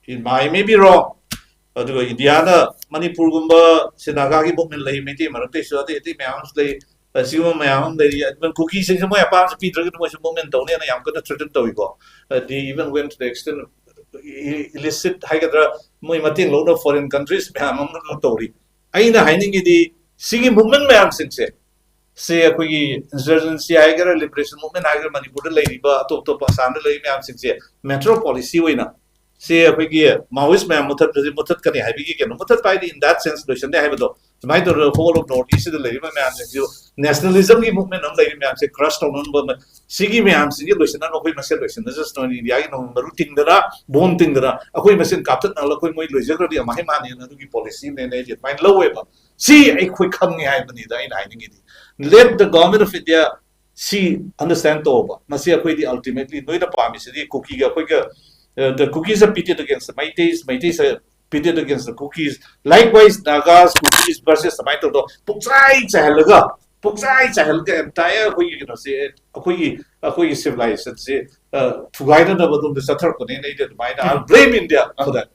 in my may be wrong, ꯑꯗꯨꯒ ꯏꯟꯗꯤꯌꯥꯅ ꯃꯅꯤꯄꯨꯔꯒꯨꯝꯕ ꯁꯤ ꯅꯥꯒꯥꯒꯤ movement ꯂꯩ, ꯃꯩꯇꯩ ꯃꯔꯛꯇꯩꯁꯨ ꯑꯇꯩ ꯑꯇꯩ ꯃꯌꯥꯝ ꯑꯃꯁꯨ ꯂꯩ, ꯑꯁꯤꯒꯨꯝꯕ ꯃꯌꯥꯝ ꯑꯃ ꯂꯩꯔꯤ. ꯑꯗꯨꯒ ꯀꯨꯀꯤꯁꯤꯡꯁꯨ ꯃꯣꯏ ꯑꯄꯥꯝꯕꯁꯨ ꯄꯤꯗ꯭ꯔꯒꯗꯤ ꯃꯣꯏꯁꯨ movement ꯇꯧꯅꯦꯅ ꯌꯥꯝ ꯀꯟꯅ threaten ꯇꯧꯏꯀꯣ. They even went to the extent of illicit ꯍꯥꯏꯒꯗ꯭ꯔꯥ, ꯃꯣꯏ ꯃꯇꯦꯡ ꯂꯧꯅ foreign countries ꯃꯌꯥꯝ ꯑꯃ ꯇꯧꯔꯤ. ꯑꯩꯅ ꯍꯥꯏꯅꯤꯡꯉꯤꯗꯤ ꯁꯤꯒꯤ movement ꯃꯌꯥꯝꯁꯤꯡꯁꯦ, ꯁꯤ ꯑꯩꯈꯣꯏꯒꯤ insurgency ꯍꯥꯏꯒꯦꯔꯥ, liberation movement ꯍꯥꯏꯒꯦꯔꯥ, ꯃꯅꯤꯄꯨꯔꯗ ꯂꯩꯔꯤꯕ ꯑꯇꯣꯞ ꯑꯇꯣꯞꯄ ꯑꯁꯥꯝꯗ ꯂꯩꯔꯤꯕ ꯃꯌꯥꯝꯁꯤꯡꯁꯦ matter of policy ꯑꯣꯏꯅ ꯁꯤ ꯑꯩꯈꯣꯏꯒꯤ Maoist ꯃꯌꯥꯝ ꯃꯨꯊꯠꯄꯁꯦ ꯃꯨꯊꯠꯀꯅꯤ ꯍꯥꯏꯕꯒꯤ ꯀꯩꯅꯣ, ꯃꯨꯊꯠꯄ ꯍꯥꯏꯗꯤ in that sense ꯂꯣꯏꯁꯟꯅꯤ ꯍꯥꯏꯕꯗꯣ, ꯁꯨꯃꯥꯏꯅ ꯇꯧꯗꯅ whole of North East ꯗ ꯂꯩꯔꯤꯕ ꯃꯌꯥꯝꯁꯤꯡꯁꯨ nationalism ꯒꯤ movement ꯑꯃ ꯂꯩꯔꯤ ꯃꯌꯥꯝꯁꯦ crush ꯇꯧꯅꯕ, ꯁꯤꯒꯤ ꯃꯌꯥꯝꯁꯤꯒꯤ ꯂꯣꯏꯁꯤꯟꯅꯕ ꯑꯩꯈꯣꯏ ꯃꯁꯦꯟ ꯂꯣꯏꯁꯤꯟꯅꯖꯁꯅꯨ, ꯏꯟꯗꯤꯌꯥꯒꯤ ꯅꯣꯡꯃꯩ ꯃꯔꯨ ꯇꯤꯡꯗꯅ, bomb ꯇꯤꯡꯗꯅ ꯑꯩꯈꯣꯏ ꯃꯁꯦꯟ ꯀꯥꯞꯊꯠꯅꯍꯜꯂꯒ ꯑꯩꯈꯣꯏ ꯃꯣꯏ ꯂꯣꯏꯖꯈ꯭ꯔꯗꯤ ꯑꯃ ꯍꯦꯛ ꯃꯥꯟꯅꯦꯅ ꯑꯗꯨꯒꯤ policy ꯅꯦꯅ ꯑꯩꯁꯦ ꯑꯗꯨꯃꯥꯏꯅ ꯂꯧꯋꯦꯕ꯫ ꯁꯤ ꯑꯩꯈꯣꯏ ꯈꯪꯉꯦ ꯍꯥꯏꯕꯅꯤꯗ ꯑꯩꯅ ꯍꯥꯏꯅꯤꯡꯉꯤꯗꯤ꯫ Let the government of India ꯁꯤ understand ꯇꯧꯕ꯫ ꯃꯁꯤ ꯑꯩꯈꯣꯏꯗꯤ ultimately ꯅꯣꯏꯅ ꯄꯥꯝꯃꯤꯁꯤꯗꯤ ꯀꯨꯀꯤꯒ ꯑꯩꯈꯣꯏꯒ, uh, the Kukis are pitted against the Meiteis, Meiteis are pitted against the Kukis, likewise Nagas, Kukis versus ꯁꯨꯃꯥꯏꯅ ꯇꯧꯗꯣ ꯄꯨꯛꯆꯥꯏ ꯆꯥꯏꯍꯜꯂꯒ, ꯄꯨꯛꯆꯥꯏ ꯆꯥꯏꯍꯜꯂꯒ entire ꯑꯩꯈꯣꯏꯒꯤ ꯀꯩꯅꯣꯁꯦ, ꯑꯩꯈꯣꯏꯒꯤ, ꯑꯩꯈꯣꯏꯒꯤ civilization ꯁꯦ, uh, ꯊꯨꯒꯥꯏꯅꯅꯕ ꯑꯗꯣꯝꯗ ꯆꯠꯊꯔꯛꯄꯅꯦꯅ ꯑꯩꯗꯤ ꯑꯗꯨꯃꯥꯏꯅ, I blame India for that.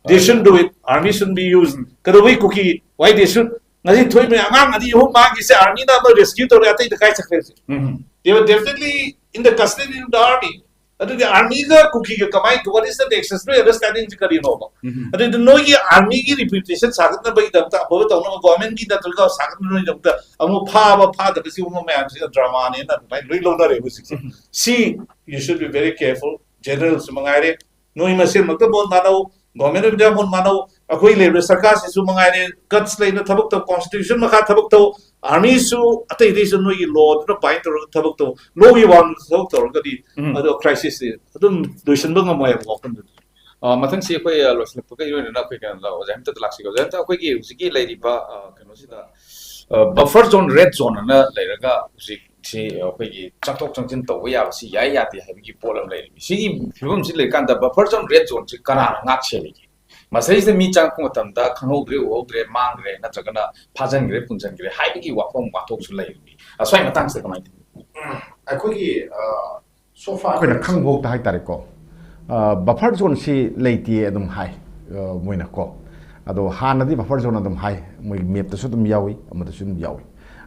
They shouldn't do it. Army shouldn't be used. ꯀꯩꯗꯧꯕꯩ ꯀꯨꯀꯤ? Why they should? ꯉꯁꯤ ꯊꯣꯏꯕ ꯑꯉꯥꯡ ꯑꯅꯤ ꯑꯍꯨꯝ ꯃꯥꯡꯈꯤꯁꯦ army ꯅ ꯑꯃ rescue ꯇꯧꯔꯦ, ꯑꯇꯩꯗ ꯀꯥꯏ ꯆꯠꯈ꯭ꯔꯦ ꯍꯧꯖꯤꯛ? ꯎꯝ. They were definitely in the custody of the army. ꯑꯗꯨꯗꯤ ꯑꯥꯔꯃꯤꯒ ꯀꯨꯀꯤꯒ ꯀꯃꯥꯏꯅ, what is the nexus? ꯅꯣꯏ ꯑꯟꯗꯔꯁ꯭ꯇꯦꯟꯗꯤꯡꯁꯤ ꯀꯔꯤꯅꯣꯕ? ꯑꯗꯨꯗꯤ ꯅꯣꯏꯒꯤ ꯑꯥꯔꯃꯤꯒꯤ ꯔꯤꯄ꯭ꯌꯨꯇꯦꯁꯟ ꯁꯥꯒꯠꯅꯕꯒꯤꯗꯃꯛꯇ, ꯑꯐꯕ ꯇꯧꯅꯕ, ꯒꯣꯔꯃꯦꯟꯒꯤ ꯅꯠꯇ꯭ꯔꯒ ꯁꯥꯒꯠꯅꯕꯒꯤꯗꯃꯛꯇ ꯑꯃꯨꯛ ꯐꯥꯕ ꯐꯥꯗꯕ ꯁꯤꯒꯨꯝꯕ ꯃꯌꯥꯝꯁꯤꯅ ꯗ꯭ꯔꯃꯥꯅꯦꯅ ꯑꯗꯨꯃꯥꯏꯅ ꯂꯣꯏ ꯂꯧꯅꯔꯦ ꯍꯧꯖꯤꯛꯁꯦ꯫ ꯁꯤ you should be very careful. ꯖꯦꯅꯔꯦꯜꯁꯨ ꯃꯉꯥꯏꯔꯦ, ꯅꯣꯏ ꯃꯁꯦꯟꯃꯛꯇ ꯃꯣꯠ ꯃꯥꯟꯅꯧ, ꯒꯣꯔꯃꯦꯟ ꯑꯣꯐ ꯏꯟꯗꯤꯌꯥ ꯃꯣꯠ ꯃꯥꯟꯅꯧ, ꯑꯩꯈꯣꯏ ꯂꯩꯔꯤꯕ ꯁꯔꯀꯥꯔꯁꯤꯁꯨ ꯃꯉꯥꯏꯔꯦ, ꯒꯠꯁ ꯂꯩꯅ ꯊꯕꯛ ꯇꯧ, ꯀꯣꯟꯁꯇꯤꯇ꯭ꯌꯨꯁꯟ ꯃꯈꯥ ꯊꯕꯛ ꯇꯧ, ꯑꯥꯔꯃꯤꯁꯨ ꯑꯇꯩ ꯑꯇꯩꯁꯨ ꯅꯣꯏꯒꯤ ꯂꯣꯗꯨꯅ ꯕꯥꯏꯟ ꯇꯧꯔꯒ ꯊꯕꯛ ꯇꯧ, ꯂꯣꯒꯤ ꯋꯥꯡꯃꯗ ꯊꯕꯛ ꯇꯧꯔꯒꯗꯤ ꯑꯗꯣ ꯀ꯭ꯔꯥꯏꯁꯤꯁꯁꯤ ꯑꯗꯨꯝ ꯂꯣꯏꯁꯤꯟꯕ ꯉꯝꯃꯣꯏ ꯍꯥꯏꯕ ꯋꯥꯐꯝꯗꯨꯅꯤ꯫ ꯑ, ꯃꯊꯪꯁꯤ ꯑꯩꯈꯣꯏ, ꯑ, ꯂꯣꯏꯁꯤꯜꯂꯛꯄꯒ ꯏꯔꯣꯏꯅꯅ ꯑꯩꯈꯣꯏ ꯀꯩꯅꯣꯗ ꯑꯣꯖꯥ ꯑꯝꯇ ꯂꯥꯛꯁꯤꯀꯣ꯫ ꯑꯣꯖꯥ ꯑꯝꯇ ꯑꯩꯈꯣꯏꯒꯤ ꯍꯧꯖꯤꯛꯀꯤ ꯂꯩꯔꯤꯕ, ꯑ, ꯀꯩꯅꯣꯁꯤꯗ, ꯕꯐꯔ ꯖꯣꯟ, ꯔꯦꯗ ꯖꯣꯟ ꯑꯅ ꯂꯩꯔꯒ ꯍꯧꯖꯤꯛꯁꯤ ꯑꯩꯈꯣꯏꯒꯤ ꯆꯪꯊꯣꯛ ꯆꯪꯁꯤꯟ ꯇꯧꯕ ꯌꯥꯕꯁꯤ ꯌꯥꯏ ꯌꯥꯗꯦ ꯍꯥꯏꯕꯒꯤ ꯄꯣꯠ ꯑꯃ ꯂꯩꯔꯤꯕ꯫ ꯁꯤꯒꯤ ꯐꯤꯕꯝꯁꯤ ꯂꯩꯔꯀꯥꯟꯗ ꯕꯐꯔ ꯖꯣꯟ, ꯔꯦꯗ ꯖꯣꯟꯁꯤ ꯀꯅꯥꯅ ꯉꯥꯛ ꯁꯦꯜꯂꯤꯒꯦ? ꯃꯁꯤꯗꯩꯁꯤꯗ ꯃꯤ ꯆꯪꯉꯛꯄ ꯃꯇꯝꯗ ꯈꯪꯍꯧꯗ꯭ꯔꯦ, ꯎꯍꯧꯗ꯭ꯔꯦ, ꯃꯥꯡꯈ꯭ꯔꯦ, ꯅꯠꯇ꯭ꯔꯒꯅ ꯐꯥꯖꯤꯟꯈ꯭ꯔꯦ, ꯄꯨꯟꯁꯤꯟꯈ꯭ꯔꯦ ꯍꯥꯏꯕꯒꯤ ꯋꯥꯐꯝ ꯋꯥꯊꯣꯛꯁꯨ ꯂꯩꯔꯤꯕꯅꯤ꯫ ꯑꯁ꯭ꯋꯥꯏ ꯃꯇꯥꯡꯁꯤꯗ ꯀꯃꯥꯏꯅ ꯇꯧꯏ? ꯑꯩꯈꯣꯏꯒꯤ, ꯑ, so far ꯑꯩꯈꯣꯏꯅ ꯈꯪꯕ ꯍꯥꯏꯇꯥꯔꯦꯀꯣ, ꯕꯐꯔ ꯖꯣꯟꯁꯤ ꯂꯩꯇꯦ ꯑꯗꯨꯝ ꯍꯥꯏ, ꯑ, ꯃꯣꯏꯅ ꯀꯣ꯫ ꯑꯗꯣ ꯍꯥꯟꯅꯗꯤ ꯕꯐꯔ ꯖꯣꯟ ꯑꯗꯨꯝ ꯍꯥꯏ, ꯃꯣꯏꯒꯤ ꯃꯦꯞꯇꯁꯨ ꯑꯗꯨꯝ ꯌꯥꯎꯏ, ꯑꯃꯗꯁꯨ ꯑꯗꯨꯝ ꯌꯥꯎꯏ꯫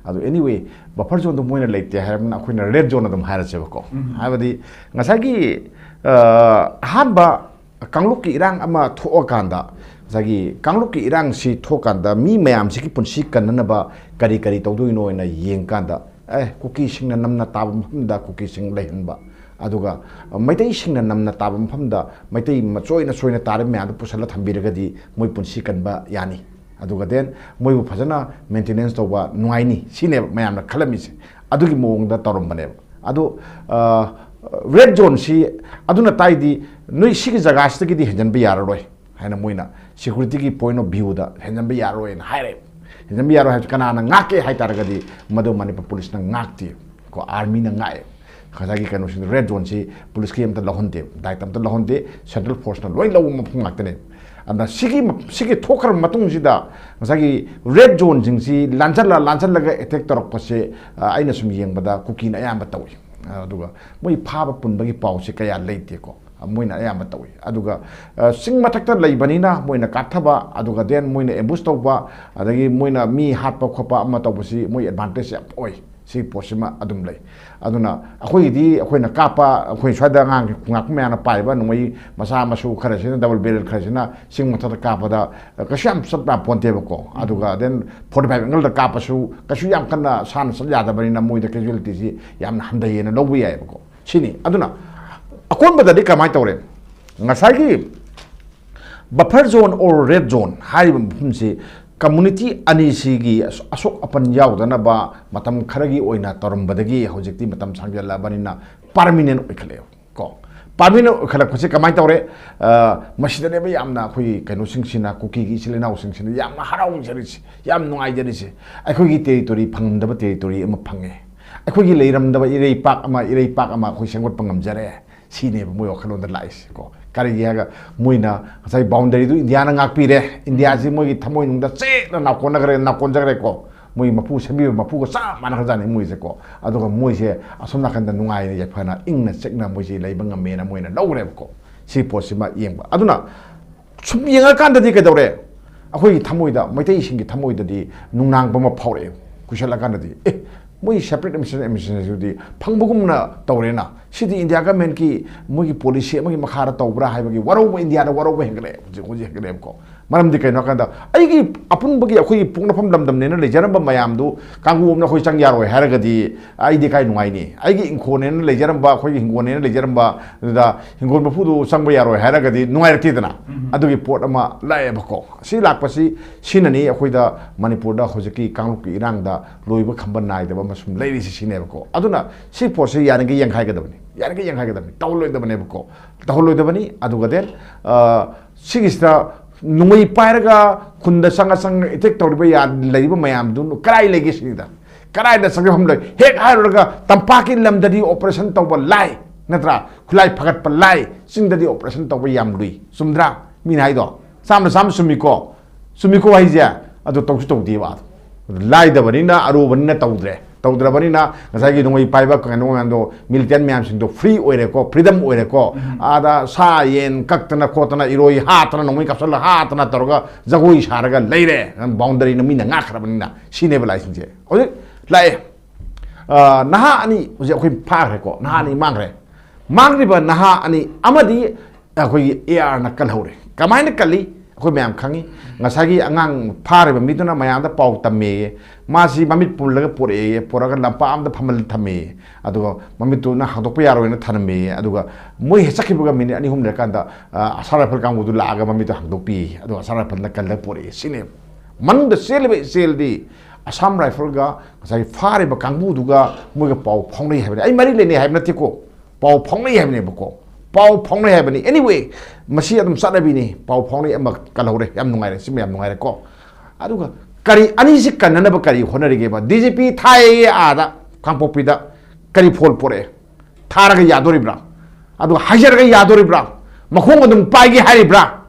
ꯑꯗꯣ anyway, ꯕꯐꯔ ꯖꯣꯟꯗꯣ ꯃꯣꯏꯅ ꯂꯩꯇꯦ ꯍꯥꯏꯔꯕꯅꯤꯅ ꯑꯩꯈꯣꯏꯅ ꯔꯦꯗ ꯖꯣꯟ ꯑꯗꯨꯝ ꯍꯥꯏꯔꯁꯦꯕꯀꯣ꯫ ꯍꯥꯏꯕꯗꯤ ꯉꯁꯥꯏꯒꯤ, ꯑ, ꯑꯍꯥꯟꯕ ꯀꯥꯡꯂꯨꯞꯀꯤ ꯏꯔꯥꯡ ꯑꯃ ꯊꯣꯛꯑꯀꯥꯟꯗ, ꯉꯁꯥꯏꯒꯤ ꯀꯥꯡꯂꯨꯞꯀꯤ ꯏꯔꯥꯡꯁꯤ ꯊꯣꯛꯀꯥꯟꯗ ꯃꯤ ꯃꯌꯥꯝꯁꯤꯒꯤ ꯄꯨꯟꯁꯤ ꯀꯟꯅꯅꯕ ꯀꯔꯤ ꯀꯔꯤ ꯇꯧꯗꯣꯏꯅꯣ ꯍꯥꯏꯅ ꯌꯦꯡꯀꯥꯟꯗ, ꯑꯦ, ꯀꯨꯀꯤꯁꯤꯡꯅ ꯅꯝꯅ ꯇꯥꯕ ꯃꯐꯝꯗ ꯀꯨꯀꯤꯁꯤꯡ ꯂꯩꯍꯟꯕ, ꯑꯗꯨꯒ ꯃꯩꯇꯩꯁꯤꯡꯅ ꯅꯝꯅ ꯇꯥꯕ ꯃꯐꯝꯗ ꯃꯩꯇꯩ ꯃꯆꯣꯏꯅ ꯆꯣꯏꯅ ꯇꯥꯔꯤꯕ ꯃꯌꯥꯝꯗꯨ ꯄꯨꯁꯜꯂ ꯊꯝꯕꯤꯔꯒꯗꯤ ꯃꯣꯏ ꯄꯨꯟꯁꯤ ꯀꯟꯕ ꯌꯥꯅꯤ꯫ ꯑꯗꯨꯒ then ꯃꯣꯏꯕꯨ ꯐꯖꯅ ꯃꯦꯟꯇꯦꯅꯦꯟꯁ ꯇꯧꯕ ꯅꯨꯡꯉꯥꯏꯅꯤ, ꯁꯤꯅꯦꯕ ꯃꯌꯥꯝꯅ ꯈꯜꯂꯝꯃꯤꯁꯦ꯫ ꯑꯗꯨꯒꯤ ꯃꯑꯣꯡꯗ ꯇꯧꯔꯝꯕꯅꯦꯕ꯫ ꯑꯗꯣ ꯔꯦꯗ ꯖꯣꯟꯁꯤ ꯑꯗꯨꯅ ꯇꯥꯏꯗꯤ ꯅꯣꯏ ꯁꯤꯒꯤ ꯖꯒꯥꯁꯤꯗꯒꯤꯗꯤ ꯍꯦꯟꯖꯟꯕ ꯌꯥꯔꯔꯣꯏ ꯍꯥꯏꯅ ꯃꯣꯏꯅ ꯁꯦꯀ꯭ꯌꯨꯔꯤꯇꯤꯒꯤ ꯄꯣꯏꯟ ꯑꯣꯐ ꯚ꯭ꯌꯨꯗ ꯍꯦꯟꯖꯟꯕ ꯌꯥꯔꯣꯏꯅ ꯍꯥꯏꯔꯦꯕ꯫ ꯍꯦꯟꯖꯟꯕ ꯌꯥꯔꯣꯏ ꯍꯥꯏꯕꯁꯤ ꯀꯅꯥꯅ ꯉꯥꯛꯀꯦ ꯍꯥꯏ ꯇꯥꯔꯒꯗꯤ ꯃꯗꯨ ꯃꯅꯤꯄꯨꯔ ꯄꯨꯂꯤꯁꯅ ꯉꯥꯛꯇꯦ ꯀꯣ, ꯑꯥꯔꯃꯤꯅ ꯉꯥꯛꯑꯦ꯫ ꯉꯁꯥꯏꯒꯤ ꯀꯩꯅꯣꯁꯤꯡꯗꯣ, ꯔꯦꯗ ꯖꯣꯟꯁꯤ ꯄꯨꯂꯤꯁꯀꯤ ꯑꯝꯇ ꯂꯧꯍꯟꯗꯦ, ꯗꯥꯏꯇ ꯑꯝꯇ ꯂꯧꯍꯟꯗꯦ, ꯁꯦꯟꯇ꯭ꯔꯦꯜ ꯐꯣꯔꯁꯅ ꯂꯣꯏ ꯂꯧꯕ ꯃꯐꯝ ꯉꯥꯛꯇꯅꯦ꯫ ꯑꯗꯨꯅ ꯁꯤꯒꯤ ꯁꯤꯒꯤ ꯊꯣꯛꯈ꯭ꯔꯕ ꯃꯇꯨꯡꯁꯤꯗ ꯉꯁꯥꯏꯒꯤ ꯔꯦꯗ ꯖꯣꯟꯁꯤꯡꯁꯤ ꯂꯥꯟꯖꯜꯂ ꯂꯥꯟꯖꯜꯂꯒ ꯑꯦꯇꯦꯛ ꯇꯧꯔꯛꯄꯁꯦ, ꯑ, ꯑꯩꯅ ꯁꯨꯝ ꯌꯦꯡꯕꯗ ꯀꯨꯀꯤꯅ ꯑꯌꯥꯝꯕ ꯇꯧꯏ꯫ ꯑꯗꯨꯒ ꯃꯣꯏ ꯐꯥꯕ ꯄꯨꯟꯕꯒꯤ ꯄꯥꯎꯁꯦ ꯀꯌꯥ ꯂꯩꯇꯦꯀꯣ, ꯃꯣꯏꯅ ꯑꯌꯥꯝꯕ ꯇꯧꯏ꯫ ꯑꯗꯨꯒ, ꯑ, ꯆꯤꯡ ꯃꯊꯛꯇ ꯂꯩꯕꯅꯤꯅ ꯃꯣꯏꯅ ꯀꯥꯞꯊꯕ, ꯑꯗꯨꯒ then ꯃꯣꯏꯅ ꯑꯦꯝꯕꯨꯁ ꯇꯧꯕ, ꯑꯗꯒꯤ ꯃꯣꯏꯅ ꯃꯤ ꯍꯥꯠꯄ ꯈꯣꯠꯄ ꯑꯃ ꯇꯧꯕꯁꯤ ꯃꯣꯏ ꯑꯦꯗꯚꯥꯟꯇꯦꯖ ꯌꯥꯝ ꯑꯣꯏ꯫ ꯁꯤ ꯄꯣꯠꯁꯤꯃ ꯑꯗꯨꯝ ꯂꯩ꯫ ꯑꯗꯨꯅ ꯑꯩꯈꯣꯏꯒꯤꯗꯤ ꯑꯩꯈꯣꯏꯅ ꯀꯥꯞꯄ, ꯑꯩꯈꯣꯏ ꯁ꯭ꯋꯥꯏꯗ ꯑꯉꯥꯡ ꯉꯥꯛꯄ ꯃꯌꯥꯝꯅ ꯄꯥꯏꯕ ꯅꯣꯡꯃꯩ ꯃꯆꯥ ꯃꯁꯨ ꯈꯔꯁꯤꯅ, ꯗꯕꯜ ꯕꯦꯔꯦꯜ ꯈꯔꯁꯤꯅ ꯆꯤꯡ ꯃꯊꯛꯇ ꯀꯥꯞꯄꯗ ꯀꯩꯁꯨ ꯌꯥꯝ ꯆꯠ ꯄꯣꯟꯇꯦꯕꯀꯣ꯫ ꯑꯗꯨꯒ then forty five angle ꯗ ꯀꯥꯞꯄꯁꯨ ꯀꯩꯁꯨ ꯌꯥꯝ ꯀꯟꯅ ꯁꯥꯡꯅ ꯆꯠ ꯌꯥꯗꯕꯅꯤꯅ ꯃꯣꯏꯗ casualty ꯁꯤ ꯌꯥꯝꯅ ꯍꯟꯊꯩꯌꯦꯅ ꯂꯧꯕ ꯌꯥꯏꯑꯕꯀꯣ꯫ ꯁꯤꯅꯤ꯫ ꯑꯗꯨꯅ ꯑꯀꯣꯟꯕꯗꯗꯤ ꯀꯃꯥꯏꯅ ꯇꯧꯔꯦ? ꯉꯁꯥꯏꯒꯤ buffer zone or red zone ꯍꯥꯏꯔꯤꯕ ꯃꯐꯝꯁꯤ community ꯑꯅꯤꯁꯤꯒꯤ ꯑꯁ-, ꯑꯁꯣꯛ ꯑꯄꯟ ꯌꯥꯎꯗꯅꯕ ꯃꯇꯝ ꯈꯔꯒꯤ ꯑꯣꯏꯅ ꯇꯧꯔꯝꯕꯗꯒꯤ ꯍꯧꯖꯤꯛꯇꯤ ꯃꯇꯝ ꯁꯥꯡꯖꯜꯂꯛꯑꯕꯅꯤꯅ permanent ꯑꯣꯏꯈꯠꯂꯛꯑꯦꯕ ꯀꯣ꯫ Permanent ꯑꯣꯏꯈꯠꯂꯛꯄꯁꯦ ꯀꯃꯥꯏꯅ ꯇꯧꯔꯦ? ꯑ, ꯃꯁꯤꯗꯅꯦꯕ ꯌꯥꯝꯅ ꯑꯩꯈꯣꯏꯒꯤ ꯀꯩꯅꯣꯁꯤꯡꯁꯤꯅ, ꯀꯨꯀꯤꯒꯤ ꯏꯆꯤꯜ ꯏꯅꯥꯎꯁꯤꯡꯁꯤꯅ ꯌꯥꯝꯅ ꯍꯔꯥꯎꯖꯔꯤꯁꯦ, ꯌꯥꯝ ꯅꯨꯡꯉꯥꯏꯖꯔꯤꯁꯦ꯫ ꯑꯩꯈꯣꯏꯒꯤ territory ꯐꯪꯉꯝꯗꯕ territory ꯑꯃ ꯐꯪꯉꯦ꯫ ꯑꯩꯈꯣꯏꯒꯤ ꯂꯩꯔꯝꯗꯕ ꯏꯔꯩꯄꯥꯛ ꯑꯃ, ꯏꯔꯩꯄꯥꯛ ꯑꯃ ꯑꯩꯈꯣꯏ ꯁꯦꯝꯒꯠꯄ ꯉꯝꯖꯔꯦ꯫ ꯁꯤꯅꯦꯕ ꯃꯣꯏ ꯋꯥꯈꯜꯂꯣꯟꯗ ꯂꯥꯛꯏꯁꯦ ꯀꯣ꯫ ꯀꯔꯤꯒꯤ ꯍꯥꯏꯔꯒ ꯃꯣꯏꯅ ꯉꯁꯥꯏ boundary ꯗꯨ ꯏꯟꯗꯤꯌꯥꯅ ꯉꯥꯛꯄꯤꯔꯦ, ꯏꯟꯗꯤꯌꯥꯁꯤ ꯃꯣꯏꯒꯤ ꯊꯃꯣꯏꯅꯨꯡꯗ ꯆꯦꯠꯅ ꯅꯥꯎꯀꯣꯟꯅꯈ꯭ꯔꯦ, ꯅꯥꯎꯀꯣꯟꯖꯈ꯭ꯔꯦ ꯀꯣ꯫ ꯃꯣꯏ ꯃꯄꯨ ꯁꯦꯝꯕꯤꯕ ꯃꯄꯨꯒ ꯆꯞ ꯃꯥꯟꯅꯈ꯭ꯔꯖꯥꯠꯅꯤ ꯃꯣꯏꯁꯦ ꯀꯣ꯫ ꯑꯗꯨꯒ ꯃꯣꯏꯁꯦ ꯑꯁꯣꯝ ꯅꯥꯀꯟꯗ ꯅꯨꯡꯉꯥꯏꯅ ꯌꯥꯏꯐꯅ ꯏꯪꯅ ꯆꯤꯛꯅ ꯃꯣꯏꯁꯦ ꯂꯩꯕ ꯉꯝꯃꯦꯅ ꯃꯣꯏꯅ ꯂꯧꯈ꯭ꯔꯦꯕꯀꯣ꯫ ꯁꯤ ꯄꯣꯠꯁꯤꯃ ꯌꯦꯡꯕ꯫ ꯑꯗꯨꯅ ꯁꯨꯝ ꯌꯦꯡꯉꯀꯥꯟꯗꯗꯤ ꯀꯩꯗꯧꯔꯦ? ꯑꯩꯈꯣꯏꯒꯤ ꯊꯃꯣꯏꯗ, ꯃꯩꯇꯩꯁꯤꯡꯒꯤ ꯊꯃꯣꯏꯗꯗꯤ ꯅꯨꯡꯅꯥꯡꯕ ꯑꯃ ꯐꯥꯎꯔꯛꯑꯦ꯫ ꯀꯨꯏꯁꯜꯂꯀꯥꯟꯗꯗꯤ, ꯑꯦ, ꯃꯣꯏ separate administration, administration ꯁꯤꯗꯤ ꯐꯪꯕꯒꯨꯝꯅ ꯇꯧꯔꯦꯅ꯫ ꯁꯤꯗꯤ ꯏꯟꯗꯤꯌꯥ government ꯀꯤ ꯃꯣꯏꯒꯤ policy ꯑꯃꯒꯤ ꯃꯈꯥꯗ ꯇꯧꯕ꯭ꯔꯥ ꯍꯥꯏꯕꯒꯤ ꯋꯥꯔꯧꯕ, ꯏꯟꯗꯤꯌꯥꯗ ꯋꯥꯔꯧꯕ ꯍꯦꯟꯒꯠꯂꯛꯑꯦ, ꯍꯧꯖꯤꯛ, ꯍꯧꯖꯤꯛ ꯍꯦꯟꯒꯠꯂꯛꯑꯦꯕꯀꯣ꯫ ꯃꯔꯝꯗꯤ ꯀꯩꯅꯣ ꯍꯥꯏꯀꯥꯟꯗ, ꯑꯩꯒꯤ ꯑꯄꯨꯟꯕꯒꯤ ꯑꯩꯈꯣꯏꯒꯤ ꯄꯣꯛꯅꯐꯝ ꯂꯝꯗꯝꯅꯦꯅ ꯂꯩꯖꯔꯝꯕ ꯃꯌꯥꯝꯗꯨ ꯀꯥꯡꯕꯨ ꯑꯃꯅ ꯑꯩꯈꯣꯏ ꯆꯪ ꯌꯥꯔꯣꯏ ꯍꯥꯏꯔꯒꯗꯤ, ꯑꯩꯗꯤ ꯀꯥꯏ ꯅꯨꯡꯉꯥꯏꯅꯤ? ꯑꯩꯒꯤ ꯏꯪꯈꯣꯜꯅꯦꯅ ꯂꯩꯖꯔꯝꯕ, ꯑꯩꯈꯣꯏꯒꯤ ꯍꯤꯡꯒꯣꯜꯅꯦꯅ ꯂꯩꯖꯔꯝꯕ ꯑꯗꯨꯗ ꯍꯤꯡꯒꯣꯜ ꯃꯄꯨꯗꯨ ꯆꯪꯕ ꯌꯥꯔꯣꯏ ꯍꯥꯏꯔꯒꯗꯤ ꯅꯨꯡꯉꯥꯏꯔꯛꯇꯦꯗꯅ꯫ ꯎꯝ꯫ ꯑꯗꯨꯒꯤ ꯄꯣꯠ ꯑꯃ ꯂꯥꯛꯑꯦꯕꯀꯣ꯫ ꯁꯤ ꯂꯥꯛꯄꯁꯤ, ꯁꯤꯅꯅꯤ ꯑꯩꯈꯣꯏꯗ ꯃꯅꯤꯄꯨꯔꯗ ꯍꯧꯖꯤꯛꯀꯤ ꯀꯥꯡꯂꯨꯞꯀꯤ ꯏꯔꯥꯡꯗ ꯂꯣꯏꯕ ꯈꯝꯕ ꯅꯥꯏꯗꯕ ꯑꯃ ꯁꯨꯝ ꯂꯩꯔꯤꯁꯤ, ꯁꯤꯅꯦꯕꯀꯣ꯫ ꯑꯗꯨꯅ ꯁꯤ ꯄꯣꯠꯁꯤ ꯌꯥꯔꯤꯈꯩ ꯌꯦꯡꯈꯥꯏꯒꯗꯕꯅꯤ, ꯌꯥꯔꯤꯈꯩ ꯌꯦꯡꯈꯥꯏꯒꯗꯕꯅꯤ, ꯇꯧꯍꯜꯂꯣꯏꯗꯕꯅꯦꯕꯀꯣ, ꯇꯧꯍꯜꯂꯣꯏꯗꯕꯅꯤ꯫ ꯑꯗꯨꯒ then, ꯑ, ꯁꯤꯒꯤꯁꯤꯗ ꯅꯣꯡꯃꯩ ꯄꯥꯏꯔꯒ ꯈꯨꯟꯗ ꯆꯪꯉ ꯆꯪꯉ attack ꯇꯧꯔꯤꯕ ꯌꯥ-, ꯂꯩꯔꯤꯕ ꯃꯌꯥꯝꯗꯨ ꯀꯗꯥꯏ ꯂꯩꯒꯦ ꯁꯤꯅꯤꯗ? ꯀꯗꯥꯏꯗ ꯆꯪꯖꯐꯝ ꯂꯩ? ꯍꯦꯛ ꯍꯥꯏꯔꯨꯔꯒ ꯇꯝꯄꯥꯛꯀꯤ ꯂꯝꯗꯗꯤ operation ꯇꯧꯕ ꯂꯥꯏ, ꯅꯠꯇ꯭ꯔꯥ? ꯈꯨꯠꯂꯥꯏ ꯐꯒꯠꯄ ꯂꯥꯏ, ꯆꯤꯡꯗꯗꯤ operation ꯇꯧꯕ ꯌꯥꯝ ꯂꯨꯏ꯫ ꯆꯨꯝꯗ꯭ꯔꯥ? ꯃꯤꯅ ꯍꯥꯏꯗꯣ ꯆꯥꯝꯗ ꯆꯥꯝ ꯆꯨꯝꯃꯤꯀꯣ? ꯆꯨꯝꯃꯤꯀꯣ ꯍꯥꯏꯁꯦ? ꯑꯗꯣ ꯇꯧꯁꯨ ꯇꯧꯗꯦꯕ꯫ ꯑꯗꯣ ꯂꯥꯏꯗꯕꯅꯤꯅ, ꯑꯔꯨꯕꯅꯤꯅ ꯇꯧꯗ꯭ꯔꯦ꯫ ꯇꯧꯗ꯭ꯔꯕꯅꯤꯅ ꯉꯁꯥꯏꯒꯤ ꯅꯣꯡꯃꯩ ꯄꯥꯏꯕ ꯀꯩꯅꯣ ꯃꯌꯥꯝꯗꯣ, militant ꯃꯌꯥꯝꯁꯤꯡꯗꯣ free ꯑꯣꯏꯔꯦꯀꯣ, freedom ꯑꯣꯏꯔꯦꯀꯣ꯫ ꯎꯝ꯫ ꯑꯥꯗ ꯁꯥ ꯌꯦꯟ ꯀꯛꯇꯅ ꯈꯣꯠꯇꯅ, ꯏꯔꯣꯏ ꯍꯥꯠꯇꯅ, ꯅꯣꯡꯃꯩ ꯀꯥꯞꯁꯜꯂ ꯍꯥꯠꯇꯅ ꯇꯧꯔꯒ ꯖꯒꯣꯏ ꯁꯥꯔꯒ ꯂꯩꯔꯦ꯫ Boundary ꯅ ꯃꯤꯅ ꯉꯥꯛꯈ꯭ꯔꯕꯅꯤꯅ꯫ ꯁꯤꯅꯦꯕ ꯂꯥꯏꯁꯤꯡꯁꯦ꯫ ꯍꯧꯖꯤꯛ ꯂꯥꯛꯑꯦ꯫ ꯑ, ꯅꯍꯥ ꯑꯅꯤ ꯍꯧꯖꯤꯛ ꯑꯩꯈꯣꯏ ꯐꯥꯈ꯭ꯔꯦꯀꯣ, ꯅꯍꯥ ꯑꯅꯤ ꯃꯥꯡꯈ꯭ꯔꯦ꯫ ꯃꯥꯡꯈ꯭ꯔꯤꯕ ꯅꯍꯥ ꯑꯅꯤ ꯑꯃꯗꯤ ꯑꯩꯈꯣꯏꯒꯤ ꯑꯦ ꯑꯥꯔꯅ ꯀꯜꯍꯧꯔꯦ꯫ ꯀꯃꯥꯏꯅ ꯀꯜꯂꯤ? ꯑꯩꯈꯣꯏ ꯃꯌꯥꯝ ꯈꯪꯉꯤ꯫ ꯉꯁꯥꯏꯒꯤ ꯑꯉꯥꯡ ꯐꯥꯔꯤꯕ ꯃꯤꯗꯨꯅ ꯃꯌꯥꯝꯗ ꯄꯥꯎ ꯇꯝꯃꯦꯌꯦ, ꯃꯥꯁꯤ ꯃꯃꯤꯠ ꯄꯨꯜꯂꯒ ꯄꯨꯔꯛꯑꯦꯌꯦ, ꯄꯨꯔꯛꯑꯒ ꯂꯝꯄꯥꯛ ꯑꯃꯗ ꯐꯝꯍꯜ ꯊꯝꯃꯦꯌꯦ꯫ ꯑꯗꯨꯒ ꯃꯃꯤꯠꯇꯨꯅ ꯍꯥꯡꯗꯣꯛꯄ ꯌꯥꯔꯣꯏꯅ ꯊꯅꯝꯃꯦꯌꯦ꯫ ꯑꯗꯨꯒ ꯃꯣꯏ ꯍꯦꯛ ꯆꯠꯈꯤꯕꯒ ꯃꯤꯅꯤꯠ ꯑꯅꯤ ꯑꯍꯨꯝ ꯂꯩꯔꯀꯥꯟꯗ, ꯑ, ꯑꯁꯥꯝ ꯔꯥꯏꯐꯜ ꯀꯥꯡꯕꯨꯗꯨ ꯂꯥꯛꯑꯒ ꯃꯃꯤꯠꯇꯨ ꯍꯥꯡꯗꯣꯛꯄꯤ, ꯑꯗꯨꯒ ꯑꯁꯥꯝ ꯔꯥꯏꯐꯜꯅ ꯀꯜꯂꯒ ꯄꯨꯔꯛꯑꯦ ꯁꯤꯅꯦ꯫ ꯃꯅꯨꯡꯗ ꯆꯦꯜꯂꯤꯕ ꯏꯆꯦꯜꯗꯤ ꯑꯁꯥꯝ ꯔꯥꯏꯐꯜꯒ ꯉꯁꯥꯏꯒꯤ ꯐꯥꯔꯤꯕ ꯀꯥꯡꯕꯨꯗꯨꯒ ꯃꯣꯏꯒ ꯄꯥꯎ ꯐꯥꯎꯅꯩ ꯍꯥꯏꯕꯅꯤ꯫ ꯑꯩ ꯃꯔꯤ ꯂꯩꯅꯩ ꯍꯥꯏꯕ ꯅꯠꯇꯦꯀꯣ, ꯄꯥꯎ ꯐꯥꯎꯅꯩ ꯍꯥꯏꯕꯅꯦꯕꯀꯣ꯫ ꯄꯥꯎ ꯐꯥꯎꯅꯩ ꯍꯥꯏꯕꯅꯤ꯫ Anyway, ꯃꯁꯤ ꯑꯗꯨꯝ ꯆꯠꯅꯕꯤꯅꯤ꯫ ꯄꯥꯎ ꯐꯥꯎꯅꯩ, ꯑꯃ ꯀꯜꯍꯧꯔꯦ, ꯌꯥꯝ ꯅꯨꯡꯉꯥꯏꯔꯦ, ꯁꯤꯃ ꯌꯥꯝ ꯅꯨꯡꯉꯥꯏꯔꯦꯀꯣ꯫ ꯑꯗꯨꯒ ꯀꯔꯤ, ꯑꯅꯤꯁꯤ ꯀꯟꯅꯅꯕ ꯀꯔꯤ ꯍꯣꯠꯅꯔꯤꯒꯦꯕ? ꯗꯤ ꯖꯤ ꯄꯤ ꯊꯥꯏꯌꯦ ꯑꯥꯗ, ꯀꯥꯡꯄꯣꯛꯄꯤꯗ꯫ ꯀꯔꯤ ꯐꯣꯜ ꯄꯨꯔꯛꯑꯦ? ꯊꯥꯔꯒ ꯌꯥꯗꯣꯔꯤꯕ꯭ꯔꯥ? ꯑꯗꯨꯒ ꯍꯥꯏꯖꯔꯒ ꯌꯥꯗꯣꯔꯤꯕ꯭ꯔꯥ? ꯃꯈꯣꯡ ꯑꯗꯨꯝ ꯄꯥꯏꯒꯦ ꯍꯥꯏꯔꯤꯕ꯭ꯔꯥ?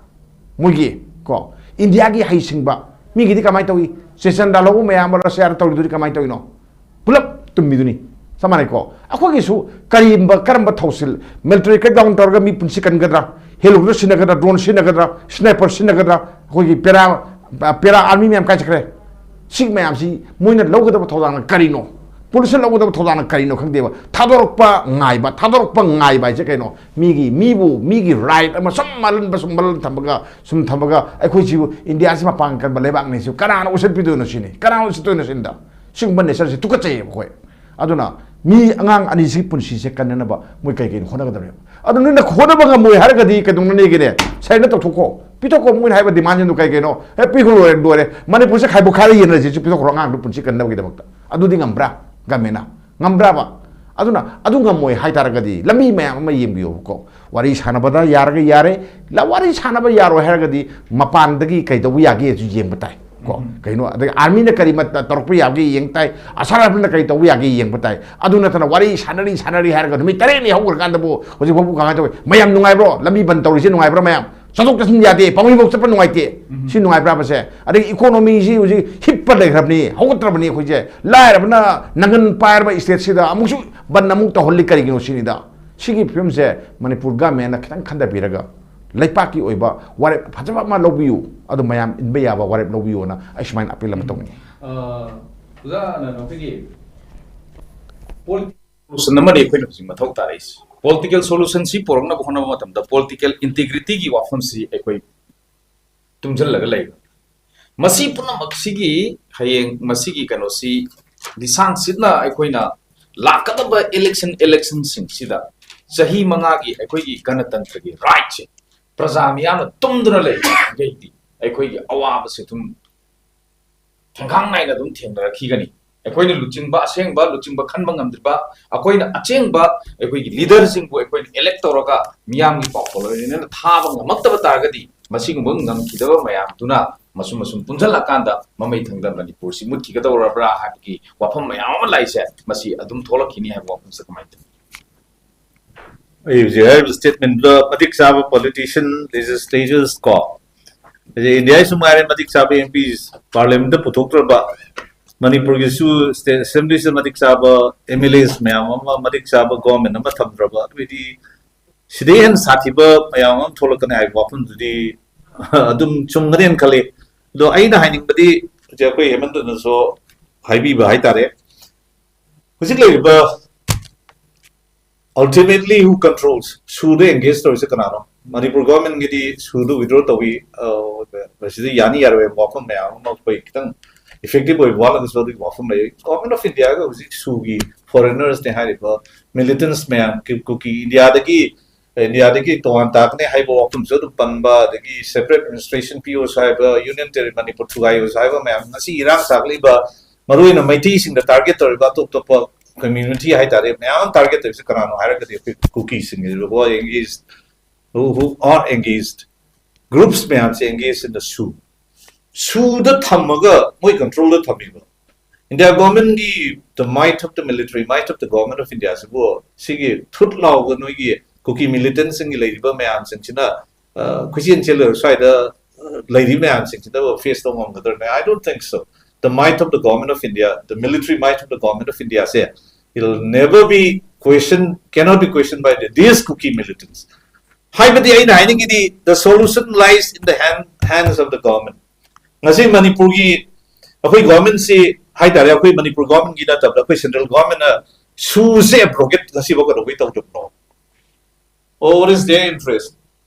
ꯃꯣꯏꯒꯤ ꯀꯣ, ꯏꯟꯗꯤꯌꯥꯒꯤ ꯍꯩꯁꯤꯡꯕ ꯃꯤꯒꯤꯗꯤ ꯀꯃꯥꯏꯅ ꯇꯧꯏ? ꯆꯦꯆꯟꯗ ꯂꯧꯕ ꯃꯌꯥꯝ ꯑꯃ ꯔꯁꯤꯌꯥꯗ ꯇꯧꯔꯤꯗꯨꯗꯤ ꯀꯃꯥꯏꯅ ꯇꯧꯔꯤꯅꯣ? ꯄꯨꯂꯞ ꯇꯨꯝꯃꯤꯗꯨꯅꯤ꯫ ꯆꯞ ꯃꯥꯟꯅꯩꯀꯣ꯫ ꯑꯩꯈꯣꯏꯒꯤꯁꯨ ꯀꯔꯤꯒꯨꯝꯕ, ꯀꯔꯝꯕ ꯊꯧꯁꯤꯜ, military crackdown ꯇꯧꯔꯒ ꯃꯤ ꯄꯨꯟꯁꯤ ꯀꯟꯒꯗ꯭ꯔꯥ? Helicopter ꯁꯤꯖꯤꯟꯅꯒꯗ꯭ꯔꯥ? Drone ꯁꯤꯖꯤꯟꯅꯒꯗ꯭ꯔꯥ? Sniper ꯁꯤꯖꯤꯟꯅꯒꯗ꯭ꯔꯥ? ꯑꯩꯈꯣꯏꯒꯤ ꯄꯦꯔꯥ, ꯄꯦꯔꯥ ꯑꯥꯔꯃꯤ ꯃꯌꯥꯝ ꯀꯥꯏ ꯆꯠꯈ꯭ꯔꯦ? ꯁꯤ ꯃꯌꯥꯝꯁꯤ ꯃꯣꯏꯅ ꯂꯧꯒꯗꯕ ꯊꯧꯗꯥꯡꯅ ꯀꯔꯤꯅꯣ? ꯄꯨꯂꯤꯁꯅ ꯂꯧꯒꯗꯕ ꯊꯧꯗꯥꯡꯅ ꯀꯔꯤꯅꯣ ꯈꯪꯗꯦꯕ꯫ ꯊꯥꯗꯣꯔꯛꯄ ꯉꯥꯏꯕ, ꯊꯥꯗꯣꯔꯛꯄ ꯉꯥꯏꯕ ꯍꯥꯏꯁꯦ ꯀꯩꯅꯣ? ꯃꯤꯒꯤ, ꯃꯤꯕꯨ, ꯃꯤꯒꯤ right ꯑꯃ ꯁꯨꯝ ꯃꯜꯍꯟꯕ, ꯁꯨꯝ ꯃꯜꯍꯟ ꯊꯝꯕꯒ, ꯁꯨꯝ ꯊꯝꯕꯒ, ꯑꯩꯈꯣꯏꯁꯤꯕꯨ ꯏꯟꯗꯤꯌꯥꯁꯤ ꯃꯄꯥꯡꯒꯜ ꯀꯟꯕ ꯂꯩꯕꯥꯛꯅꯤ, ꯁꯤ ꯀꯅꯥꯅ ꯎꯁꯤꯠꯄꯤꯗꯣꯏꯅꯣ ꯁꯤꯅꯤ? ꯀꯅꯥꯅ ꯎꯁꯤꯠꯇꯣꯏꯅꯣ ꯁꯤꯅꯤꯗ? ꯁꯤꯒꯨꯝꯕ nature ꯁꯤ ꯇꯨꯀꯠꯆꯩꯌꯦꯕ ꯑꯩꯈꯣꯏ꯫ ꯑꯗꯨꯅ ꯃꯤ ꯑꯉꯥꯡ ꯑꯅꯤꯁꯤꯒꯤ ꯄꯨꯟꯁꯤꯁꯦ ꯀꯟꯅꯅꯕ ꯃꯣꯏ ꯀꯩ ꯀꯩꯅꯣ ꯍꯣꯠꯅꯒꯗꯕꯅꯦꯕ꯫ ꯑꯗꯨ ꯅꯣꯏꯅ ꯍꯣꯠꯅꯕ ꯉꯝꯃꯣꯏ ꯍꯥꯏꯔꯒꯗꯤ ꯀꯩꯗꯧꯅꯅꯦꯒꯦꯅꯦ? Surrender ꯇꯧꯊꯣꯛꯈꯣ, ꯄꯤꯊꯣꯛꯈꯣ꯫ ꯃꯣꯏꯅ ꯍꯥꯏꯕ demand ꯁꯤꯡꯗꯣ ꯀꯩ ꯀꯩꯅꯣ? ꯑꯦ, ꯄꯤꯈ꯭ꯔꯣ, ꯂꯣꯏꯔꯦ, ꯂꯣꯏꯔꯦ꯫ ꯃꯅꯤꯄꯨꯔꯁꯦ ꯈꯥꯏꯕꯣꯛ ꯈꯥꯏꯔ ꯌꯦꯟꯅꯔꯁꯤꯁꯨ ꯄꯤꯊꯣꯛꯈ꯭ꯔꯣ ꯑꯉꯥꯡꯗꯨ ꯄꯨꯟꯁꯤ ꯀꯟꯅꯕꯒꯤꯗꯃꯛꯇ꯫ ꯑꯗꯨꯗꯤ ꯉꯝꯕ꯭ꯔꯥ? ꯒꯃꯦꯟꯅ ꯉꯝꯕ꯭ꯔꯥꯕ? ꯑꯗꯨꯅ ꯑꯗꯨ ꯉꯝꯃꯣꯏ ꯍꯥꯏꯇꯥꯔꯒꯗꯤ ꯂꯝꯕꯤ ꯃꯌꯥꯝ ꯑꯃ ꯌꯦꯡꯕꯤꯌꯣꯕꯀꯣ꯫ ꯋꯥꯔꯤ ꯁꯥꯟꯅꯕꯗ ꯌꯥꯔꯒ ꯌꯥꯔꯦ, ꯂ-, ꯋꯥꯔꯤ ꯁꯥꯟꯅꯕ ꯌꯥꯔꯣꯏ ꯍꯥꯏꯔꯒꯗꯤ ꯃꯄꯥꯟꯗꯒꯤ ꯀꯩꯗꯧꯕ ꯌꯥꯒꯦꯁꯨ ꯌꯦꯡꯕ ꯇꯥꯏ ꯀꯣ꯫ ꯎꯝ꯫ ꯀꯩꯅꯣ, ꯑꯗꯒꯤ ꯑꯥꯔꯃꯤꯅ ꯀꯔꯤ ꯃꯠ-, ꯇꯧꯔꯛꯄ ꯌꯥꯒꯦ ꯌꯦꯡ ꯇꯥꯏ, ꯑꯁꯥꯝ ꯔꯥꯏꯐꯜꯅ ꯀꯔꯤ ꯇꯧꯕ ꯌꯥꯒꯦ ꯌꯦꯡꯕ ꯇꯥꯏ꯫ ꯑꯗꯨ ꯅꯠꯇꯅ ꯋꯥꯔꯤ ꯁꯥꯟꯅꯔꯤ ꯁꯥꯟꯅꯔꯤ ꯍꯥꯏꯔꯒ ꯅꯨꯃꯤꯠ ꯇꯔꯦꯠꯅꯤ ꯍꯧꯈ꯭ꯔꯀꯥꯟꯗꯕꯨ ꯍꯧꯖꯤꯛ ꯐꯥꯎꯕ ꯀꯃꯥꯏꯅ ꯇꯧꯋꯤ? ꯃꯌꯥꯝ ꯅꯨꯡꯉꯥꯏꯕ꯭ꯔꯣ? ꯂꯝꯕꯤ ꯕꯟ ꯇꯧꯔꯤꯁꯦ ꯅꯨꯡꯉꯥꯏꯕ꯭ꯔꯥ ꯃꯌꯥꯝ? ꯆꯠꯊꯣꯛ ꯆꯠꯁꯤꯟ ꯌꯥꯗꯦ, ꯄꯥꯡꯒꯩꯐꯥꯎ ꯆꯠꯄ ꯅꯨꯡꯉꯥꯏꯇꯦ꯫ ꯎꯝ꯫ ꯁꯤ ꯅꯨꯡꯉꯥꯏꯕ꯭ꯔꯥꯕ ꯁꯦ? ꯑꯗꯒꯤ economy ꯁꯤ ꯍꯧꯖꯤꯛ ꯍꯤꯞꯄ ꯂꯩꯈ꯭ꯔꯕꯅꯤ, ꯍꯧꯒꯠꯇ꯭ꯔꯕꯅꯤ ꯑꯩꯈꯣꯏꯁꯦ꯫ ꯂꯥꯏꯔꯕꯅ ꯅꯪꯒꯟ ꯄꯥꯏꯔꯕ state ꯁꯤꯗ ꯑꯃꯨꯛꯁꯨ ꯕꯟ ꯑꯃꯨꯛ ꯇꯧꯍꯜꯂꯤ ꯀꯔꯤꯒꯤꯅꯣ ꯁꯤꯅꯤꯗ꯫ ꯁꯤꯒꯤ ꯐꯤꯕꯝꯁꯦ ꯃꯅꯤꯄꯨꯔ government ꯅ ꯈꯤꯇꯪ ꯈꯟꯊꯕꯤꯔꯒ ꯂꯩꯄꯥꯛꯀꯤ ꯑꯣꯏꯕ ꯋꯥꯔꯦꯞ ꯐꯖꯕ ꯑꯃ ꯂꯧꯕꯤꯌꯨ, ꯑꯗꯨ ꯃꯌꯥꯝ ꯏꯟꯕ ꯌꯥꯕ ꯋꯥꯔꯦꯞ ꯂꯧꯕꯤꯌꯨꯅ ꯑꯩ ꯁꯨꯃꯥꯏꯅ appeal ꯑꯃ ꯇꯧꯅꯤꯡꯉꯤ꯫ ꯑ, ꯑꯣꯖꯥ, ꯀꯩꯅꯣ, ꯑꯩꯈꯣꯏꯒꯤ ꯄꯣꯂꯤꯇꯤꯀꯦꯜ ꯁꯣꯂꯨꯁꯟ ꯑꯃꯅꯤ ꯑꯩꯈꯣꯏꯅ ꯍꯧꯖꯤꯛ ꯃꯊꯧ ꯇꯥꯔꯛꯏꯁꯤ꯫ ꯄꯣꯂꯤꯇꯤꯀꯦꯜ ꯁꯣꯂꯨꯁꯟꯁꯤ ꯄꯨꯔꯛꯅꯕ ꯍꯣꯠꯅꯕ ꯃꯇꯝꯗ ꯄꯣꯂꯤꯇꯤꯀꯦꯜ ꯏꯟꯇꯤꯒ꯭ꯔꯤꯇꯤꯒꯤ ꯋꯥꯐꯝꯁꯤ ꯑꯩꯈꯣꯏ ꯇꯨꯝꯁꯤꯜꯂꯒ ꯂꯩꯕ꯫ ꯃꯁꯤ ꯄꯨꯝꯅꯃꯛꯁꯤꯒꯤ ꯍꯌꯦꯡ ꯃꯁꯤꯒꯤ ꯀꯩꯅꯣꯁꯤ ꯂꯤꯁꯥꯡ ꯁꯤꯠꯅ ꯑꯩꯈꯣꯏꯅ ꯂꯥꯛꯀꯗꯕ ꯏꯂꯦꯛꯁꯟ ꯏꯂꯦꯛꯁꯟꯁꯤꯡꯁꯤꯗ ꯆꯍꯤ ꯃꯉꯥꯒꯤ ꯑꯩꯈꯣꯏꯒꯤ ꯒꯅꯇꯟꯇ꯭ꯔꯒꯤ ꯔꯥꯏꯠꯁꯦ ꯄ꯭ꯔꯖꯥ ꯃꯤꯌꯥꯝꯅ ꯇꯨꯝꯗꯨꯅ ꯂꯩꯔꯤꯉꯩꯗꯤ ꯑꯩꯈꯣꯏꯒꯤ ꯑꯋꯥꯕꯁꯦ ꯑꯗꯨꯝ ꯈꯣꯡꯊꯥꯡ ꯅꯥꯏꯅ ꯑꯗꯨꯝ ꯊꯦꯡꯅꯔꯛꯈꯤꯒꯅꯤ꯫ ꯑꯩꯈꯣꯏꯅ ꯂꯨꯆꯤꯡꯕ ꯑꯁꯦꯡꯕ ꯂꯨꯆꯤꯡꯕ ꯈꯟꯕ ꯉꯝꯗ꯭ꯔꯤꯕ, ꯑꯩꯈꯣꯏꯅ ꯑꯆꯦꯡꯕ ꯑꯩꯈꯣꯏꯒꯤ ꯂꯤꯗꯔꯁꯤꯡꯕꯨ ꯑꯩꯈꯣꯏꯅ ꯏꯂꯦꯛ ꯇꯧꯔꯒ ꯃꯤꯌꯥꯝꯒꯤ ꯄꯥꯎꯈꯣꯜ ꯑꯣꯏꯅ ꯊꯥꯕ ꯉꯝꯃꯛꯇꯕ ꯇꯥꯔꯒꯗꯤ ꯃꯁꯤꯒꯨꯝꯕ ꯉꯝꯈꯤꯗꯕ ꯃꯌꯥꯝꯗꯨꯅ ꯃꯁꯨꯝ ꯃꯁꯨꯝ ꯄꯨꯟꯁꯤꯜꯂꯀꯥꯟꯗ ꯃꯃꯩ ꯊꯪꯗ ꯃꯅꯤꯄꯨꯔꯁꯤ ꯃꯨꯠꯈꯤꯒꯗꯧꯔꯕ꯭ꯔꯥ ꯍꯥꯏꯕꯒꯤ ꯋꯥꯐꯝ ꯃꯌꯥꯝ ꯑꯃ ꯂꯥꯛꯏꯁꯦ, ꯃꯁꯤ ꯑꯗꯨꯝ ꯊꯣꯛꯂꯛꯈꯤꯅꯤ ꯍꯥꯏꯕ ꯋꯥꯐꯝꯁꯦ ꯀꯃꯥꯏꯅ ꯇꯧꯏ? ꯑꯩ ꯍꯧꯖꯤꯛ ꯍꯥꯏꯔꯤꯕ ꯁ꯭ꯇꯦꯠꯃꯦꯟꯗꯨꯗ ꯃꯇꯤꯛ ꯆꯥꯕ ꯄꯣꯂꯤꯇꯤꯁꯤꯌꯟ, ꯂꯦꯖꯤꯁꯂꯦꯇꯔꯁ ꯀꯣ, ꯍꯧꯖꯤꯛ ꯏꯟꯗꯤꯌꯥꯒꯤꯁꯨ ꯉꯥꯏꯔꯦ, ꯃꯇꯤꯛ ꯆꯥꯕ ꯑꯦꯝ ꯄꯤꯁ ꯄꯥꯔꯂꯤꯌꯥꯃꯦꯟꯗ ꯄꯨꯊꯣꯛꯇ꯭ꯔꯕ, ꯃꯅꯤꯄꯨꯔꯒꯤꯁꯨ ꯁ꯭ꯇꯦꯠ ꯑꯦꯁꯦꯝꯕ꯭ꯂꯤꯁꯤꯗ ꯃꯇꯤꯛ ꯆꯥꯕ ꯑꯦꯝ ꯑꯦꯜ ꯑꯦꯁ ꯃꯌꯥꯝ ꯑꯃ, ꯃꯇꯤꯛ ꯆꯥꯕ ꯒꯣꯔꯃꯦꯟ ꯑꯃ ꯊꯝꯗ꯭ꯔꯕ, ꯑꯗꯨꯑꯣꯏꯗꯤ ꯁꯤꯗꯩ ꯍꯦꯟꯅ ꯁꯥꯊꯤꯕ ꯃꯌꯥꯝ ꯑꯃ ꯊꯣꯛꯂꯛꯀꯅꯤ ꯍꯥꯏꯕ ꯋꯥꯐꯝꯗꯨꯗꯤ ꯑꯗꯨꯝ ꯆꯨꯝꯒꯅꯦꯅ ꯈꯜꯂꯤ꯫ ꯑꯗꯣ ꯑꯩꯅ ꯍꯥꯏꯅꯤꯡꯕꯗꯤ ꯍꯧꯖꯤꯛ ꯑꯩꯈꯣꯏ ꯍꯦꯃꯟꯇꯅꯁꯨ ꯍꯥꯏꯕꯤꯕ ꯍꯥꯏꯇꯥꯔꯦ, ꯍꯧꯖꯤꯛ ꯂꯩꯔꯤꯕ ultimately who controls, ꯁꯨꯗ ꯑꯦꯡꯒꯦꯖ ꯇꯧꯔꯤꯁꯦ ꯀꯅꯥꯅꯣ? ꯃꯅꯤꯄꯨꯔ ꯒꯣꯔꯃꯦꯟꯒꯤꯗꯤ ꯁꯨꯗ ꯋꯤꯗ꯭ꯔꯣ ꯇꯧꯏ, ꯑ, ꯃꯁꯤꯗ ꯌꯥꯅꯤ ꯌꯥꯔꯣꯏ ꯍꯥꯏꯕ ꯋꯥꯐꯝ ꯃꯌꯥꯝ ꯑꯃ ꯑꯩꯈꯣꯏ ꯈꯤꯇꯪ ꯏꯐꯦꯛꯇꯤꯚ ꯑꯣꯏꯕ ꯋꯥꯠꯂꯒꯁꯨ ꯑꯗꯨꯒꯤ ꯋꯥꯐꯝ ꯂꯩ꯫ ꯒꯣꯔꯃꯦꯟ ꯑꯣꯐ ꯏꯟꯗꯤꯌꯥꯒ ꯍꯧꯖꯤꯛ ꯁꯨꯒꯤ ꯐꯣꯔꯦꯅꯔꯁꯅꯦ ꯍꯥꯏꯔꯤꯕ ꯃꯤꯂꯤꯇꯦꯟꯁ ꯃꯌꯥꯝ, ꯀꯨ-, ꯀꯨꯀꯤ ꯏꯟꯗꯤꯌꯥꯗꯒꯤ, ꯏꯟꯗꯤꯌꯥꯗꯒꯤ ꯇꯣꯉꯥꯟ ꯇꯥꯒꯅꯤ ꯍꯥꯏꯕ ꯋꯥꯐꯝꯁꯨ ꯑꯗꯨꯝ ꯄꯟꯕ, ꯑꯗꯒꯤ ꯁꯦꯄꯔꯦꯠ ꯑꯦꯗꯃꯤꯅꯤꯁꯇ꯭ꯔꯦꯁꯟ ꯄꯤꯌꯣꯁꯨ ꯍꯥꯏꯕ, ꯌꯨꯅꯤꯌꯟ ꯇꯦꯔꯤ-, ꯃꯅꯤꯄꯨꯔ ꯊꯨꯒꯥꯏꯌꯣꯁꯨ ꯍꯥꯏꯕ ꯃꯌꯥꯝ, ꯉꯁꯤ ꯏꯔꯥꯡ ꯁꯥꯒꯠꯂꯤꯕ ꯃꯔꯨꯑꯣꯏꯅ ꯃꯩꯇꯩꯁꯤꯡꯗ ꯇꯥꯔꯒꯦꯠ ꯇꯧꯔꯤꯕ ꯑꯇꯣꯞ ꯑꯇꯣꯞꯄ ꯀꯝꯃ꯭ꯌꯨꯅꯤꯇꯤ ꯍꯥꯏꯇꯥꯔꯦ ꯃꯌꯥꯝ ꯑꯃ ꯇꯥꯔꯒꯦꯠ ꯇꯧꯔꯤꯁꯦ ꯀꯅꯥꯅꯣ ꯍꯥꯏꯔꯒꯗꯤ ꯑꯩꯈꯣꯏ ꯀꯨꯀꯤꯁꯤꯡꯅꯦꯕꯀꯣ, engaged, who, who are engaged, groups ꯃꯌꯥꯝꯁꯦ engaged in the ꯁꯨ, ꯁꯨꯗ ꯊꯝꯃꯒ ꯃꯣꯏ ꯀꯟꯇ꯭ꯔꯣꯜꯗ ꯊꯝꯃꯤꯕ ꯏꯟꯗꯤꯌꯥ ꯒꯣꯔꯃꯦꯟꯒꯤ the might of the military, might of the government of India ꯁꯤꯕꯨ ꯁꯤꯒꯤ ꯊꯨꯠ ꯂꯥꯎꯕ ꯅꯣꯏꯒꯤ ꯀꯨꯀꯤ ꯃꯤꯂꯤꯇꯦꯟꯁꯤꯡꯒꯤ ꯂꯩꯔꯤꯕ ꯃꯌꯥꯝꯁꯤꯡꯁꯤꯅ, ꯑ, ꯀꯣꯏꯆꯦꯟ ꯆꯦꯜꯂꯒ ꯁ꯭ꯋꯥꯏꯗ, ꯑ, ꯂꯩꯔꯤꯕ ꯃꯌꯥꯝꯁꯤꯡꯁꯤꯅ ꯐꯦꯁ ꯇꯧꯕ ꯉꯝꯒꯗ꯭ꯔꯅꯦ? I don't think so. The might of the government of India, the military might of the government of India say, it will never be question, cannot be questioned by the, these Kuki militants. ꯍꯥꯏꯕꯗꯤ ꯑꯩꯅ ꯍꯥꯏꯅꯤꯡꯉꯤꯗꯤ the solution lies in the hand, hands of the government. ꯉꯁꯤ ꯃꯅꯤꯄꯨꯔꯒꯤ ꯑꯩꯈꯣꯏ ꯒꯣꯔꯃꯦꯟꯁꯤ ꯍꯥꯏꯇꯥꯔꯦ, ꯑꯩꯈꯣꯏ ꯃꯅꯤꯄꯨꯔ ꯒꯣꯔꯃꯦꯟꯒꯤ ꯅꯠꯇꯕꯗ ꯑꯩꯈꯣꯏ ꯁꯦꯟꯇ꯭ꯔꯦꯜ ꯒꯣꯔꯃꯦꯟꯅ ꯁꯨꯁꯦ ꯑꯦꯕ꯭ꯔꯣꯒꯦꯠ ꯉꯁꯤꯐꯥꯎ ꯀꯩꯗꯧꯕꯩ ꯇꯧꯗꯕꯅꯣ? Or what is their interest?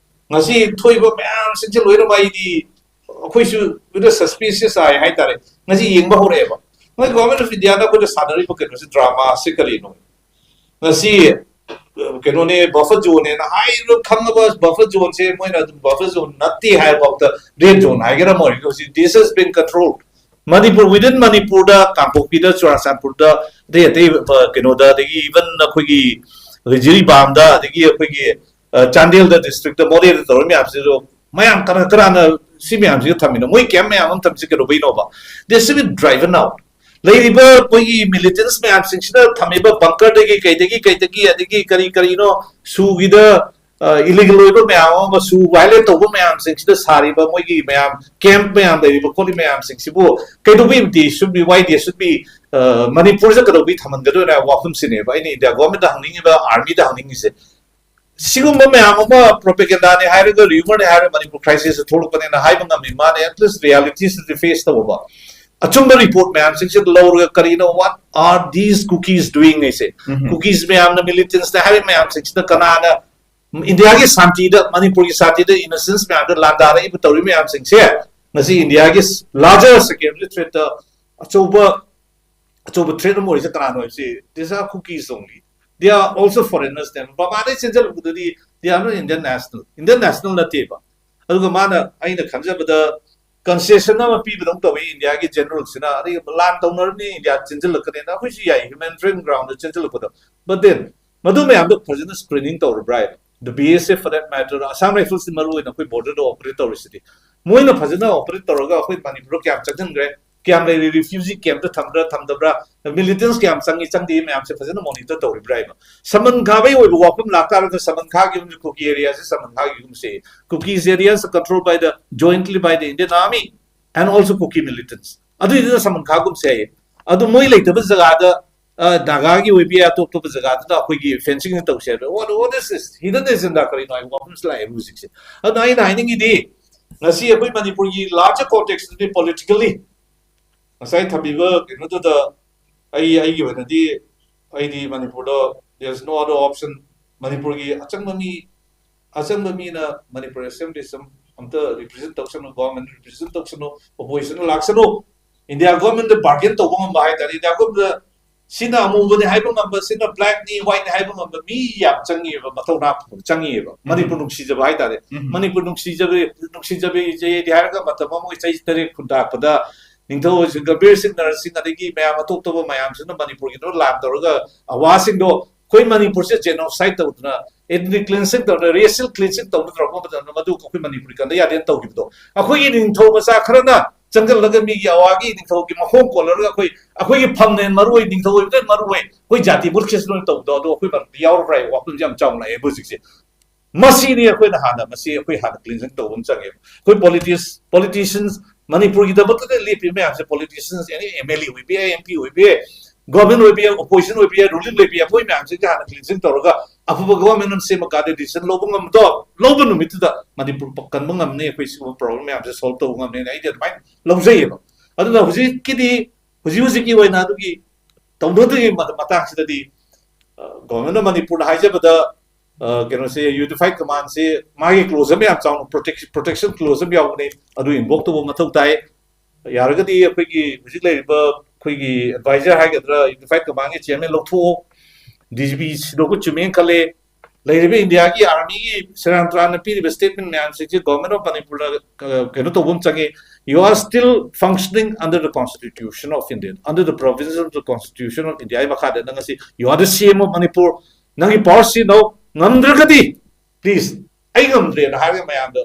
ꯉꯁꯤ ꯊꯣꯛꯏꯕ ꯃꯌꯥꯝꯁꯤꯡꯁꯦ ꯂꯣꯏꯅꯃꯛ ꯑꯩꯗꯤ, ꯑꯩꯈꯣꯏꯁꯨ ꯂꯣꯏꯅ suspicious ꯑꯣꯏ ꯍꯥꯏꯇꯥꯔꯦ꯫ ꯉꯁꯤ ꯌꯦꯡꯕ ꯍꯧꯔꯛꯑꯦꯕ꯫ ꯃꯣꯏ Government of India ꯅ ꯑꯩꯈꯣꯏꯗ ꯁꯥꯟꯅꯔꯤꯕ ꯀꯩꯅꯣꯁꯦ, ꯗ꯭ꯔꯃꯥꯁꯦ ꯀꯔꯤꯅꯣ? ꯉꯁꯤ, ꯑ, ꯀꯩꯅꯣꯅꯦ, buffer zone ꯅꯦꯅ ꯍꯥꯏꯔꯤꯕ, ꯈꯪꯉꯕ buffer zone ꯁꯦ ꯃꯣꯏꯅ ꯑꯗꯨꯝ buffer zone ꯅꯠꯇꯦ ꯍꯥꯏꯕ ꯐꯥꯎꯗ red zone ꯍꯥꯏꯒꯦꯔꯥ, ꯃꯣꯏ ꯍꯧꯖꯤꯛ this has been controlled꯫ Manipur, within ꯃꯅꯤꯄꯨꯔꯗ, ꯀꯥꯡꯄꯣꯛꯄꯤꯗ, ꯆꯨꯔꯥꯆꯥꯟꯄꯨꯔꯗ, ꯑꯇꯩ ꯑꯇꯩ, ꯑ, ꯀꯩꯅꯣꯗ, ꯑꯗꯒꯤ even ꯑꯩꯈꯣꯏꯒꯤ, ꯑꯩꯈꯣꯏ ꯖꯤꯔꯤꯕꯥꯝꯗ, ꯑꯗꯒꯤ ꯑꯩꯈꯣꯏꯒꯤ, ꯑ, ꯆꯥꯟꯗꯦꯜꯗ district ꯇ, ꯃꯣꯔꯦꯗ ꯇꯧꯔꯤ ꯃꯌꯥꯝꯁꯤꯁꯨ, ꯃꯌꯥꯝ ꯀꯅꯥ ꯀꯅꯥꯅ ꯁꯤ ꯃꯌꯥꯝꯁꯤꯒ ꯊꯝꯃꯤꯅꯣ? ꯃꯣꯏ camp ꯃꯌꯥꯝ ꯑꯃ ꯊꯝꯃꯤꯁꯤ ꯀꯩꯗꯧꯕꯩꯅꯣꯕ? They should be driven out. ꯂꯩꯔꯤꯕ ꯑꯩꯈꯣꯏꯒꯤ militants ꯃꯌꯥꯝꯁꯤꯡꯁꯤꯅ ꯊꯝꯃꯤꯕ bunker ꯗꯒꯤ ꯀꯩꯗꯒꯤ ꯀꯩꯗꯒꯤ ꯑꯗꯒꯤ ꯀꯔꯤ ꯀꯔꯤꯅꯣ ꯁꯨꯒꯤꯗ, ꯑ, illegal ꯑꯣꯏꯕ ꯃꯌꯥꯝ ꯑꯃ, ꯁꯨ violate ꯇꯧꯕ ꯃꯌꯥꯝꯁꯤꯡꯁꯤꯗ ꯁꯥꯔꯤꯕ ꯃꯣꯏꯒꯤ ꯃꯌꯥꯝ camp ꯃꯌꯥꯝ ꯂꯩꯔꯤꯕ ꯈꯣꯠꯂꯤ ꯃꯌꯥꯝꯁꯤꯡꯁꯤꯕꯨ ꯀꯩꯗꯧꯕꯩ they should be, why they should be, ꯑ, ꯃꯅꯤꯄꯨꯔꯁꯤꯗ ꯀꯩꯗꯧꯕꯩ ꯊꯝꯍꯟꯒꯗꯣꯏꯅꯣ ꯍꯥꯏꯕ ꯋꯥꯐꯝꯁꯤꯅꯦꯕ ꯑꯩꯅ India government ꯇ ꯍꯪꯅꯤꯡꯉꯤꯕ, army ꯗ ꯍꯪꯅꯤꯡꯉꯤꯁꯦ꯫ ꯁꯤꯒꯨꯝꯕ ꯃꯌꯥꯝ ꯑꯃ propaganda ꯅꯦ ꯍꯥꯏꯔꯒ, rumor ꯅꯦ ꯍꯥꯏꯔꯒ ꯃꯅꯤꯄꯨꯔ crisis ꯁꯦ ꯊꯣꯛꯂꯛꯄꯅꯦꯅ ꯍꯥꯏꯕ ꯉꯝꯃꯤ ꯃꯥꯅꯦ, at least reality CD face ꯇꯧꯕ꯫ ꯑꯆꯨꯝꯕ report ꯃꯌꯥꯝꯁꯤꯡꯁꯦ ꯂꯧꯔꯒ ꯀꯔꯤꯅꯣ, what are these Kukis doing ꯍꯥꯏꯁꯦ? ꯎꯝ꯫ Kukis ꯃꯌꯥꯝꯅ, militants ꯅ ꯍꯥꯏꯔꯤꯕ ꯃꯌꯥꯝꯁꯤꯡꯁꯤꯅ ꯀꯅꯥꯅ ꯏꯟꯗꯤꯌꯥꯒꯤ ꯁꯥꯟꯇꯤꯗ, ꯃꯅꯤꯄꯨꯔꯒꯤ ꯁꯥꯟꯇꯤꯗ innocents ꯃꯌꯥꯝꯗ ꯂꯥꯟꯗꯥꯔꯛꯏꯕ ꯇꯧꯔꯤ ꯃꯌꯥꯝꯁꯤꯡꯁꯦ ꯉꯁꯤ ꯏꯟꯗꯤꯌꯥꯒꯤ larger security threat ꯇ ꯑꯆꯧꯕ, ꯑꯆꯧꯕ threat ꯑꯃ ꯑꯣꯏꯔꯤꯁꯦ ꯀꯅꯥꯅꯣ ꯍꯥꯏꯕꯁꯤ, these are Kukis only. They are also foreigners ꯅꯦ꯫ ꯃꯄꯥꯟꯗꯩ ꯆꯦꯟꯁꯤꯜꯂꯛꯄꯗꯨꯗꯤ they are not Indian national, Indian national ꯅꯠꯇꯦꯕ꯫ ꯑꯗꯨꯒ ꯃꯥꯅ, ꯑꯩꯅ ꯈꯟꯖꯕꯗ, concession ꯑꯃ ꯄꯤꯕꯗꯧ ꯇꯧꯏ ꯏꯟꯗꯤꯌꯥꯒꯤ general ꯁꯤꯅ, ꯑꯗꯩ ꯂꯥꯟ ꯇꯧꯅꯔꯅꯤ, ꯏꯟꯗꯤꯌꯥ ꯆꯦꯟꯁꯤꯜꯂꯛꯀꯅꯤꯅ꯫ ꯑꯩꯈꯣꯏꯁꯨ ꯌꯥꯏ, humanitarian ground the ꯆꯦꯟꯁꯤꯜꯂꯛꯄꯗꯣ, but then ꯃꯗꯨ ꯃꯌꯥꯝꯗꯣ ꯐꯖꯅ screening ꯇꯧꯔꯕ꯭ꯔꯥ ꯍꯥꯏꯕ? The B S F for that matter, Assam Rifles T ꯃꯔꯨ ꯑꯣꯏꯅ ꯑꯩꯈꯣꯏ border ꯗ operate ꯇꯧꯔꯤꯁꯤꯗꯤ, ꯃꯣꯏꯅ ꯐꯖꯅ operate ꯇꯧꯔꯒ ꯑꯩꯈꯣꯏ ꯃꯅꯤꯄꯨꯔꯗ ꯀꯌꯥꯝ ꯆꯪꯁꯤꯟꯈ꯭ꯔꯦ, ꯀꯌꯥꯝ ꯂꯩꯔꯤ, refugee camp ꯇ ꯊꯝꯕ꯭ꯔꯥ ꯊꯝꯗꯕ꯭ꯔꯥ, militants ꯀꯌꯥꯝ ꯆꯪꯉꯤ ꯆꯪꯗꯦ ꯃꯌꯥꯝꯁꯦ ꯐꯖꯅ monitor ꯇꯧꯔꯤꯕ꯭ꯔꯥ ꯍꯥꯏꯕ꯫ ꯁꯃꯟ ꯈꯥꯕꯩ ꯑꯣꯏꯕ ꯋꯥꯐꯝ ꯂꯥꯛꯇꯥꯔꯒ ꯁꯃꯟ ꯈꯥꯒꯤ ꯑꯃꯁꯨ ꯀꯨꯀꯤ area say ꯁꯃꯟ ꯈꯥꯒꯤꯒꯨꯝꯁꯦ꯫ Kukis areas are controlled by the, jointly by the Indian Army and also Kuki militants꯫ ꯑꯗꯨꯏꯗꯨꯅ ꯁꯃꯟ ꯈꯥꯒꯨꯝꯁꯦ ꯍꯥꯏꯌꯦ꯫ ꯑꯗꯨ ꯃꯣꯏ ꯂꯩꯇꯕ ꯖꯒꯥꯗ, ꯑ, ꯅꯥꯒꯥꯒꯤ ꯑꯣꯏꯕ ꯌꯥꯏ, ꯑꯇꯣꯞ ꯑꯇꯣꯞꯄ ꯖꯒꯥꯗ ꯑꯩꯈꯣꯏꯒꯤ fencing ꯇꯧꯁꯦ ꯍꯥꯏꯕ꯫ What, what is this? Hidden agenda ꯀꯔꯤꯅꯣ ꯍꯥꯏꯕ ꯋꯥꯐꯝꯁꯨ ꯂꯥꯛꯑꯦꯕ ꯍꯧꯖꯤꯛꯁꯦ꯫ ꯑꯗꯨꯅ ꯑꯩꯅ ꯍꯥꯏꯅꯤꯡꯉꯤꯗꯤ, ꯉꯁꯤ ꯑꯩꯈꯣꯏ ꯃꯅꯤꯄꯨꯔꯒꯤ larger context ꯇꯗꯤ politically ꯉꯁꯥꯏ ꯊꯝꯕꯤꯕ ꯀꯩꯅꯣꯗꯨꯗ ꯑꯩ, ꯑꯩꯒꯤ ꯑꯣꯏꯅꯗꯤ ꯑꯩꯗꯤ ꯃꯅꯤꯄꯨꯔꯗ there is no other option. ꯃꯅꯤꯄꯨꯔꯒꯤ ꯑꯆꯪꯕ ꯃꯤ, ꯑꯆꯪꯕ ꯃꯤꯅ ꯃꯅꯤꯄꯨꯔ ꯑꯦꯁꯦꯝꯕ꯭ꯂꯤꯁꯤ ꯑꯝꯇ ꯔꯤꯄ꯭ꯔꯖꯦꯟ ꯇꯧꯁꯅꯨ, ꯒꯣꯔꯃꯦꯟ ꯔꯤꯄ꯭ꯔꯖꯦꯟ ꯇꯧꯁꯅꯨ, ꯑꯣꯄꯣꯖꯤꯁꯟ ꯂꯥꯛꯁꯅꯨ꯫ ꯏꯟꯗꯤꯌꯥ ꯒꯣꯔꯃꯦꯟꯗ ꯕꯥꯔꯒꯦꯟ ꯇꯧꯕ ꯉꯝꯕ ꯍꯥꯏꯇꯥꯔꯦ, ꯏꯟꯗꯤꯌꯥ ꯒꯣꯔꯃꯦꯟꯗ ꯁꯤꯅ ꯑꯃꯨꯕꯅꯤ ꯍꯥꯏꯕ ꯉꯝꯕ, ꯁꯤꯅ ꯕ꯭ꯂꯦꯛꯅꯤ, ꯋꯥꯏꯠꯅꯤ ꯍꯥꯏꯕ ꯉꯝꯕ ꯃꯤ ꯌꯥꯝ ꯆꯪꯉꯤꯑꯕ, ꯃꯊꯧꯅꯥ ꯆꯪꯉꯤꯑꯕ꯫ ꯃꯅꯤꯄꯨꯔ ꯅꯨꯡꯁꯤꯖꯕ ꯍꯥꯏꯇꯥꯔꯦ꯫ ꯃꯅꯤꯄꯨꯔ ꯅꯨꯡꯁꯤꯖꯕ, ꯅꯨꯡꯁꯤꯖꯕ ꯏꯆꯦꯗꯤ ꯍꯥꯏꯔꯒ ꯃꯇꯝ ꯑꯃ ꯑꯩꯈꯣꯏ ꯆꯍꯤ ꯇꯔꯦꯠ ꯈꯨꯟꯇꯥꯛꯄꯗ ꯅꯤꯡꯊꯧ ꯒꯝꯚꯤꯔ ꯁꯤꯡ, ꯅꯔꯁꯤꯡ, ꯑꯗꯒꯤ ꯃꯌꯥꯝ ꯑꯇꯣꯞ ꯑꯇꯣꯞꯄ ꯃꯌꯥꯝꯁꯤꯅ ꯃꯅꯤꯄꯨꯔꯒꯤꯗꯣ ꯂꯥꯟ ꯇꯧꯔꯒ ꯑꯋꯥꯁꯤꯡꯗꯣ, ꯑꯩꯈꯣꯏ ꯃꯅꯤꯄꯨꯔꯁꯦ ꯖꯦꯅꯣꯁꯥꯏꯠ ꯇꯧꯗꯅ, ꯏꯊꯅꯤꯛ ꯀ꯭ꯂꯤꯟꯁꯤꯡ ꯇꯧꯗꯅ, ꯔꯦꯁꯤꯌꯦꯜ ꯀ꯭ꯂꯤꯟꯁꯤꯡ ꯇꯧꯕ ꯇꯧꯔꯛꯄ ꯃꯇꯝꯗ ꯃꯗꯨ ꯑꯩꯈꯣꯏ ꯃꯅꯤꯄꯨꯔꯤ ꯀꯟꯗ ꯌꯥꯗꯦꯅ ꯇꯧꯈꯤꯕꯗꯣ, ꯑꯩꯈꯣꯏꯒꯤ ꯅꯤꯡꯊꯧ ꯃꯆꯥ ꯈꯔꯅ ꯆꯪꯁꯤꯜꯂꯒ ꯃꯤꯒꯤ ꯑꯋꯥꯒꯤ ꯅꯤꯡꯊꯧꯒꯤ ꯃꯈꯣꯡ ꯀꯣꯜꯂꯔꯒ ꯑꯩꯈꯣꯏ, ꯑꯩꯈꯣꯏꯒꯤ ꯐꯝꯅꯦꯟ ꯃꯔꯨ ꯑꯣꯏ, ꯅꯤꯡꯊꯧ ꯑꯣꯏꯕꯗ ꯃꯔꯨ ꯑꯣꯏ, ꯑꯩꯈꯣꯏ ꯖꯥꯇꯤ ꯃꯨꯠꯈꯤꯁꯅꯨ ꯇꯧꯕꯗꯣ, ꯑꯗꯣ ꯑꯩꯈꯣꯏ ꯃꯔꯛꯇ ꯌꯥꯎꯔꯕ꯭ꯔꯥ ꯍꯥꯏꯕ ꯋꯥꯐꯝꯁꯦ ꯌꯥꯝ ꯆꯥꯎꯅ ꯂꯥꯛꯑꯦꯕ ꯍꯧꯖꯤꯛꯁꯦ꯫ ꯃꯁꯤꯅꯤ ꯑꯩꯈꯣꯏꯅ ꯍꯥꯟꯅ, ꯃꯁꯤ ꯑꯩꯈꯣꯏ ꯍꯥꯟꯅ ꯀ꯭ꯂꯤꯟꯖꯤꯡ ꯇꯧꯕ ꯑꯃ ꯆꯪꯉꯦꯕ꯫ ꯑꯩꯈꯣꯏ ꯄꯣꯂꯤꯇꯤꯁ ꯄꯣꯂꯤꯇꯤꯁꯤꯌꯟꯁ, ꯃꯅꯤꯄꯨꯔꯒꯤꯗꯃꯛꯇꯗ ꯂꯦꯞꯄꯤꯕ ꯃꯌꯥꯝꯁꯦ, ꯄꯣꯂꯤꯇꯤꯁꯤꯌꯟꯁ, ꯑꯦꯅꯤ ꯑꯦꯝ ꯑꯦꯜ ꯑꯦ ꯑꯣꯏꯕ ꯌꯥꯏ, ꯑꯦꯝ ꯄꯤ ꯑꯣꯏꯕ ꯌꯥꯏ, ꯒꯣꯔꯃꯦꯟ ꯑꯣꯏꯕ ꯌꯥꯏ, ꯑꯣꯄꯣꯖꯤꯁꯟ ꯑꯣꯏꯕ ꯌꯥꯏ, ꯔꯨꯂꯤꯡ ꯑꯣꯏꯕ ꯌꯥꯏ, ꯑꯩꯈꯣꯏ ꯃꯌꯥꯝꯁꯤꯒꯤ ꯍꯥꯟꯅ ꯀ꯭ꯂꯤꯟꯖꯤꯡ ꯇꯧꯔꯒ ꯑꯐꯕ ꯒꯣꯔꯃꯦꯟ ꯑꯃ ꯁꯦꯝꯃꯀꯥꯟꯗ ꯗꯤꯁꯤꯖꯟ ꯂꯧꯕ ꯉꯝꯕꯗꯣ, ꯂꯧꯕ ꯅꯨꯃꯤꯠꯇꯨꯗ ꯃꯅꯤꯄꯨꯔ ꯀꯟꯕ ꯉꯝꯅꯤ, ꯑꯩꯈꯣꯏ ꯁꯤꯒꯨꯝꯕ ꯄ꯭ꯔꯣꯕ꯭ꯂꯦꯝ ꯃꯌꯥꯝꯁꯦ ꯁꯣꯜꯕ ꯇꯧꯕ ꯉꯝꯅꯤꯅ ꯑꯩꯗꯤ ꯑꯗꯨꯃꯥꯏꯅ ꯂꯧꯖꯩꯌꯦꯕ꯫ ꯑꯗꯨꯅ ꯍꯧꯖꯤꯛꯀꯤꯗꯤ, ꯍꯧꯖꯤꯛ ꯍꯧꯖꯤꯛꯀꯤ ꯑꯣꯏꯅ ꯑꯗꯨꯒꯤ ꯇꯧꯅꯗ꯭ꯔꯤꯉꯩ ꯃꯇꯥꯡꯁꯤꯗꯗꯤ, ꯒꯣꯔꯃꯦꯟ ꯑꯣꯐ ꯃꯅꯤꯄꯨꯔꯅ ꯍꯥꯏꯖꯕꯗ, ꯀꯩꯅꯣꯁꯦ, ꯌꯨꯅꯤꯐꯥꯏꯠ ꯀꯃꯥꯟꯁꯦ ꯃꯥꯒꯤ ꯀ꯭ꯂꯣꯖ ꯑꯃ ꯌꯥꯝ ꯆꯥꯎꯅ, ꯄ꯭ꯔꯣꯇꯦꯛꯁꯟ ꯀ꯭ꯂꯣꯖ ꯑꯃ ꯌꯥꯎꯕꯅꯦ, ꯑꯗꯨ ꯏꯟꯚꯣꯛ ꯇꯧꯕ ꯃꯊꯧ ꯇꯥꯏ꯫ ꯌꯥꯔꯒꯗꯤ ꯑꯩꯈꯣꯏꯒꯤ ꯍꯧꯖꯤꯛ ꯂꯩꯔꯤꯕ ꯑꯩꯈꯣꯏꯒꯤ ꯑꯦꯗꯚꯥꯏꯖꯔ ꯍꯥꯏꯒꯗ꯭ꯔꯥ, ꯌꯨꯅꯤꯐꯥꯏꯠ ꯀꯃꯥꯟꯒꯤ ꯆꯤꯌꯔꯃꯦꯟ ꯂꯧꯊꯣꯛꯑꯣ, ꯗꯤ ꯖꯤ ꯄꯤ ꯁꯤꯟꯗꯣꯛꯄ ꯆꯨꯝꯃꯦꯅ ꯈꯜꯂꯦ꯫ ꯂꯩꯔꯤꯕ ꯏꯟꯗꯤꯌꯥꯒꯤ ꯑꯥꯔꯃꯤꯒꯤ ꯁꯦꯔꯥꯟ ꯇꯨꯔꯥꯟꯅ ꯄꯤꯔꯤꯕ ꯁ꯭ꯇꯦꯠꯃꯦꯟ ꯃꯌꯥꯝꯁꯤꯡꯁꯦ ꯒꯣꯔꯃꯦꯟ ꯑꯣꯐ ꯃꯅꯤꯄꯨꯔꯗ ꯀꯩꯅꯣ ꯇꯧꯕ ꯑꯃ ꯆꯪꯉꯤ꯫ You are still functioning under the Constitution of India, under the provisions of the Constitution of India ꯍꯥꯏ ꯃꯈꯥꯗ ꯅꯪ ꯉꯁꯤ you are the C M of Manipur, ꯅꯪꯒꯤ ꯄꯋꯥꯔ ꯁꯤꯖꯤꯟꯅꯧ꯫ ꯉꯝꯗ꯭ꯔꯒꯗꯤ ꯄ꯭ꯂꯤꯖ, ꯑꯩ ꯉꯝꯗ꯭ꯔꯦꯅ ꯍꯥꯏꯔꯒ ꯃꯌꯥꯝꯗ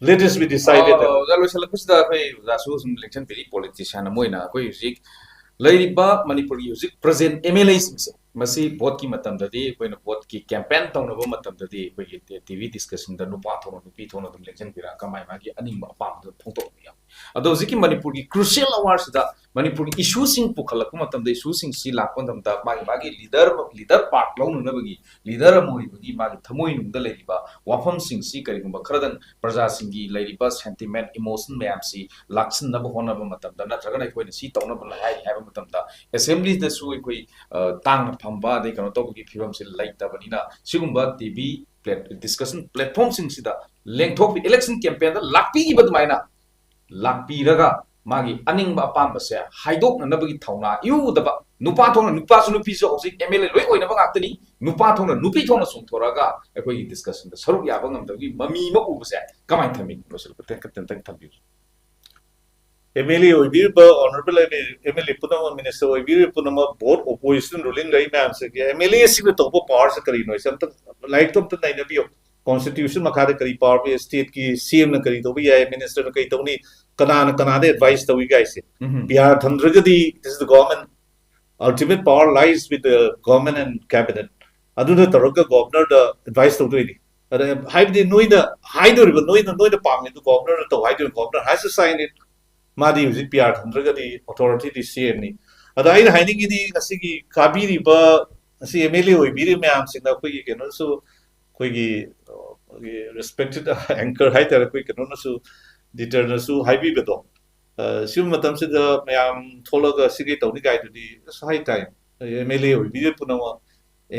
let this be decided. ꯑꯣꯖꯥ, ꯂꯣꯏꯁꯤꯜꯂꯛꯄꯁꯤꯗ ꯑꯩꯈꯣꯏ ꯑꯣꯖꯥꯁꯨ ꯁꯨꯝ ꯂꯦꯡꯁꯤꯟꯕꯤꯔꯤ, ꯄꯣꯂꯤꯇꯤꯁꯤꯌꯥꯟ ꯑꯃ ꯑꯣꯏꯅ ꯑꯩꯈꯣꯏ ꯍꯧꯖꯤꯛ ꯂꯩꯔꯤꯕ ꯃꯅꯤꯄꯨꯔꯒꯤ ꯍꯧꯖꯤꯛ ꯄ꯭ꯔꯖꯦꯟ ꯑꯦꯝ ꯑꯦꯜ ꯑꯦꯁꯤꯡꯁꯦ, ꯃꯁꯤ ꯚꯣꯠꯀꯤ ꯃꯇꯝꯗꯗꯤ, ꯑꯩꯈꯣꯏꯅ ꯚꯣꯠꯀꯤ ꯀꯦꯝꯄꯦꯟ ꯇꯧꯅꯕ ꯃꯇꯝꯗꯗꯤ ꯑꯩꯈꯣꯏꯒꯤ ꯇꯤ ꯚꯤ ꯗꯤꯁꯀꯁꯟꯗ ꯅꯨꯄꯥ ꯊꯣꯛꯅ ꯅꯨꯄꯤ ꯊꯣꯛꯅ ꯑꯗꯨꯝ ꯂꯦꯡꯁꯤꯟꯕꯤꯔꯛꯑꯒ ꯃꯥꯏ ꯃꯥꯒꯤ ꯑꯅꯤꯡꯕ ꯑꯄꯥꯝꯕꯗꯣ ꯐꯣꯡꯗꯣꯛꯄ ꯌꯥꯎꯏ꯫ ꯑꯗꯣ ꯍꯧꯖꯤꯛꯀꯤ ꯃꯅꯤꯄꯨꯔꯒꯤ crucial hour ꯁꯤꯗ ꯃꯅꯤꯄꯨꯔꯒꯤ issue ꯁꯤꯡ ꯄꯨꯈꯠꯂꯛꯄ ꯃꯇꯝꯗ, issue ꯁꯤꯡꯁꯤ ꯂꯥꯛꯄ ꯃꯇꯝꯗ ꯃꯥꯒꯤ ꯃꯥꯒꯤ leader, leader part ꯂꯧꯅꯅꯕꯒꯤ, leader ꯑꯃ ꯑꯣꯏꯕꯒꯤ ꯃꯥꯒꯤ ꯊꯃꯣꯏꯅꯨꯡꯗ ꯂꯩꯔꯤꯕ ꯋꯥꯐꯝꯁꯤꯡꯁꯤ ꯀꯔꯤꯒꯨꯝꯕ ꯈꯔꯗꯪ ꯄ꯭ꯔꯖꯥꯁꯤꯡꯒꯤ ꯂꯩꯔꯤꯕ sentiment, emotion ꯃꯌꯥꯝꯁꯤ ꯂꯥꯛꯁꯤꯟꯅꯕ ꯍꯣꯠꯅꯕ ꯃꯇꯝꯗ, ꯅꯠꯇ꯭ꯔꯒꯅ ꯑꯩꯈꯣꯏꯅ ꯁꯤ ꯇꯧꯅꯕ ꯍꯥꯏꯔꯤ ꯍꯥꯏꯕ ꯃꯇꯝꯗ, assembly ꯗꯁꯨ ꯑꯩꯈꯣꯏ, ꯑ, ꯇꯥꯡꯅ ꯐꯝꯕ ꯑꯗꯩ ꯀꯩꯅꯣ ꯇꯧꯕꯒꯤ ꯐꯤꯕꯝꯁꯤ ꯂꯩꯇꯕꯅꯤꯅ, ꯁꯤꯒꯨꯝꯕ TV plat-, discussion platform ꯁꯤꯡꯁꯤꯗ ꯂꯦꯡꯊꯣꯛꯄꯤ, election campaign ꯗ ꯂꯥꯛꯄꯤꯈꯤꯕ ꯑꯗꯨꯃꯥꯏꯅ ꯂꯥꯛꯄꯤꯔꯒ ꯃꯥꯒꯤ ꯑꯅꯤꯡꯕ ꯑꯄꯥꯝꯕꯁꯦ ꯍꯥꯏꯗꯣꯛꯅꯅꯕꯒꯤ ꯊꯧꯅꯥ ꯏꯎ ꯎꯗꯕ, ꯅꯨꯄꯥ ꯊꯣꯛꯅ, ꯅꯨꯄꯥꯁꯨ ꯅꯨꯄꯤꯁꯨ ꯍꯧꯖꯤꯛ MLA ꯂꯣꯏ ꯑꯣꯏꯅꯕ ꯉꯥꯛꯇꯅꯤ, ꯅꯨꯄꯥ ꯊꯣꯛꯅ ꯅꯨꯄꯤ ꯊꯣꯛꯅ ꯆꯣꯡꯊꯣꯔꯛꯑꯒ ꯑꯩꯈꯣꯏꯒꯤ discussion ꯗ ꯁꯔꯨꯛ ꯌꯥꯕ ꯉꯝꯗꯕꯒꯤ ꯃꯃꯤ ꯑꯃ ꯎꯕꯁꯦ ꯀꯃꯥꯏꯅ ꯊꯝꯕꯤ? ꯂꯣꯏꯁꯤꯜꯂꯛꯄ ꯇꯦꯟꯇꯛ ꯇꯦꯟꯇꯛ ꯊꯝꯕꯤꯌꯨ꯫ MLA ꯑꯣꯏꯕꯤꯔꯤꯕ, honourable MLA ꯄꯨꯝꯅꯃꯛ, minister ꯑꯣꯏꯕꯤꯔꯤꯕ ꯄꯨꯝꯅꯃꯛ, both opposition, ruling ꯂꯩ ꯃꯌꯥꯝꯁꯤꯒꯤ MLA ꯁꯤꯡꯅ ꯇꯧꯕ power ꯁꯦ ꯀꯔꯤꯅꯣ ꯍꯥꯏꯁꯦ ꯑꯝꯇ ꯂꯥꯏꯔꯤꯛꯇꯣ ꯑꯝꯇ ꯅꯩꯅꯕꯤꯌꯨ꯫ Constitution ꯃꯈꯥꯗ ꯀꯔꯤ power ꯄꯤ, state ꯀꯤ CM ꯅ ꯀꯔꯤ ꯇꯧꯕ ꯌꯥꯏ, minister ꯅ ꯀꯔꯤ ꯇꯧꯅꯤ, ꯀꯅꯥꯅ ꯀꯅꯥꯗ advice ꯇꯧꯏ ꯀꯥꯏꯁꯦ꯫ ꯎꯝ꯫ PR ꯊꯝꯗ꯭ꯔꯒꯗꯤ this is the government, ultimate power lies with the government and cabinet. ꯑꯗꯨꯅ ꯇꯧꯔꯒ governor ꯗ advice ꯇꯧꯗꯣꯏꯅꯤ꯫ ꯑꯗ ꯍꯥꯏꯕꯗꯤ ꯅꯣꯏꯅ ꯍꯥꯏꯗꯣꯔꯤꯕ, ꯅꯣꯏꯅ, ꯅꯣꯏꯅ ꯄꯥꯝꯃꯤꯗꯨ governor ꯅ ꯇꯧ ꯍꯥꯏꯗꯣꯏꯅꯤ, governor has to sign it. ꯃꯥꯗꯤ ꯍꯧꯖꯤꯛ PR ꯊꯝꯗ꯭ꯔꯒꯗꯤ authority ꯗꯤ CM ꯅꯤ꯫ ꯑꯗ ꯑꯩꯅ ꯍꯥꯏꯅꯤꯡꯉꯤꯗꯤ ꯉꯁꯤꯒꯤ ꯀꯥꯕꯤꯔꯤꯕ, ꯉꯁꯤ MLA ꯑꯣꯏꯕꯤꯔꯤꯕ ꯃꯌꯥꯝꯁꯤꯡꯅ ꯑꯩꯈꯣꯏꯒꯤ ꯀꯩꯅꯣꯁꯨ, ꯑꯩꯈꯣꯏꯒꯤ, ꯑ, ꯑꯩꯈꯣꯏꯒꯤ respected anchor ꯍꯥꯏꯇꯥꯔꯦ, ꯑꯩꯈꯣꯏ ꯀꯩꯅꯣꯅꯁꯨ, editor ꯅꯁꯨ ꯍꯥꯏꯕꯤꯕꯗꯣ, ꯑ, ꯁꯤꯒꯨꯝꯕ ꯃꯇꯝꯁꯤꯗ ꯃꯌꯥꯝ ꯊꯣꯛꯂꯒ ꯁꯤꯒꯤ ꯇꯧꯅꯤ ꯀꯥꯏꯗꯨꯗꯤ ꯑꯁ ꯍꯥꯏ ꯇꯥꯏ꯫ MLA ꯑꯣꯏꯕꯤꯔꯤꯕ ꯄꯨꯝꯅꯃꯛ,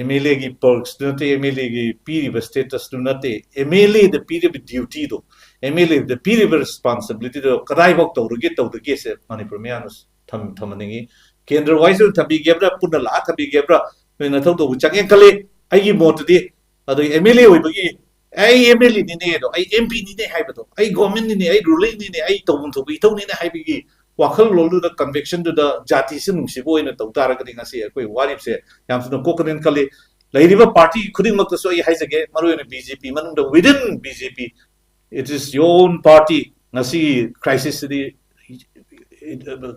MLA ꯒꯤ perks ꯇꯨ ꯅꯠꯇꯦ, MLA ꯒꯤ ꯄꯤꯔꯤꯕ status ꯇꯨ ꯅꯠꯇꯦ, MLA ꯗ ꯄꯤꯔꯤꯕ duty ꯗꯣ, MLA ꯗ ꯄꯤꯔꯤꯕ responsibility ꯗꯣ ꯀꯗꯥꯏꯐꯥꯎ ꯇꯧꯔꯒꯦ, ꯇꯧꯗꯒꯦꯁꯦ ꯃꯅꯤꯄꯨꯔ ꯃꯤꯌꯥꯝꯅ ꯊꯝ-, ꯊꯝꯍꯟꯅꯤꯡꯉꯤ꯫ ꯀꯦꯟꯗ꯭ꯔ wise ꯑꯣꯏꯅ ꯊꯝꯕꯤꯒꯦꯕ꯭ꯔꯥ, ꯄꯨꯟꯅ ꯂꯥꯛꯑ ꯊꯝꯕꯤꯒꯦꯕ꯭ꯔꯥ, ꯅꯣꯏ ꯅꯊꯧ ꯇꯧꯕ ꯆꯪꯉꯦ ꯈꯜꯂꯤ꯫ ꯑꯩꯒꯤ ꯃꯣꯠꯇꯗꯤ, ꯑꯗꯨ MLA ꯑꯣꯏꯕꯒꯤ ꯑꯩ MLA ꯅꯤꯅꯦ ꯑꯗꯣ, ꯑꯩ MP ꯅꯤꯅꯦ ꯍꯥꯏꯕꯗꯣ, ꯑꯩ government ꯅꯤꯅꯦ, ꯑꯩ ruling ꯅꯤꯅꯦ, ꯑꯩ ꯇꯧꯐꯝ ꯊꯣꯛꯄ ꯏꯊꯧꯅꯤꯅꯦ ꯍꯥꯏꯕꯒꯤ ꯋꯥꯈꯜꯂꯣꯟꯗꯨꯗ, conviction ꯗꯨꯗ ꯖꯥꯇꯤꯁꯤ ꯅꯨꯡꯁꯤꯕ ꯑꯣꯏꯅ ꯇꯧ ꯇꯥꯔꯒꯗꯤ ꯉꯁꯤ ꯑꯩꯈꯣꯏ ꯋꯥꯔꯤꯕꯁꯦ ꯌꯥꯝ ꯊꯨꯅ ꯀꯣꯛꯀꯅꯦꯅ ꯈꯜꯂꯤ꯫ ꯂꯩꯔꯤꯕ party ꯈꯨꯗꯤꯡꯃꯛꯇꯁꯨ ꯑꯩ ꯍꯥꯏꯖꯒꯦ, ꯃꯔꯨꯑꯣꯏꯅ BJP ꯃꯅꯨꯡꯗ, within BJP, it is your own party꯫ ꯉꯁꯤ crisis ꯁꯤꯗꯤ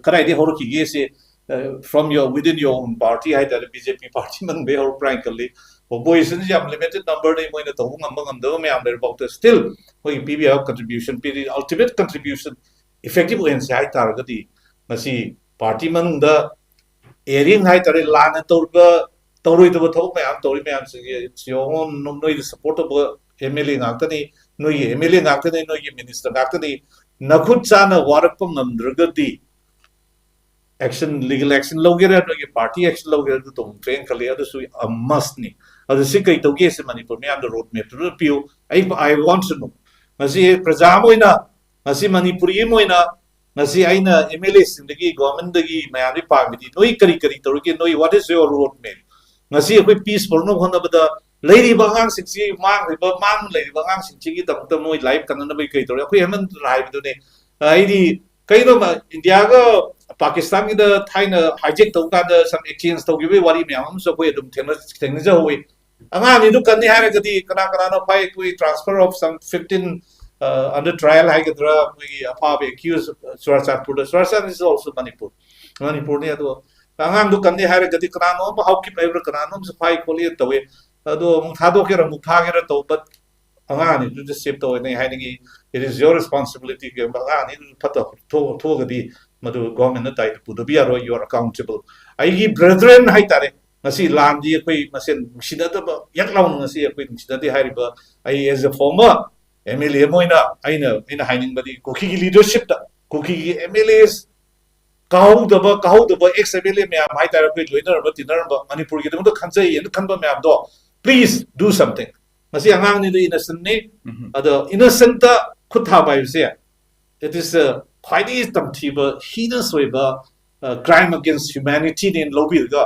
ꯀꯗꯥꯏꯗꯒꯤ ꯍꯧꯔꯛꯈꯤꯒꯦꯁꯦ, uh, from your, within your own party ꯍꯥꯏꯇꯥꯔꯦ, BJP party ꯃꯅꯨꯡꯗꯒꯤ ꯍꯧꯔꯛꯄ꯭ꯔꯥ ꯍꯥꯏꯅ ꯈꯜꯂꯤ꯫ Opposition ꯁꯤ ꯌꯥꯝ limited number ꯅꯤ, ꯃꯣꯏꯅ ꯇꯧꯕ ꯉꯝꯕ ꯉꯝꯗꯕ ꯃꯌꯥꯝ ꯂꯩꯔꯐꯥꯎꯗ still ꯑꯩꯈꯣꯏꯒꯤ ꯄꯤꯕ ꯌꯥꯕ contribution ꯄꯤꯔꯤ꯫ Ultimate contribution effective ꯑꯣꯏꯍꯟꯁꯦ ꯍꯥꯏ ꯇꯥꯔꯒꯗꯤ, ꯉꯁꯤ party ꯃꯅꯨꯡꯗ erring ꯍꯥꯏ ꯇꯥꯔꯦ, ꯂꯥꯟꯅ ꯇꯧꯔꯤꯕ, ꯇꯧꯔꯣꯏꯗꯕ ꯊꯕꯛ ꯃꯌꯥꯝ ꯇꯧꯔꯤ ꯃꯌꯥꯝꯁꯤꯡꯁꯦ ꯌꯦꯡꯉꯣ, ꯅꯣꯏꯗ support ꯇꯧꯕ MLA ꯉꯥꯛꯇꯅꯤ, ꯅꯣꯏꯒꯤ MLA ꯉꯥꯛꯇꯅꯤ, ꯅꯣꯏꯒꯤ minister ꯉꯥꯛꯇꯅꯤ꯫ ꯅꯈꯨꯠ ꯆꯥꯅ ꯋꯥꯔꯛꯄ ꯉꯝꯗ꯭ꯔꯒꯗꯤ action, legal action ꯂꯧꯒꯦꯔꯥ, ꯅꯣꯏꯒꯤ party action ꯂꯧꯒꯦꯔꯥ, ꯑꯗꯨ ꯇꯧꯊꯣꯛꯑꯦꯅ ꯈꯜꯂꯤ꯫ ꯑꯗꯨꯁꯨ a must ꯅꯤ꯫ ꯑꯗꯨ ꯁꯤ ꯀꯩ ꯇꯧꯒꯦ ꯁꯤ ꯃꯅꯤꯄꯨꯔ ꯃꯤꯌꯥꯝꯗ road map ꯇꯨ ꯄꯤꯌꯨ꯫ ꯑꯩ, I want to know꯫ ꯉꯁꯤ ꯄ꯭ꯔꯖꯥ ꯑꯃ ꯑꯣꯏꯅ, ꯉꯁꯤ ꯃꯅꯤꯄꯨꯔꯤ ꯑꯃ ꯑꯣꯏꯅ, ꯉꯁꯤ ꯑꯩꯅ MLA ꯁꯤꯡꯗꯒꯤ, government ꯗꯒꯤ ꯃꯌꯥꯝꯗꯒꯤ ꯄꯥꯝꯃꯤꯗꯤ, ꯅꯣꯏ ꯀꯔꯤ ꯀꯔꯤ ꯇꯧꯔꯤꯒꯦ? ꯅꯣꯏ, what is your road map? ꯉꯁꯤ ꯑꯩꯈꯣꯏ peace ꯄꯨꯔꯛꯅꯕ ꯍꯣꯠꯅꯕꯗ ꯂꯩꯔꯤꯕ ꯑꯉꯥꯡꯁꯤꯡꯁꯤ ꯃꯥꯡꯂꯤꯕ, ꯃꯥꯡ ꯂꯩꯔꯤꯕ ꯑꯉꯥꯡꯁꯤꯡꯁꯤꯒꯤꯗꯃꯛꯇ ꯃꯣꯏ ꯂꯥꯏꯔꯤꯛ ꯇꯝꯅꯅꯕꯒꯤ ꯀꯩ ꯇꯧꯔꯤ? ꯑꯩꯈꯣꯏ ꯍꯦꯃꯟ ꯍꯥꯏꯕꯗꯨꯅꯤ꯫ ꯑꯩꯗꯤ ꯀꯩꯅꯣ, ꯏꯟꯗꯤꯌꯥꯒ ꯄꯥꯀꯤꯁꯇꯥꯟꯒꯤꯗ ꯊꯥꯏꯅ hijack ꯇꯧꯕ ꯀꯥꯟꯗ some exchange ꯇꯧꯈꯤꯕꯒꯤ ꯋꯥꯔꯤ ꯃꯌꯥꯝ ꯑꯃꯁꯨ ꯑꯩꯈꯣꯏ ꯑꯗꯨꯝ ꯊꯦꯡꯅ-, ꯊꯦꯡꯅꯖꯍꯧꯋꯤ꯫ ꯑꯉꯥꯡ ꯑꯅꯤꯗꯨ ꯀꯟꯅꯤ ꯍꯥꯏꯔꯒꯗꯤ ꯀꯅꯥ ꯀꯅꯥꯅꯣ ꯐꯥꯏ? ꯑꯩꯈꯣꯏ transfer of some fifteen, uh, under trial ꯍꯥꯏꯒꯗ꯭ꯔꯥ, ꯃꯣꯏꯒꯤ ꯑꯐꯥꯕ accused, ꯆꯨꯔꯥꯆꯥꯟꯄꯨꯔꯗ, ꯆꯨꯔꯥꯆꯥꯟꯄꯨꯔ is also ꯃꯅꯤꯄꯨꯔ, ꯃꯅꯤꯄꯨꯔꯅꯤ꯫ ꯑꯗꯣ ꯑꯉꯥꯡꯗꯨ ꯀꯟꯅꯤ ꯍꯥꯏꯔꯒꯗꯤ ꯀꯅꯥꯅꯣ ꯑꯃ ꯍꯥꯎꯀꯤꯞ ꯍꯥꯏꯕ꯭ꯔꯥ, ꯀꯅꯥꯅꯣ ꯑꯃꯁꯨ ꯐꯥꯏ ꯈꯣꯠꯂꯤ ꯇꯧꯋꯦ꯫ ꯑꯗꯣ ꯑꯃꯨꯛ ꯊꯥꯗꯣꯛꯀꯦꯔꯥ ꯑꯃꯨꯛ ꯐꯥꯒꯦꯔꯥ ꯇꯧ, but ꯑꯉꯥꯡ ꯑꯅꯤꯗꯨꯗ save ꯇꯧꯋꯦꯅ ꯑꯩ ꯍꯥꯏꯅꯤꯡꯉꯤ꯫ It is your responsibility꯫ ꯑꯉꯥꯡ ꯑꯅꯤꯗꯨ ꯐꯠꯇ ꯊꯣꯛ-, ꯊꯣꯛꯑꯒꯗꯤ ꯃꯗꯨ government ꯅ ꯇꯥꯏꯅ ꯄꯨꯗꯕ ꯌꯥꯔꯣꯏ꯫ You are accountable꯫ ꯑꯩꯒꯤ brethren ꯍꯥꯏꯇꯥꯔꯦ, ꯉꯁꯤ ꯂꯥꯟꯗꯤ ꯑꯩꯈꯣꯏ ꯃꯁꯦꯟ ꯅꯨꯡꯁꯤꯅꯗꯕ, ꯌꯛ ꯂꯥꯎꯅ ꯉꯁꯤ ꯑꯩꯈꯣꯏ ꯅꯨꯡꯁꯤꯅꯗꯦ ꯍꯥꯏꯔꯤꯕ, ꯑꯩ as a former MLA ꯑꯃ ꯑꯣꯏꯅ ꯑꯩꯅ, ꯑꯩꯅ ꯍꯥꯏꯅꯤꯡꯕꯗꯤ ꯀꯨꯀꯤꯒꯤ leadership ꯇ, ꯀꯨꯀꯤꯒꯤ MLAs ꯀꯥꯍꯧꯗꯕ, ꯀꯥꯍꯧꯗꯕ ex MLA ꯃꯌꯥꯝ ꯍꯥꯏꯇꯥꯔꯦ, ꯑꯩꯈꯣꯏ ꯂꯣꯏꯅꯔꯝꯕ, ꯇꯤꯟꯅꯔꯝꯕ, ꯃꯅꯤꯄꯨꯔꯒꯤꯗꯃꯛꯇ ꯈꯟꯖꯩ ꯍꯥꯏꯅ ꯈꯟꯕ ꯃꯌꯥꯝꯗꯣ, please do something꯫ ꯉꯁꯤ ꯑꯉꯥꯡꯅꯤꯗ, innocent ꯅꯤ꯫ ꯎꯝ꯫ ꯑꯗꯣ innocent ꯇ ꯈꯨꯠ ꯊꯥꯕ ꯍꯥꯏꯕꯁꯦ, it is a ꯈ꯭ꯋꯥꯏꯗꯒꯤ ꯇꯝꯊꯤꯕ, heinous ꯑꯣꯏꯕ, ꯑ, crime against humanity ꯅꯦꯅ ꯂꯧꯕꯤꯔꯒ,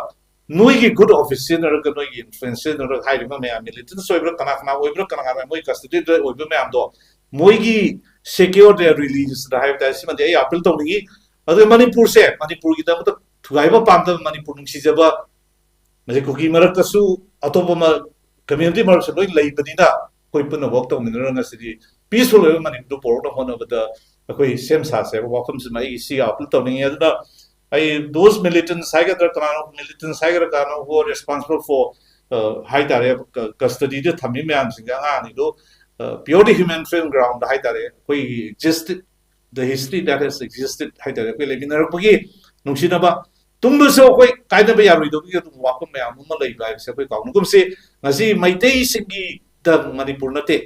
ꯅꯣꯏꯒꯤ good office ꯁꯤꯖꯤꯟꯅꯔꯒ, ꯅꯣꯏꯒꯤ influence ꯁꯤꯖꯤꯟꯅꯔꯒ, ꯍꯥꯏꯔꯤꯕ ꯃꯌꯥꯝ, militants ꯑꯣꯏꯕ꯭ꯔꯥ, ꯀꯅꯥ ꯀꯅꯥ ꯑꯣꯏꯕ꯭ꯔꯥ, ꯀꯅꯥ ꯀꯅꯥ ꯃꯣꯏ custody ꯗ ꯑꯣꯏꯕ ꯃꯌꯥꯝꯗꯣ, ꯃꯣꯏꯒꯤ secure their release ꯗ ꯍꯥꯏꯕ ꯇꯥꯔꯦ, ꯁꯤꯃꯗꯤ ꯑꯩ appeal ꯇꯧꯅꯤꯡꯉꯤ꯫ ꯑꯗꯨꯒ ꯃꯅꯤꯄꯨꯔꯁꯦ, ꯃꯅꯤꯄꯨꯔꯒꯤꯗꯃꯛꯇ ꯊꯨꯒꯥꯏꯕ ꯄꯥꯝꯗꯕ, ꯃꯅꯤꯄꯨꯔ ꯅꯨꯡꯁꯤꯖꯕ, ꯃꯁꯤ ꯀꯨꯀꯤ ꯃꯔꯛꯇꯁꯨ, ꯑꯇꯣꯞꯄ ꯃ-, community ꯃꯔꯛꯁꯨ ꯂꯣꯏ ꯂꯩꯕꯅꯤꯅ, ꯑꯩꯈꯣꯏ ꯄꯨꯟꯅ work ꯇꯧꯃꯤꯟꯅꯔꯒ ꯉꯁꯤꯗꯤ peaceful ꯑꯣꯏꯕ ꯃꯅꯤꯄꯨꯔꯗꯨ ꯄꯨꯔꯛꯅꯕ ꯍꯣꯠꯅꯕꯗ ꯑꯩꯈꯣꯏ ꯁꯦꯝ ꯁꯥꯁꯦ ꯍꯥꯏꯕ ꯋꯥꯐꯝꯁꯤꯃ ꯑꯩꯒꯤ ꯁꯤ appeal ꯇꯧꯅꯤꯡꯉꯤ꯫ ꯑꯗꯨꯅ ꯑꯩ those militants ꯍꯥꯏꯒꯗ꯭ꯔꯥ, ꯀꯅꯥꯅꯣ militants ꯍꯥꯏꯒꯗ꯭ꯔꯥ, ꯀꯅꯥꯅꯣ who are responsible for, ꯑ, ꯍꯥꯏꯇꯥꯔꯦ, ꯀ-, custody ꯗ ꯊꯝꯃꯤ ꯃꯌꯥꯝꯁꯤꯡꯁꯦ, ꯑꯉꯥꯡ ꯑꯅꯤꯗꯣ, ꯑ, purely humanitarian ground ꯗ ꯍꯥꯏꯇꯥꯔꯦ, ꯑꯩꯈꯣꯏꯒꯤ exist-, the history that has existed ꯍꯥꯏꯇꯥꯔꯦ, ꯑꯩꯈꯣꯏ ꯂꯩꯃꯤꯟꯅꯔꯛꯄꯒꯤ ꯅꯨꯡꯁꯤꯅꯕ, ꯇꯨꯡꯗꯁꯨ ꯑꯩꯈꯣꯏ ꯀꯥꯏꯅꯕ ꯌꯥꯔꯣꯏꯗꯕꯒꯤ ꯑꯗꯨꯝ ꯋꯥꯐꯝ ꯃꯌꯥꯝ ꯑꯃ ꯂꯩꯕ ꯍꯥꯏꯕꯁꯦ ꯑꯩꯈꯣꯏ ꯀꯥꯎꯅꯒꯨꯝꯁꯤ꯫ ꯉꯁꯤ ꯃꯩꯇꯩꯁꯤꯡꯒꯤꯗ ꯃꯅꯤꯄꯨꯔ ꯅꯠꯇꯦ,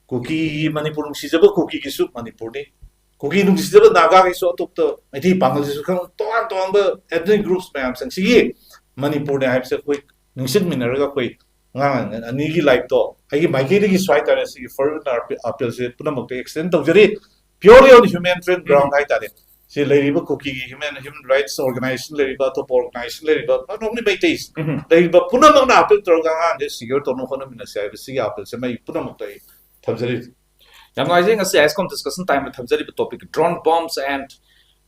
ꯀꯨꯀꯤꯒꯤ ꯃꯅꯤꯄꯨꯔ, ꯅꯨꯡꯁꯤꯖꯕ ꯀꯨꯀꯤꯒꯤꯁꯨ ꯃꯅꯤꯄꯨꯔꯅꯤ, ꯀꯨꯀꯤ ꯅꯨꯡꯁꯤꯖꯕ ꯅꯥꯒꯥꯒꯤꯁꯨ, ꯑꯇꯣꯞꯄ ꯃꯩꯇꯩ ꯄꯥꯉꯜꯒꯤꯁꯨ ꯈꯪ, ꯇꯣꯉꯥꯟ ꯇꯣꯉꯥꯟꯕ ethnic groups ꯃꯌꯥꯝꯁꯤꯡꯁꯤꯒꯤ ꯃꯅꯤꯄꯨꯔꯅꯤ ꯍꯥꯏꯕꯁꯦ ꯑꯩꯈꯣꯏ ꯅꯤꯡꯁꯤꯡꯃꯤꯟꯅꯔꯒ ꯑꯩꯈꯣꯏ ꯑꯉꯥꯡ ꯑꯅꯤꯒꯤ ꯂꯥꯏꯐꯇꯣ ꯑꯩꯒꯤ ꯃꯥꯏꯀꯩꯗꯒꯤꯁꯨ ꯍꯥꯏꯇꯥꯔꯦ, ꯁꯤꯒꯤ fervent appealꯁꯦ ꯄꯨꯝꯅꯃꯛꯇ extend ꯇꯧꯖꯔꯤ꯫ Purely on humanitarian ground ꯍꯥꯏꯇꯥꯔꯦ, ꯁꯤ ꯂꯩꯔꯤꯕ ꯀꯨꯀꯤꯒꯤ human, human rights organization ꯂꯩꯔꯤꯕ, ꯑꯇꯣꯞꯄ organization ꯂꯩꯔꯤꯕ, not only ꯃꯩꯇꯩ, ꯎꯝ꯫ ꯂꯩꯔꯤꯕ ꯄꯨꯝꯅꯃꯛꯅ appeal ꯇꯧꯔꯒ ꯑꯉꯥꯡꯁꯦ secure ꯇꯧꯅꯕ ꯍꯣꯠꯅꯃꯤꯟꯅꯁꯤ ꯍꯥꯏꯕꯁꯤꯒꯤ appealꯁꯦ ꯃꯩ ꯄꯨꯝꯅꯃꯛꯇ ꯑꯩ ꯊꯝꯖꯔꯤ꯫ ꯌꯥꯝ ꯅꯨꯡꯉꯥꯏꯖꯩ, ꯉꯁꯤ ISCOM discussion timeꯗ ꯊꯝꯖꯔꯤꯕ topic drone bombs and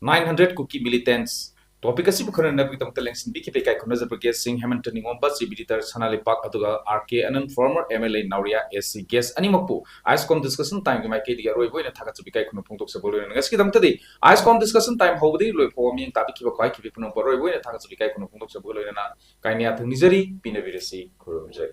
nine hundred Kuki militants topic ꯑꯁꯤꯕꯨ ꯈꯟꯅꯅꯕꯒꯤꯗꯃꯛꯇ ꯂꯦꯡꯁꯤꯟꯕꯤꯈꯤꯕ ꯏꯀꯥꯏ ꯈꯨꯝꯅꯖꯕ guestꯁꯤꯡ ꯍꯦꯃꯟꯇ ꯅꯤꯉꯣꯝꯕ, ꯆꯦ ꯕꯤꯗꯤꯇꯔ ꯁꯅꯥ ꯂꯩꯄꯥꯛ, ꯑꯗꯨꯒ R K Anand, former M L A Nauriya, A C guest ꯑꯅꯤꯃꯛꯄꯨ ISCOM discussion timeꯒꯤ ꯃꯥꯏꯀꯩꯗꯒꯤ ꯑꯔꯣꯏꯕ ꯑꯣꯏꯅ ꯊꯥꯒꯠꯆꯕ ꯏꯀꯥꯏ ꯈꯨꯝꯅꯕ ꯐꯣꯡꯗꯣꯛꯆꯕꯒ ꯂꯣꯏꯅꯅ ꯉꯁꯤꯒꯤꯗꯃꯛꯇꯗꯤ ISCOM discussion time ꯍꯧꯕꯗꯒꯤ ꯂꯣꯏꯕ ꯐꯥꯎꯕ ꯃꯤꯠꯌꯦꯡ ꯇꯥꯕꯤꯈꯤꯕ ꯈ꯭ꯋꯥꯏꯈꯤꯕꯤ ꯄꯨꯝꯅꯃꯛꯄꯨ ꯑꯔꯣꯏꯕ ꯑꯣꯏꯅ ꯊꯥꯒꯠꯆꯕ ꯏꯀꯥꯏ ꯈꯨꯝꯅꯕ ꯐꯣꯡꯗꯣꯛꯆꯕꯒ ꯂꯣꯏꯅꯅ ꯀꯥꯏꯅ ꯌꯥꯊꯪ ꯅꯤꯖꯔꯤ, ꯄꯤꯅꯕꯤꯔꯁꯤ, ꯈꯨꯔꯨꯝꯖꯔꯤ꯫